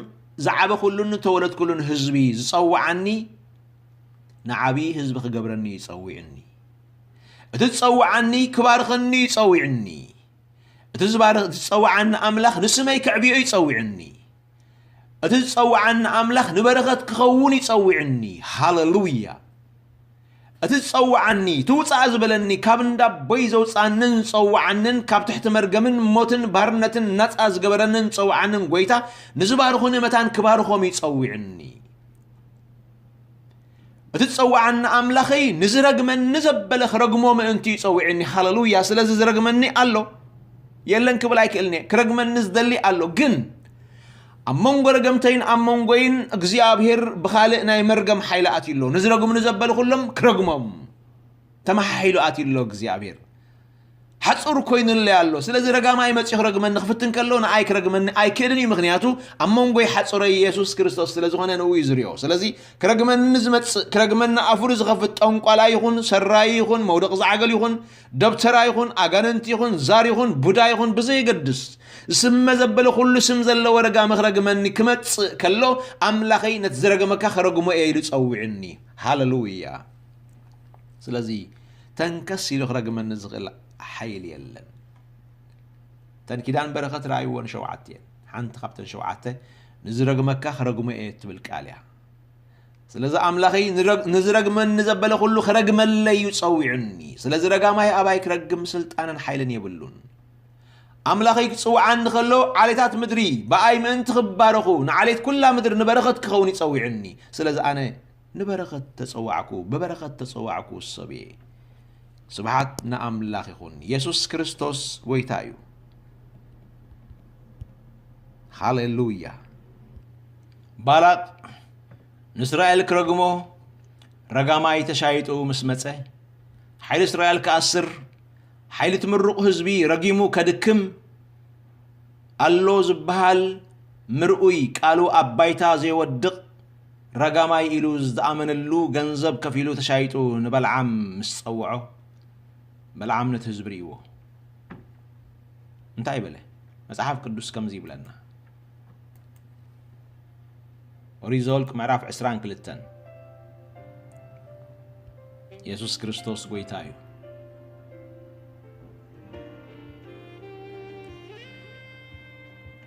ዝዓበኹሉን ዝተወለድኩሉን ህዝቢ ዝጸውዓኒ፣ ንዓብዪ ህዝቢ ክገብረኒ እዩ ጸዊዑኒ። እቲ ዝጸውዓኒ ክባርኸኒ እዩ ጸዊዑኒ። እቲ ዝባርኽ፣ እቲ ዝጸውዓኒ ኣምላኽ ንስመይ ከዕብዮ እዩ ጸዊዑኒ። እቲ ዝጸውዓኒ ኣምላኽ ንበረኸት ክኸውን እዩ ጸዊዑኒ። ሃሌሉያ። እቲ ዝጸውዓኒ፣ እቲ ውጻእ ዝበለኒ፣ ካብ እንዳ ኣቦይ ዘውጻንን ዝጸውዓንን፣ ካብ ትሕቲ መርገምን ሞትን ባርነትን ናጻ ዝገበረንን ዝጸውዓንን ጐይታ፣ ንዝባርኹኒ መታን ክባርኾም እዩ ጸዊዑኒ። እቲ ዝጸውዓኒ ኣምላኸይ ንዝረግመኒ ዘበለ ክረግሞ ምእንቲ እዩ ጸዊዑኒ። ሃሌሉያ። ስለዚ ዝረግመኒ ኣሎ። የለን ክብል ኣይክእልን እየ። ክረግመኒ ዝደሊ ኣሎ። ግን ኣብ መንጎ ረገምተይን ኣብ መንጎይን እግዚኣብሔር ብኻልእ ናይ መርገም ሓይሊ ኣትዩ ኣሎ። ንዝረግሙኒ ዘበለ ኩሎም ክረግሞም ተመሓሒሉ ኣትዩ ኣሎ እግዚኣብሔር። ሓጹር ኮይኑለይ ኣሎ። ስለዚ ረጋማይ መጺኡ ክረግመኒ ክፍትን ከሎ ንኣይ ክረግመኒ ኣይክእልን እዩ። ምኽንያቱ ኣብ መንጎይ ሓጹረይ የሱስ ክርስቶስ ስለ ዝኾነ ንኡ እዩ ዝሪኦ። ስለዚ ክረግመኒ ዝመጽእ፣ ክረግመኒ ኣፉ ዝኸፍት ጠንቋላይ ይኹን፣ ሰራይ ይኹን፣ መውደቕ ዝዓገል ይኹን፣ ደብተራ ይኹን፣ ኣጋንንቲ ይኹን፣ ዛር ይኹን፣ ቡዳ ይኹን፣ ብዘየገድስ፣ ዝስመ ዘበለ ኩሉ ስም ዘለዎ ረጋሚ ክረግመኒ ክመጽእ ከሎ፣ ኣምላኸይ ነቲ ዝረገመካ ክረግሞ እየ ኢሉ ጸዊዑኒ። ሃሌሉያ። ስለዚ ተንከስ ኢሉ ክረግመኒ ዝኽእል ሓይሊ የለን። እተን ኪዳን በረኸት ረኣይወን ሸውዓተ እየን። ሓንቲ ካብተን ሸውዓተ ንዝረግመካ ክረግሞ እየ እትብል ቃል እያ። ስለዚ ኣምላኸይ ንረግ-፣ ንዝረግመኒ ዘበለ ኩሉ ክረግመለይ እዩ ጸዊዑኒ። ስለዚ ረጋማይ ኣባይ ክረግም ስልጣንን ሓይልን የብሉን። ኣምላኸይ ክጽውዓኒ ከሎ ዓሌታት ምድሪ ብኣይ ምእንቲ ክባረኹ ንዓሌት ኩላ ምድሪ ንበረኸት ክኸውን እዩ ጸዊዑኒ። ስለዚ ኣነ ንበረኸት ተጸዋዕኩ፣ ብበረኸት ተጸዋዕኩ ሰብ እየ። ስብሓት ንኣምላኽ ይኹን። የሱስ ክርስቶስ ጐይታ እዩ። ሃሌሉያ። ባላቅ ንእስራኤል ክረግሞ፣ ረጋማይ ተሻይጡ ምስ መጸ፣ ሓይሊ እስራኤል ክኣስር፣ ሓይሊ እቲ ምሩቕ ህዝቢ ረጊሙ ከድክም፣ ኣሎ ዝበሃል ምርኡይ ቃሉ ኣብ ባይታ ዘየወድቕ ረጋማይ ኢሉ ዝተኣመነሉ ገንዘብ ከፊሉ ተሻይጡ ንበልዓም ምስ ጸውዖ፣ በልዓም ነቲ ህዝቢ ርእይዎ። እንታይ በለ? መጽሓፍ ቅዱስ ከምዚ ይብለና። ኦሪት ዘኍልቍ ምዕራፍ ዕስራን ክልተን። የሱስ ክርስቶስ ጐይታ እዩ።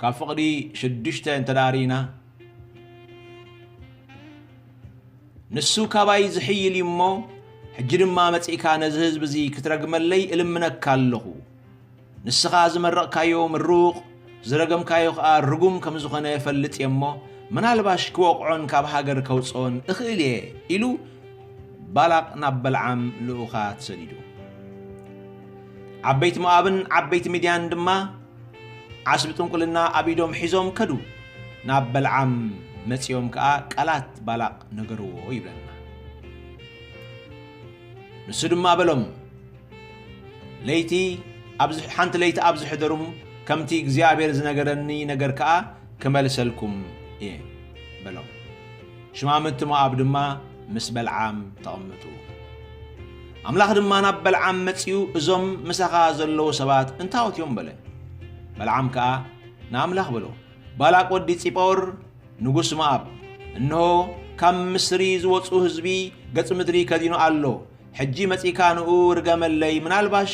ካብ ፍቕዲ ሽዱሽተ እንተ ደኣ ርኢና፣ ንሱ ካባይ ዝሕይል እዩ እሞ፣ ሕጂ ድማ መጺእካ ነዚ ህዝቢ እዚ ክትረግመለይ እልምነካ ኣለኹ። ንስኻ ዝመረቕካዮ ምሩቕ፣ ዝረገምካዮ ኸኣ ርጉም ከም ዝኾነ እፈልጥ እየ እሞ፣ ምናልባሽ ክወቕዖን ካብ ሃገር ከውጽኦን እኽእል እየ ኢሉ ባላቕ ናብ በልዓም ልኡኻት ሰዲዱ። ዓበይቲ ሞኣብን ዓበይቲ ሚድያን ድማ ዓስቢ ጥንቁልና ኣብ ኢዶም ሒዞም ከዱ። ናብ በልዓም መጺኦም ከኣ ቃላት ባላቕ ነገርዎ ይብለና። ንሱ ድማ በሎም፣ ለይቲ ኣብዚ፣ ሓንቲ ለይቲ ኣብዚ ሕደሩም፣ ከምቲ እግዚኣብሔር ዝነገረኒ ነገር ከኣ ክመልሰልኩም እየ በሎም። ሽማምንቲ ሞኣብ ድማ ምስ በልዓም ተቐመጡ። ኣምላኽ ድማ ናብ በልዓም መጺኡ፣ እዞም ምሳኻ ዘለዉ ሰባት እንታዎት እዮም በለ። በልዓም ከኣ ንኣምላኽ በሎ፣ ባላቅ ወዲ ጺጳውር ንጉስ ሞኣብ፣ እንሆ፣ ካብ ምስሪ ዝወጹ ህዝቢ ገጽ ምድሪ ከዲኑ ኣሎ። ሕጂ መጺእካ ንኡ ርገመለይ፣ ምናልባሽ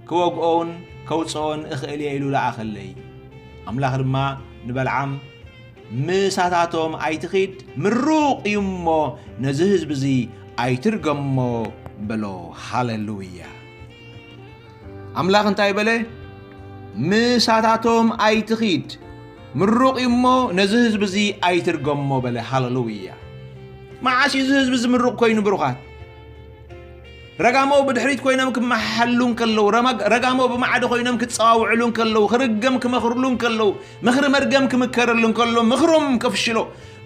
ክወግኦን ከውጽኦን እኽእል እየ ኢሉ ለኣኸለይ። ኣምላኽ ድማ ንበልዓም፣ ምሳታቶም ኣይትኺድ፣ ምሩቕ እዩ እሞ ነዚ ህዝቢ እዚ ኣይትርገሞ በሎ። ሃሌሉያ! ኣምላኽ እንታይ በለ? ምሳታቶም ኣይትኺድ፣ ምሩቕ እዩ እሞ ነዚ ህዝቢ እዚ ኣይትርገሞ በለ። ሃሌሉያ! መዓስ እዩ እዚ ህዝቢ እዚ ምሩቕ ኮይኑ ብሩኻት? ረጋሞ ብድሕሪት ኮይኖም ክመሓሉ እንከለዉ፣ ረማ-፣ ረጋሞ ብማዕዶ ኮይኖም ክጸዋውዕሉ እንከለዉ፣ ክርገም ክመኽርሉ እንከለዉ፣ ምኽሪ መርገም ክምከረሉ እንከሎ፣ ምኽሮም ከፍሽሎ፣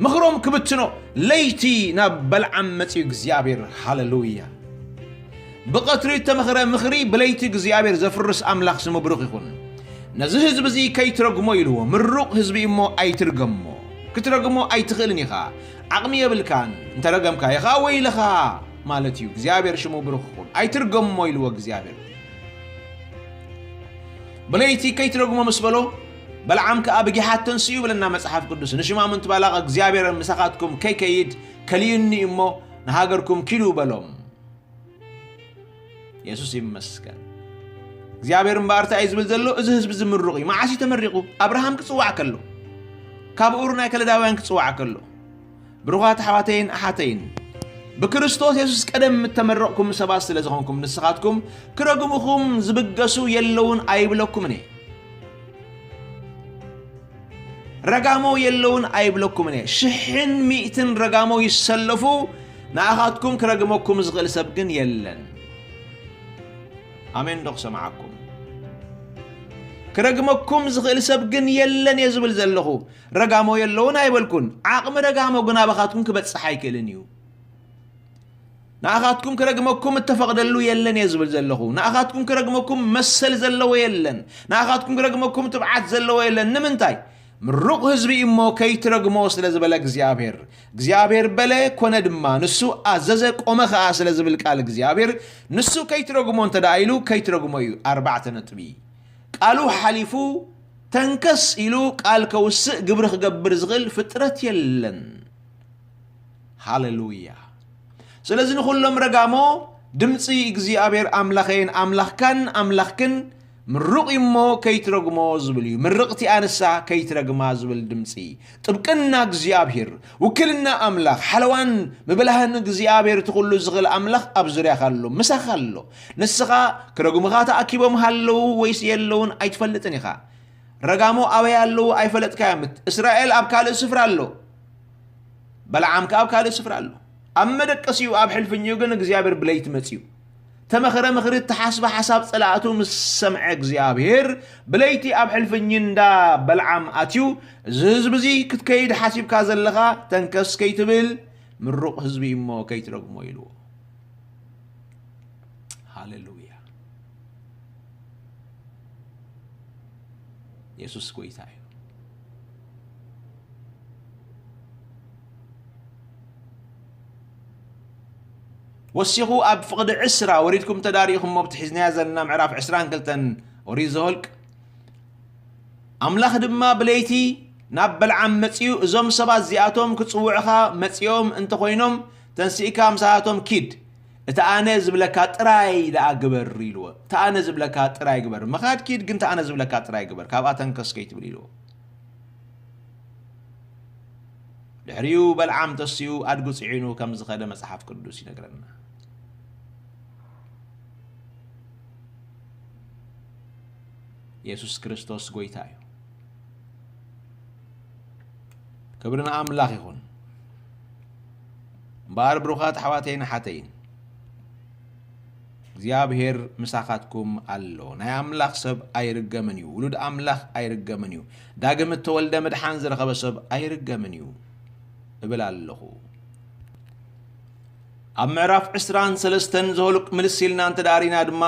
ምኽሮም ክብትኖ፣ ለይቲ ናብ በልዓም መጺኡ እግዚኣብሔር። ሃሌሉያ! ብቐትሪ እተመኽረ ምኽሪ ብለይቲ እግዚኣብሔር ዘፍርስ ኣምላኽ ስሙ ብሩኽ ይኹን። ነዚ ህዝቢ እዚ ከይትረግሞ ኢልዎ፣ ምሩቕ ህዝቢ እሞ ኣይትርገሞ። ክትረግሞ ኣይትኽእልን ኢኻ። ዓቕሚ የብልካን። እንተ ረገምካዮ ኸኣ ወይለኻ ማለት እዩ። እግዚኣብሔር ሽሙ ብሩኽ ይኹን። ኣይትርገሞ ኢልዎ እግዚኣብሔር። ብለይቲ ከይትረግሞ ምስ በሎ፣ በልዓም ከኣ ብጊሓት ተንስኡ ይብለና መጽሓፍ ቅዱስ። ንሽማምንቲ ባላቕ እግዚኣብሔር ምሳኻትኩም ከይከይድ ከልዩኒ እሞ ንሃገርኩም ኪዱ በሎም። የሱስ ይመስገን። እግዚኣብሔር እምበኣር እንታይ እዩ ዝብል ዘሎ? እዚ ህዝቢ እዚ ምሩቕ እዩ። መዓስ እዩ ተመሪቑ? ኣብርሃም ክጽዋዕ ከሎ፣ ካብ ኡር ናይ ከለዳውያን ክጽዋዕ ከሎ። ብሩኻት ኣሕዋተይን ኣሓተይን፣ ብክርስቶስ የሱስ ቀደም እተመረቕኩም ሰባት ስለ ዝኾንኩም፣ ንስኻትኩም ክረግሙኹም ዝብገሱ የለውን ኣይብለኩምን እየ። ረጋሞ የለውን ኣይብለኩምን እየ። ሽሕን ሚእትን ረጋሞ ይሰለፉ፣ ንኣኻትኩም ክረግመኩም ዝኽእል ሰብ ግን የለን። ኣሜን ዶ ክሰምዓኩም? ክረግመኩም ዝኽእል ሰብ ግን የለን እየ ዝብል ዘለኹ። ረጋሞ የለውን ኣይበልኩን። ዓቕሚ ረጋሞ ግን ኣባኻትኩም ክበጽሕ ኣይክእልን እዩ። ንኣኻትኩም ክረግመኩም እተፈቕደሉ የለን እየ ዝብል ዘለኹ። ንኣኻትኩም ክረግመኩም መሰል ዘለዎ የለን። ንኣኻትኩም ክረግመኩም ትብዓት ዘለዎ የለን። ንምንታይ? ምሩቕ ህዝቢ እሞ ከይትረግሞ ስለ ዝበለ እግዚኣብሔር። እግዚኣብሔር በለ፣ ኮነ ድማ። ንሱ ኣዘዘ፣ ቆመ ኸኣ ስለ ዝብል ቃል እግዚኣብሔር፣ ንሱ ከይትረግሞ እንተ ደኣ ኢሉ፣ ከይትረግሞ እዩ። ኣርባዕተ ነጥቢ። ቃሉ ሓሊፉ ተንከስ ኢሉ ቃል ከውስእ፣ ግብሪ ክገብር ዝኽእል ፍጥረት የለን። ሃሌሉያ። ስለዚ ንኹሎም ረጋሞ ድምፂ እግዚኣብሔር ኣምላኸይን ኣምላኽካን ኣምላኽክን ምሩቕ እዩ እሞ ከይትረግሞ ዝብል እዩ። ምርቕቲ ኣንሳ ከይትረግማ ዝብል ድምፂ። ጥብቅና እግዚኣብሔር፣ ውክልና ኣምላኽ፣ ሓለዋን ምብላህን እግዚኣብሔር እቲ ኩሉ ዝኽእል ኣምላኽ ኣብ ዙርያኻ ኣሎ፣ ምሳኻ ኣሎ። ንስኻ ክረግሙኻ ተኣኪቦም ሃለዉ ወይስ የለውን ኣይትፈልጥን ኢኻ። ረጋሞ ኣበይ ኣለዉ ኣይፈለጥካዮምን። እስራኤል ኣብ ካልእ ስፍራ ኣሎ። በለዓም ከኣ ኣብ ካልእ ስፍራ ኣሎ። ኣብ መደቀሲኡ ኣብ ሕልፍኝኡ ግን እግዚኣብሔር ብለይቲ መጺኡ። ተመኽረ ምኽሪ፣ እተሓስበ ሓሳብ ጸላእቱ ምስ ሰምዐ እግዚኣብሔር ብለይቲ ኣብ ሕልፍኝ እንዳ በለዓም ኣትዩ፣ "እዚ ህዝቢ እዚ ክትከይድ ሓሲብካ ዘለኻ ተንከስ ከይትብል፣ ምሩቕ ህዝቢ እሞ ከይትረግሞ ኢልዎ። ሃሌሉያ። የሱስ ጎይታ እዩ። ወሲኹ ኣብ ፍቕዲ ዕስራ ወሪድኩም ተዳሪኹሞ፣ ብቲ ሒዝናዮ ዘለና ምዕራፍ ዕስራን ክልተን ኦሪት ዘኍልቅ፣ ኣምላኽ ድማ ብለይቲ ናብ በልዓም መጺኡ፣ "እዞም ሰባት እዚኣቶም ክጽውዑኻ መጺኦም እንተኾይኖም፣ ተንሲእካ ምሳታቶም ኪድ፣ እቲ ኣነ ዝብለካ ጥራይ ደኣ ግበር" ኢልዎ። እቲ ኣነ ዝብለካ ጥራይ ግበር። ምኻድ ኪድ፣ ግን እቲ ኣነ ዝብለካ ጥራይ ግበር። ካብኣ ተንከስ ከይትብል ኢልዎ። ድሕሪኡ በልዓም ተሲኡ ኣድጉ ጽዒኑ ከም ዝኸደ መጽሓፍ ቅዱስ ይነግረና። የሱስ ክርስቶስ ጎይታ እዩ። ክብሪ ንኣምላኽ ይኹን። እምበኣር ብሩኻት ኣሕዋተይን ኣሓተይን፣ እግዚኣብሔር ምሳኻትኩም ኣሎ። ናይ ኣምላኽ ሰብ ኣይርገምን እዩ፣ ውሉድ ኣምላኽ ኣይርገምን እዩ፣ ዳግም እተወልደ ምድሓን ዝረኸበ ሰብ ኣይርገምን እዩ እብል ኣለኹ። ኣብ ምዕራፍ ዕስራን ሰለስተን ዘኍልቅ ምልስ ኢልና እንተ ደኣ ርኢና ድማ፣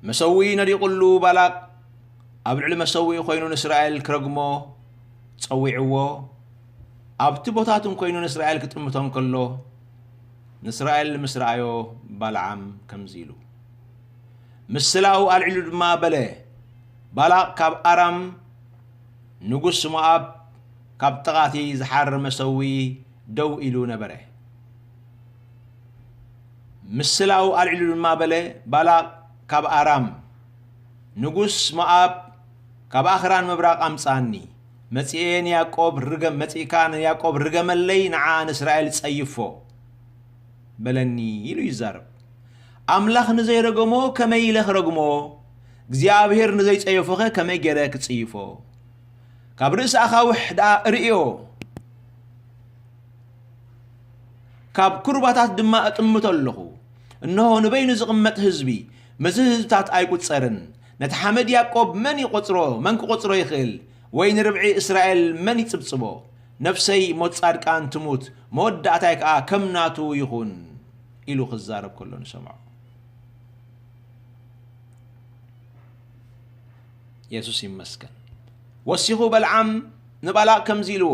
መሰውኢ ነዲቑሉ ባላቅ ኣብ ልዕሊ መሰውኢ ኮይኑ ንእስራኤል ክረግሞ ጸዊዕዎ። ኣብቲ ቦታትን ኮይኑ ንእስራኤል ክጥምቶ እንከሎ፣ ንእስራኤል ምስ ረኣዮ ባልዓም ከምዚ ኢሉ፣ ምስላኡ ኣልዒሉ ድማ በለ፣ "ባላቅ ካብ ኣራም ንጉስ ሞኣብ ካብ ጥቓቲ ዝሓርመ ሰዊ ደው ኢሉ ነበረ። ምስላኡ ኣልዒሉ ድማ በለ፣ ባላቅ ካብ ኣራም ንጉስ ሞኣብ ካብ ኣኽራን ምብራቕ ኣምጽኣኒ፣ መጺኤ ንያዕቆብ ርገም፣ መጺእካ ንያዕቆብ ርገመለይ፣ ንዓ ንእስራኤል ጸይፎ በለኒ" ኢሉ ይዛረብ። ኣምላኽ ንዘይረገሞ ከመይ ኢለ ክረግሞ? እግዚኣብሔር ንዘይጸየፎኸ ከመይ ገይረ ክጽይፎ? ካብ ርእሲ ኣኻውሕ ደኣ እርእዮ፣ ካብ ኩርባታት ድማ እጥምቶ ኣለኹ። እንሆ፣ ንበይኑ ዝቕመጥ ህዝቢ፣ ምስዚ ህዝብታት ኣይቁጸርን። ነቲ ሓመድ ያዕቆብ መን ይቆጽሮ? መን ክቆጽሮ ይኽእል? ወይ ንርብዒ እስራኤል መን ይጽብጽቦ? ነፍሰይ ሞት ጻድቃን ትሙት፣ መወዳእታይ ከኣ ከም ናቱ ይኹን ኢሉ ክዛረብ ከሎ ንሰምዖ። የሱስ ይመስገን። ወሲኹ በልዓም ንባላቅ ከምዚ ኢልዎ፣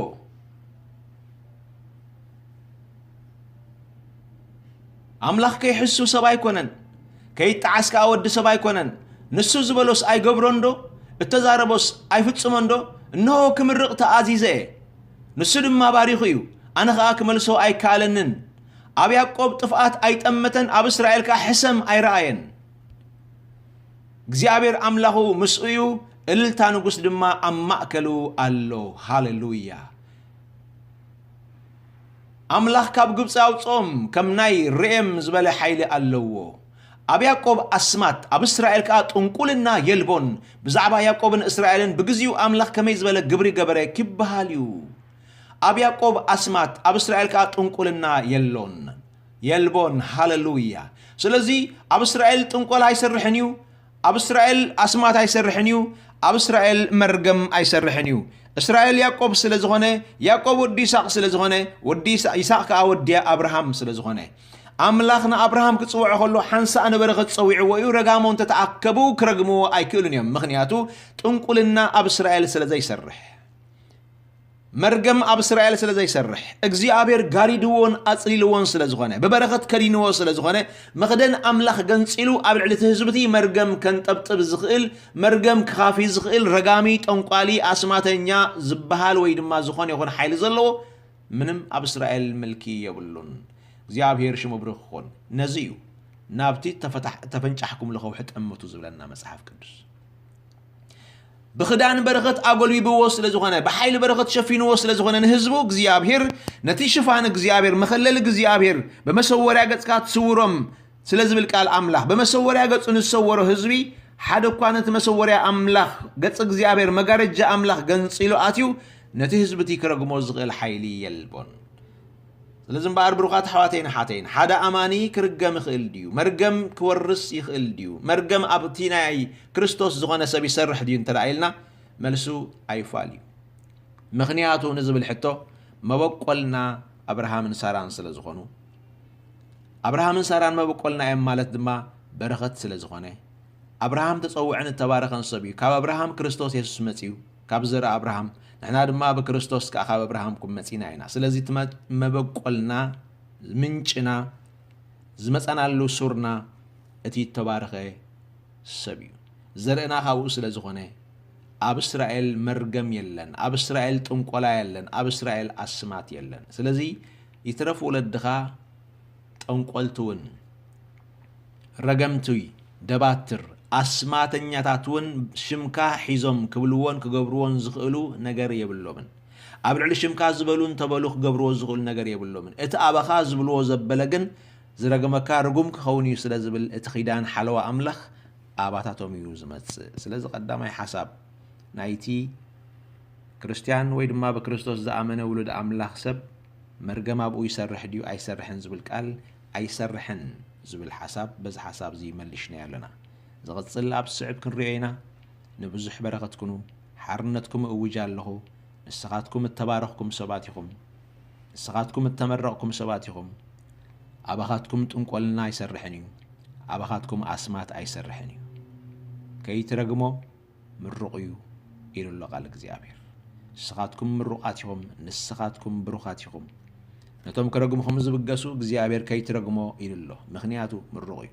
ኣምላኽ ከይሕሱ ሰብ ኣይኮነን፣ ከይጠዓስ ከኣ ወዲ ሰብ ኣይኮነን። ንሱ ዝበሎስ ኣይገብሮን ዶ? እተዛረቦስ ኣይፍጽሞን ዶ? እንሆ ክምርቕ ተኣዚዘ እየ፣ ንሱ ድማ ባሪኹ እዩ፣ ኣነ ኸኣ ክመልሶ ኣይከኣለንን። ኣብ ያዕቆብ ጥፍኣት ኣይጠመተን፣ ኣብ እስራኤል ከኣ ሕሰም ኣይረኣየን። እግዚኣብሔር ኣምላኹ ምስኡ እዩ፣ እልልታ ንጉስ ድማ ኣብ ማእከሉ ኣሎ። ሃሌሉያ! ኣምላኽ ካብ ግብጺ ኣውጽኦም፣ ከም ናይ ርኤም ዝበለ ሓይሊ ኣለዎ። ኣብ ያዕቆብ ኣስማት፣ ኣብ እስራኤል ከኣ ጥንቁልና የልቦን። ብዛዕባ ያዕቆብን እስራኤልን ብግዚኡ ኣምላኽ ከመይ ዝበለ ግብሪ ገበረ ኪበሃል እዩ። ኣብ ያዕቆብ ኣስማት፣ ኣብ እስራኤል ከኣ ጥንቁልና የሎን፣ የልቦን። ሃሌሉያ! ስለዚ ኣብ እስራኤል ጥንቆላ ኣይሰርሕን እዩ፣ ኣብ እስራኤል ኣስማት ኣይሰርሕን እዩ፣ ኣብ እስራኤል መርገም ኣይሰርሕን እዩ። እስራኤል ያዕቆብ ስለ ዝኾነ፣ ያዕቆብ ወዲ ይስሐቅ ስለ ዝኾነ፣ ወዲ ይስሐ-፣ ይስሐቅ ከኣ ወዲ ኣብርሃም ስለ ዝኾነ፣ ኣምላኽ ንኣብርሃም ክጽውዖ ከሎ ሓንሳእ ንበረኸት ጸዊዕዎ እዩ። ረጋሞ እንተተኣከቡ ክረግምዎ ኣይክእሉን እዮም። ምኽንያቱ ጥንቁልና ኣብ እስራኤል ስለ ዘይሰርሕ። መርገም ኣብ እስራኤል ስለ ዘይሰርሕ፣ እግዚኣብሔር ጋሪድዎን ኣጽሊልዎን ስለ ዝኾነ፣ ብበረኸት ከዲንዎ ስለ ዝኾነ፣ መኽደን ኣምላኽ ገንጺሉ ኣብ ልዕሊ እቲ ህዝቢ እቲ መርገም ከንጠብጥብ ዝኽእል፣ መርገም ክኻፊ ዝኽእል ረጋሚ፣ ጠንቋሊ፣ ኣስማተኛ ዝበሃል ወይ ድማ ዝኾነ ይኹን ሓይሊ ዘለዎ ምንም ኣብ እስራኤል ምልኪ የብሉን። እግዚኣብሔር ሽሙ ብሩኽ ይኹን። ነዚ እዩ ናብቲ ተፈታሕ-፣ ተፈንጫሕኩምሉ ከውሒ ጠምቱ ዝብለና መጽሓፍ ቅዱስ። ብኽዳን በረኸት ኣጎልቢብዎ ስለ ዝኾነ፣ ብሓይሊ በረኸት ሸፊንዎ ስለ ዝኾነ ንህዝቡ እግዚኣብሔር፣ ነቲ ሽፋን እግዚኣብሔር፣ መኸለሊ እግዚኣብሔር፣ ብመሰወርያ ገጽካ ትስውሮም ስለ ዝብል ቃል ኣምላኽ፣ ብመሰወርያ ገጹ ንዝሰወሮ ህዝቢ፣ ሓደ እኳ ነቲ መሰወርያ ኣምላኽ፣ ገጽ እግዚኣብሔር፣ መጋረጃ ኣምላኽ ገንጺሉ ኣትዩ፣ ነቲ ህዝቢ እቲ ክረግሞ ዝኽእል ሓይሊ የልቦን። ስለዚ እምበኣር ብሩኻት ኣሕዋተይን ኣሓተይን፣ ሓደ ኣማኒ ክርገም ይኽእል ድዩ? መርገም ክወርስ ይኽእል ድዩ? መርገም ኣብቲ ናይ ክርስቶስ ዝኾነ ሰብ ይሰርሕ ድዩ እንተ ደኣ ኢልና፣ መልሱ ኣይፋል እዩ። ምኽንያቱ ንዝብል ሕቶ፣ መበቆልና ኣብርሃምን ሳራን ስለ ዝኾኑ፣ ኣብርሃምን ሳራን መበቆልና እዮም ማለት ድማ በረኸት ስለ ዝኾነ፣ ኣብርሃም ተጸውዐን እተባረኸን ሰብ እዩ። ካብ ኣብርሃም ክርስቶስ የሱስ መጺኡ፣ ካብ ዘርኢ ኣብርሃም፣ ንሕና ድማ ብክርስቶስ ከኣ ካብ ኣብርሃም ኩም መጺና ኢና። ስለዚ እቲ መ-፣ መበቆልና፣ ምንጭና፣ ዝመጻናሉ ሱርና እቲ እተባረኸ ሰብ እዩ። ዘርእና ካብኡ ስለ ዝኾነ፣ ኣብ እስራኤል መርገም የለን፣ ኣብ እስራኤል ጥንቆላ የለን፣ ኣብ እስራኤል ኣስማት የለን። ስለዚ ይትረፍ ወለድኻ ጠንቆልቲ እውን፣ ረገምቲ፣ ደባትር፣ ኣስማተኛታት እውን ሽምካ ሒዞም ክብልዎን ክገብርዎን ዝኽእሉ ነገር የብሎምን። ኣብ ልዕሊ ሽምካ ዝበሉ እንተበሉ ክገብርዎ ዝኽእሉ ነገር የብሎምን። እቲ ኣባኻ ዝብልዎ ዘበለ ግን ዝረገመካ ርጉም ክኸውን እዩ ስለ ዝብል እቲ ኺዳን ሓለዋ ኣምላኽ ኣባታቶም እዩ ዝመጽእ። ስለዚ ቀዳማይ ሓሳብ ናይቲ ክርስትያን ወይ ድማ ብክርስቶስ ዝኣመነ ውሉድ ኣምላኽ ሰብ መርገም ኣብኡ ይሰርሕ ድዩ ኣይሰርሕን ዝብል ቃል ኣይሰርሕን ዝብል ሓሳብ በዚ ሓሳብ እዚ መሊሽናዮ ኣለና። ዝቕጽል ኣብ ስዕብ ክንሪኦ ኢና። ንብዙሕ በረኸት ኩኑ። ሓርነትኩም እውጅ ኣለኹ። ንስኻትኩም እተባረኽኩም ሰባት ኢኹም። ንስኻትኩም እተመረቕኩም ሰባት ኢኹም። ኣባኻትኩም ጥንቆልና ኣይሰርሕን እዩ። ኣባኻትኩም ኣስማት ኣይሰርሕን እዩ። ከይትረግሞ ምሩቕ እዩ ኢሉ ኣሎ ቃል እግዚኣብሔር። ንስኻትኩም ምሩቓት ኢኹም፣ ንስኻትኩም ብሩኻት ኢኹም። ነቶም ክረግምኹም ዝብገሱ እግዚኣብሔር ከይትረግሞ ኢሉ ኣሎ። ምኽንያቱ ምሩቕ እዩ።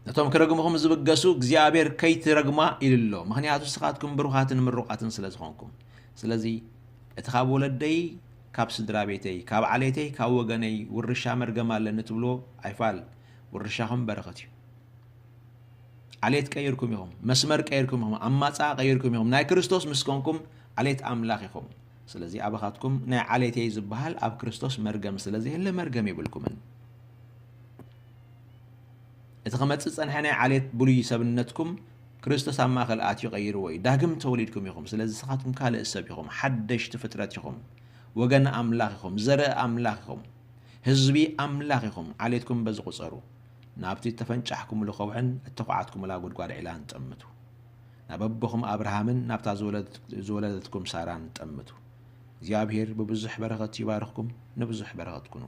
ነቶም ክረግምኹም ዝብገሱ እግዚኣብሔር ከይትረግማ ኢሉ ኣሎ። ምኽንያቱ ንስኻትኩም ብሩኻትን ምሩቓትን ስለ ዝኾንኩም። ስለዚ እቲ ካብ ወለደይ፣ ካብ ስድራ ቤተይ፣ ካብ ዓሌተይ፣ ካብ ወገነይ ውርሻ መርገም ኣለኒ ትብልዎ ኣይፋል። ውርሻኹም በረኸት እዩ። ዓሌት ቀይርኩም ኢኹም፣ መስመር ቀይርኩም ኢኹም፣ ኣማጽኣ ቀይርኩም ኢኹም። ናይ ክርስቶስ ምስ ኮንኩም ዓሌት ኣምላኽ ኢኹም። ስለዚ ኣባኻትኩም ናይ ዓሌተይ ዝበሃል ኣብ ክርስቶስ መርገም ስለ ዘየለ መርገም የብልኩምን። እቲ ክመጽእ ዝጸንሐ ናይ ዓሌት ብሉይ ሰብነትኩም ክርስቶስ ኣብ ማእከል ኣትዩ ቀይርዎ እዩ። ዳግም ተወሊድኩም ኢኹም። ስለዚ ንስኻትኩም ካልእ ሰብ ኢኹም፣ ሓደሽቲ ፍጥረት ኢኹም፣ ወገን ኣምላኽ ኢኹም፣ ዘርኢ ኣምላኽ ኢኹም፣ ህዝቢ ኣምላኽ ኢኹም። ዓሌትኩም በዚ ቁጸሩ። ናብቲ እተፈንጫሕኩምሉ ከውሕን እተኹዓትኩምላ ጉድጓድ ዒላን ጠምቱ። ናብ ኣቦኹም ኣብርሃምን ናብታ ዝወለደት-፣ ዝወለደትኩም ሳራን ጠምቱ። እግዚኣብሔር ብብዙሕ በረኸት ይባርኽኩም፣ ንብዙሕ በረኸት ኩኑ።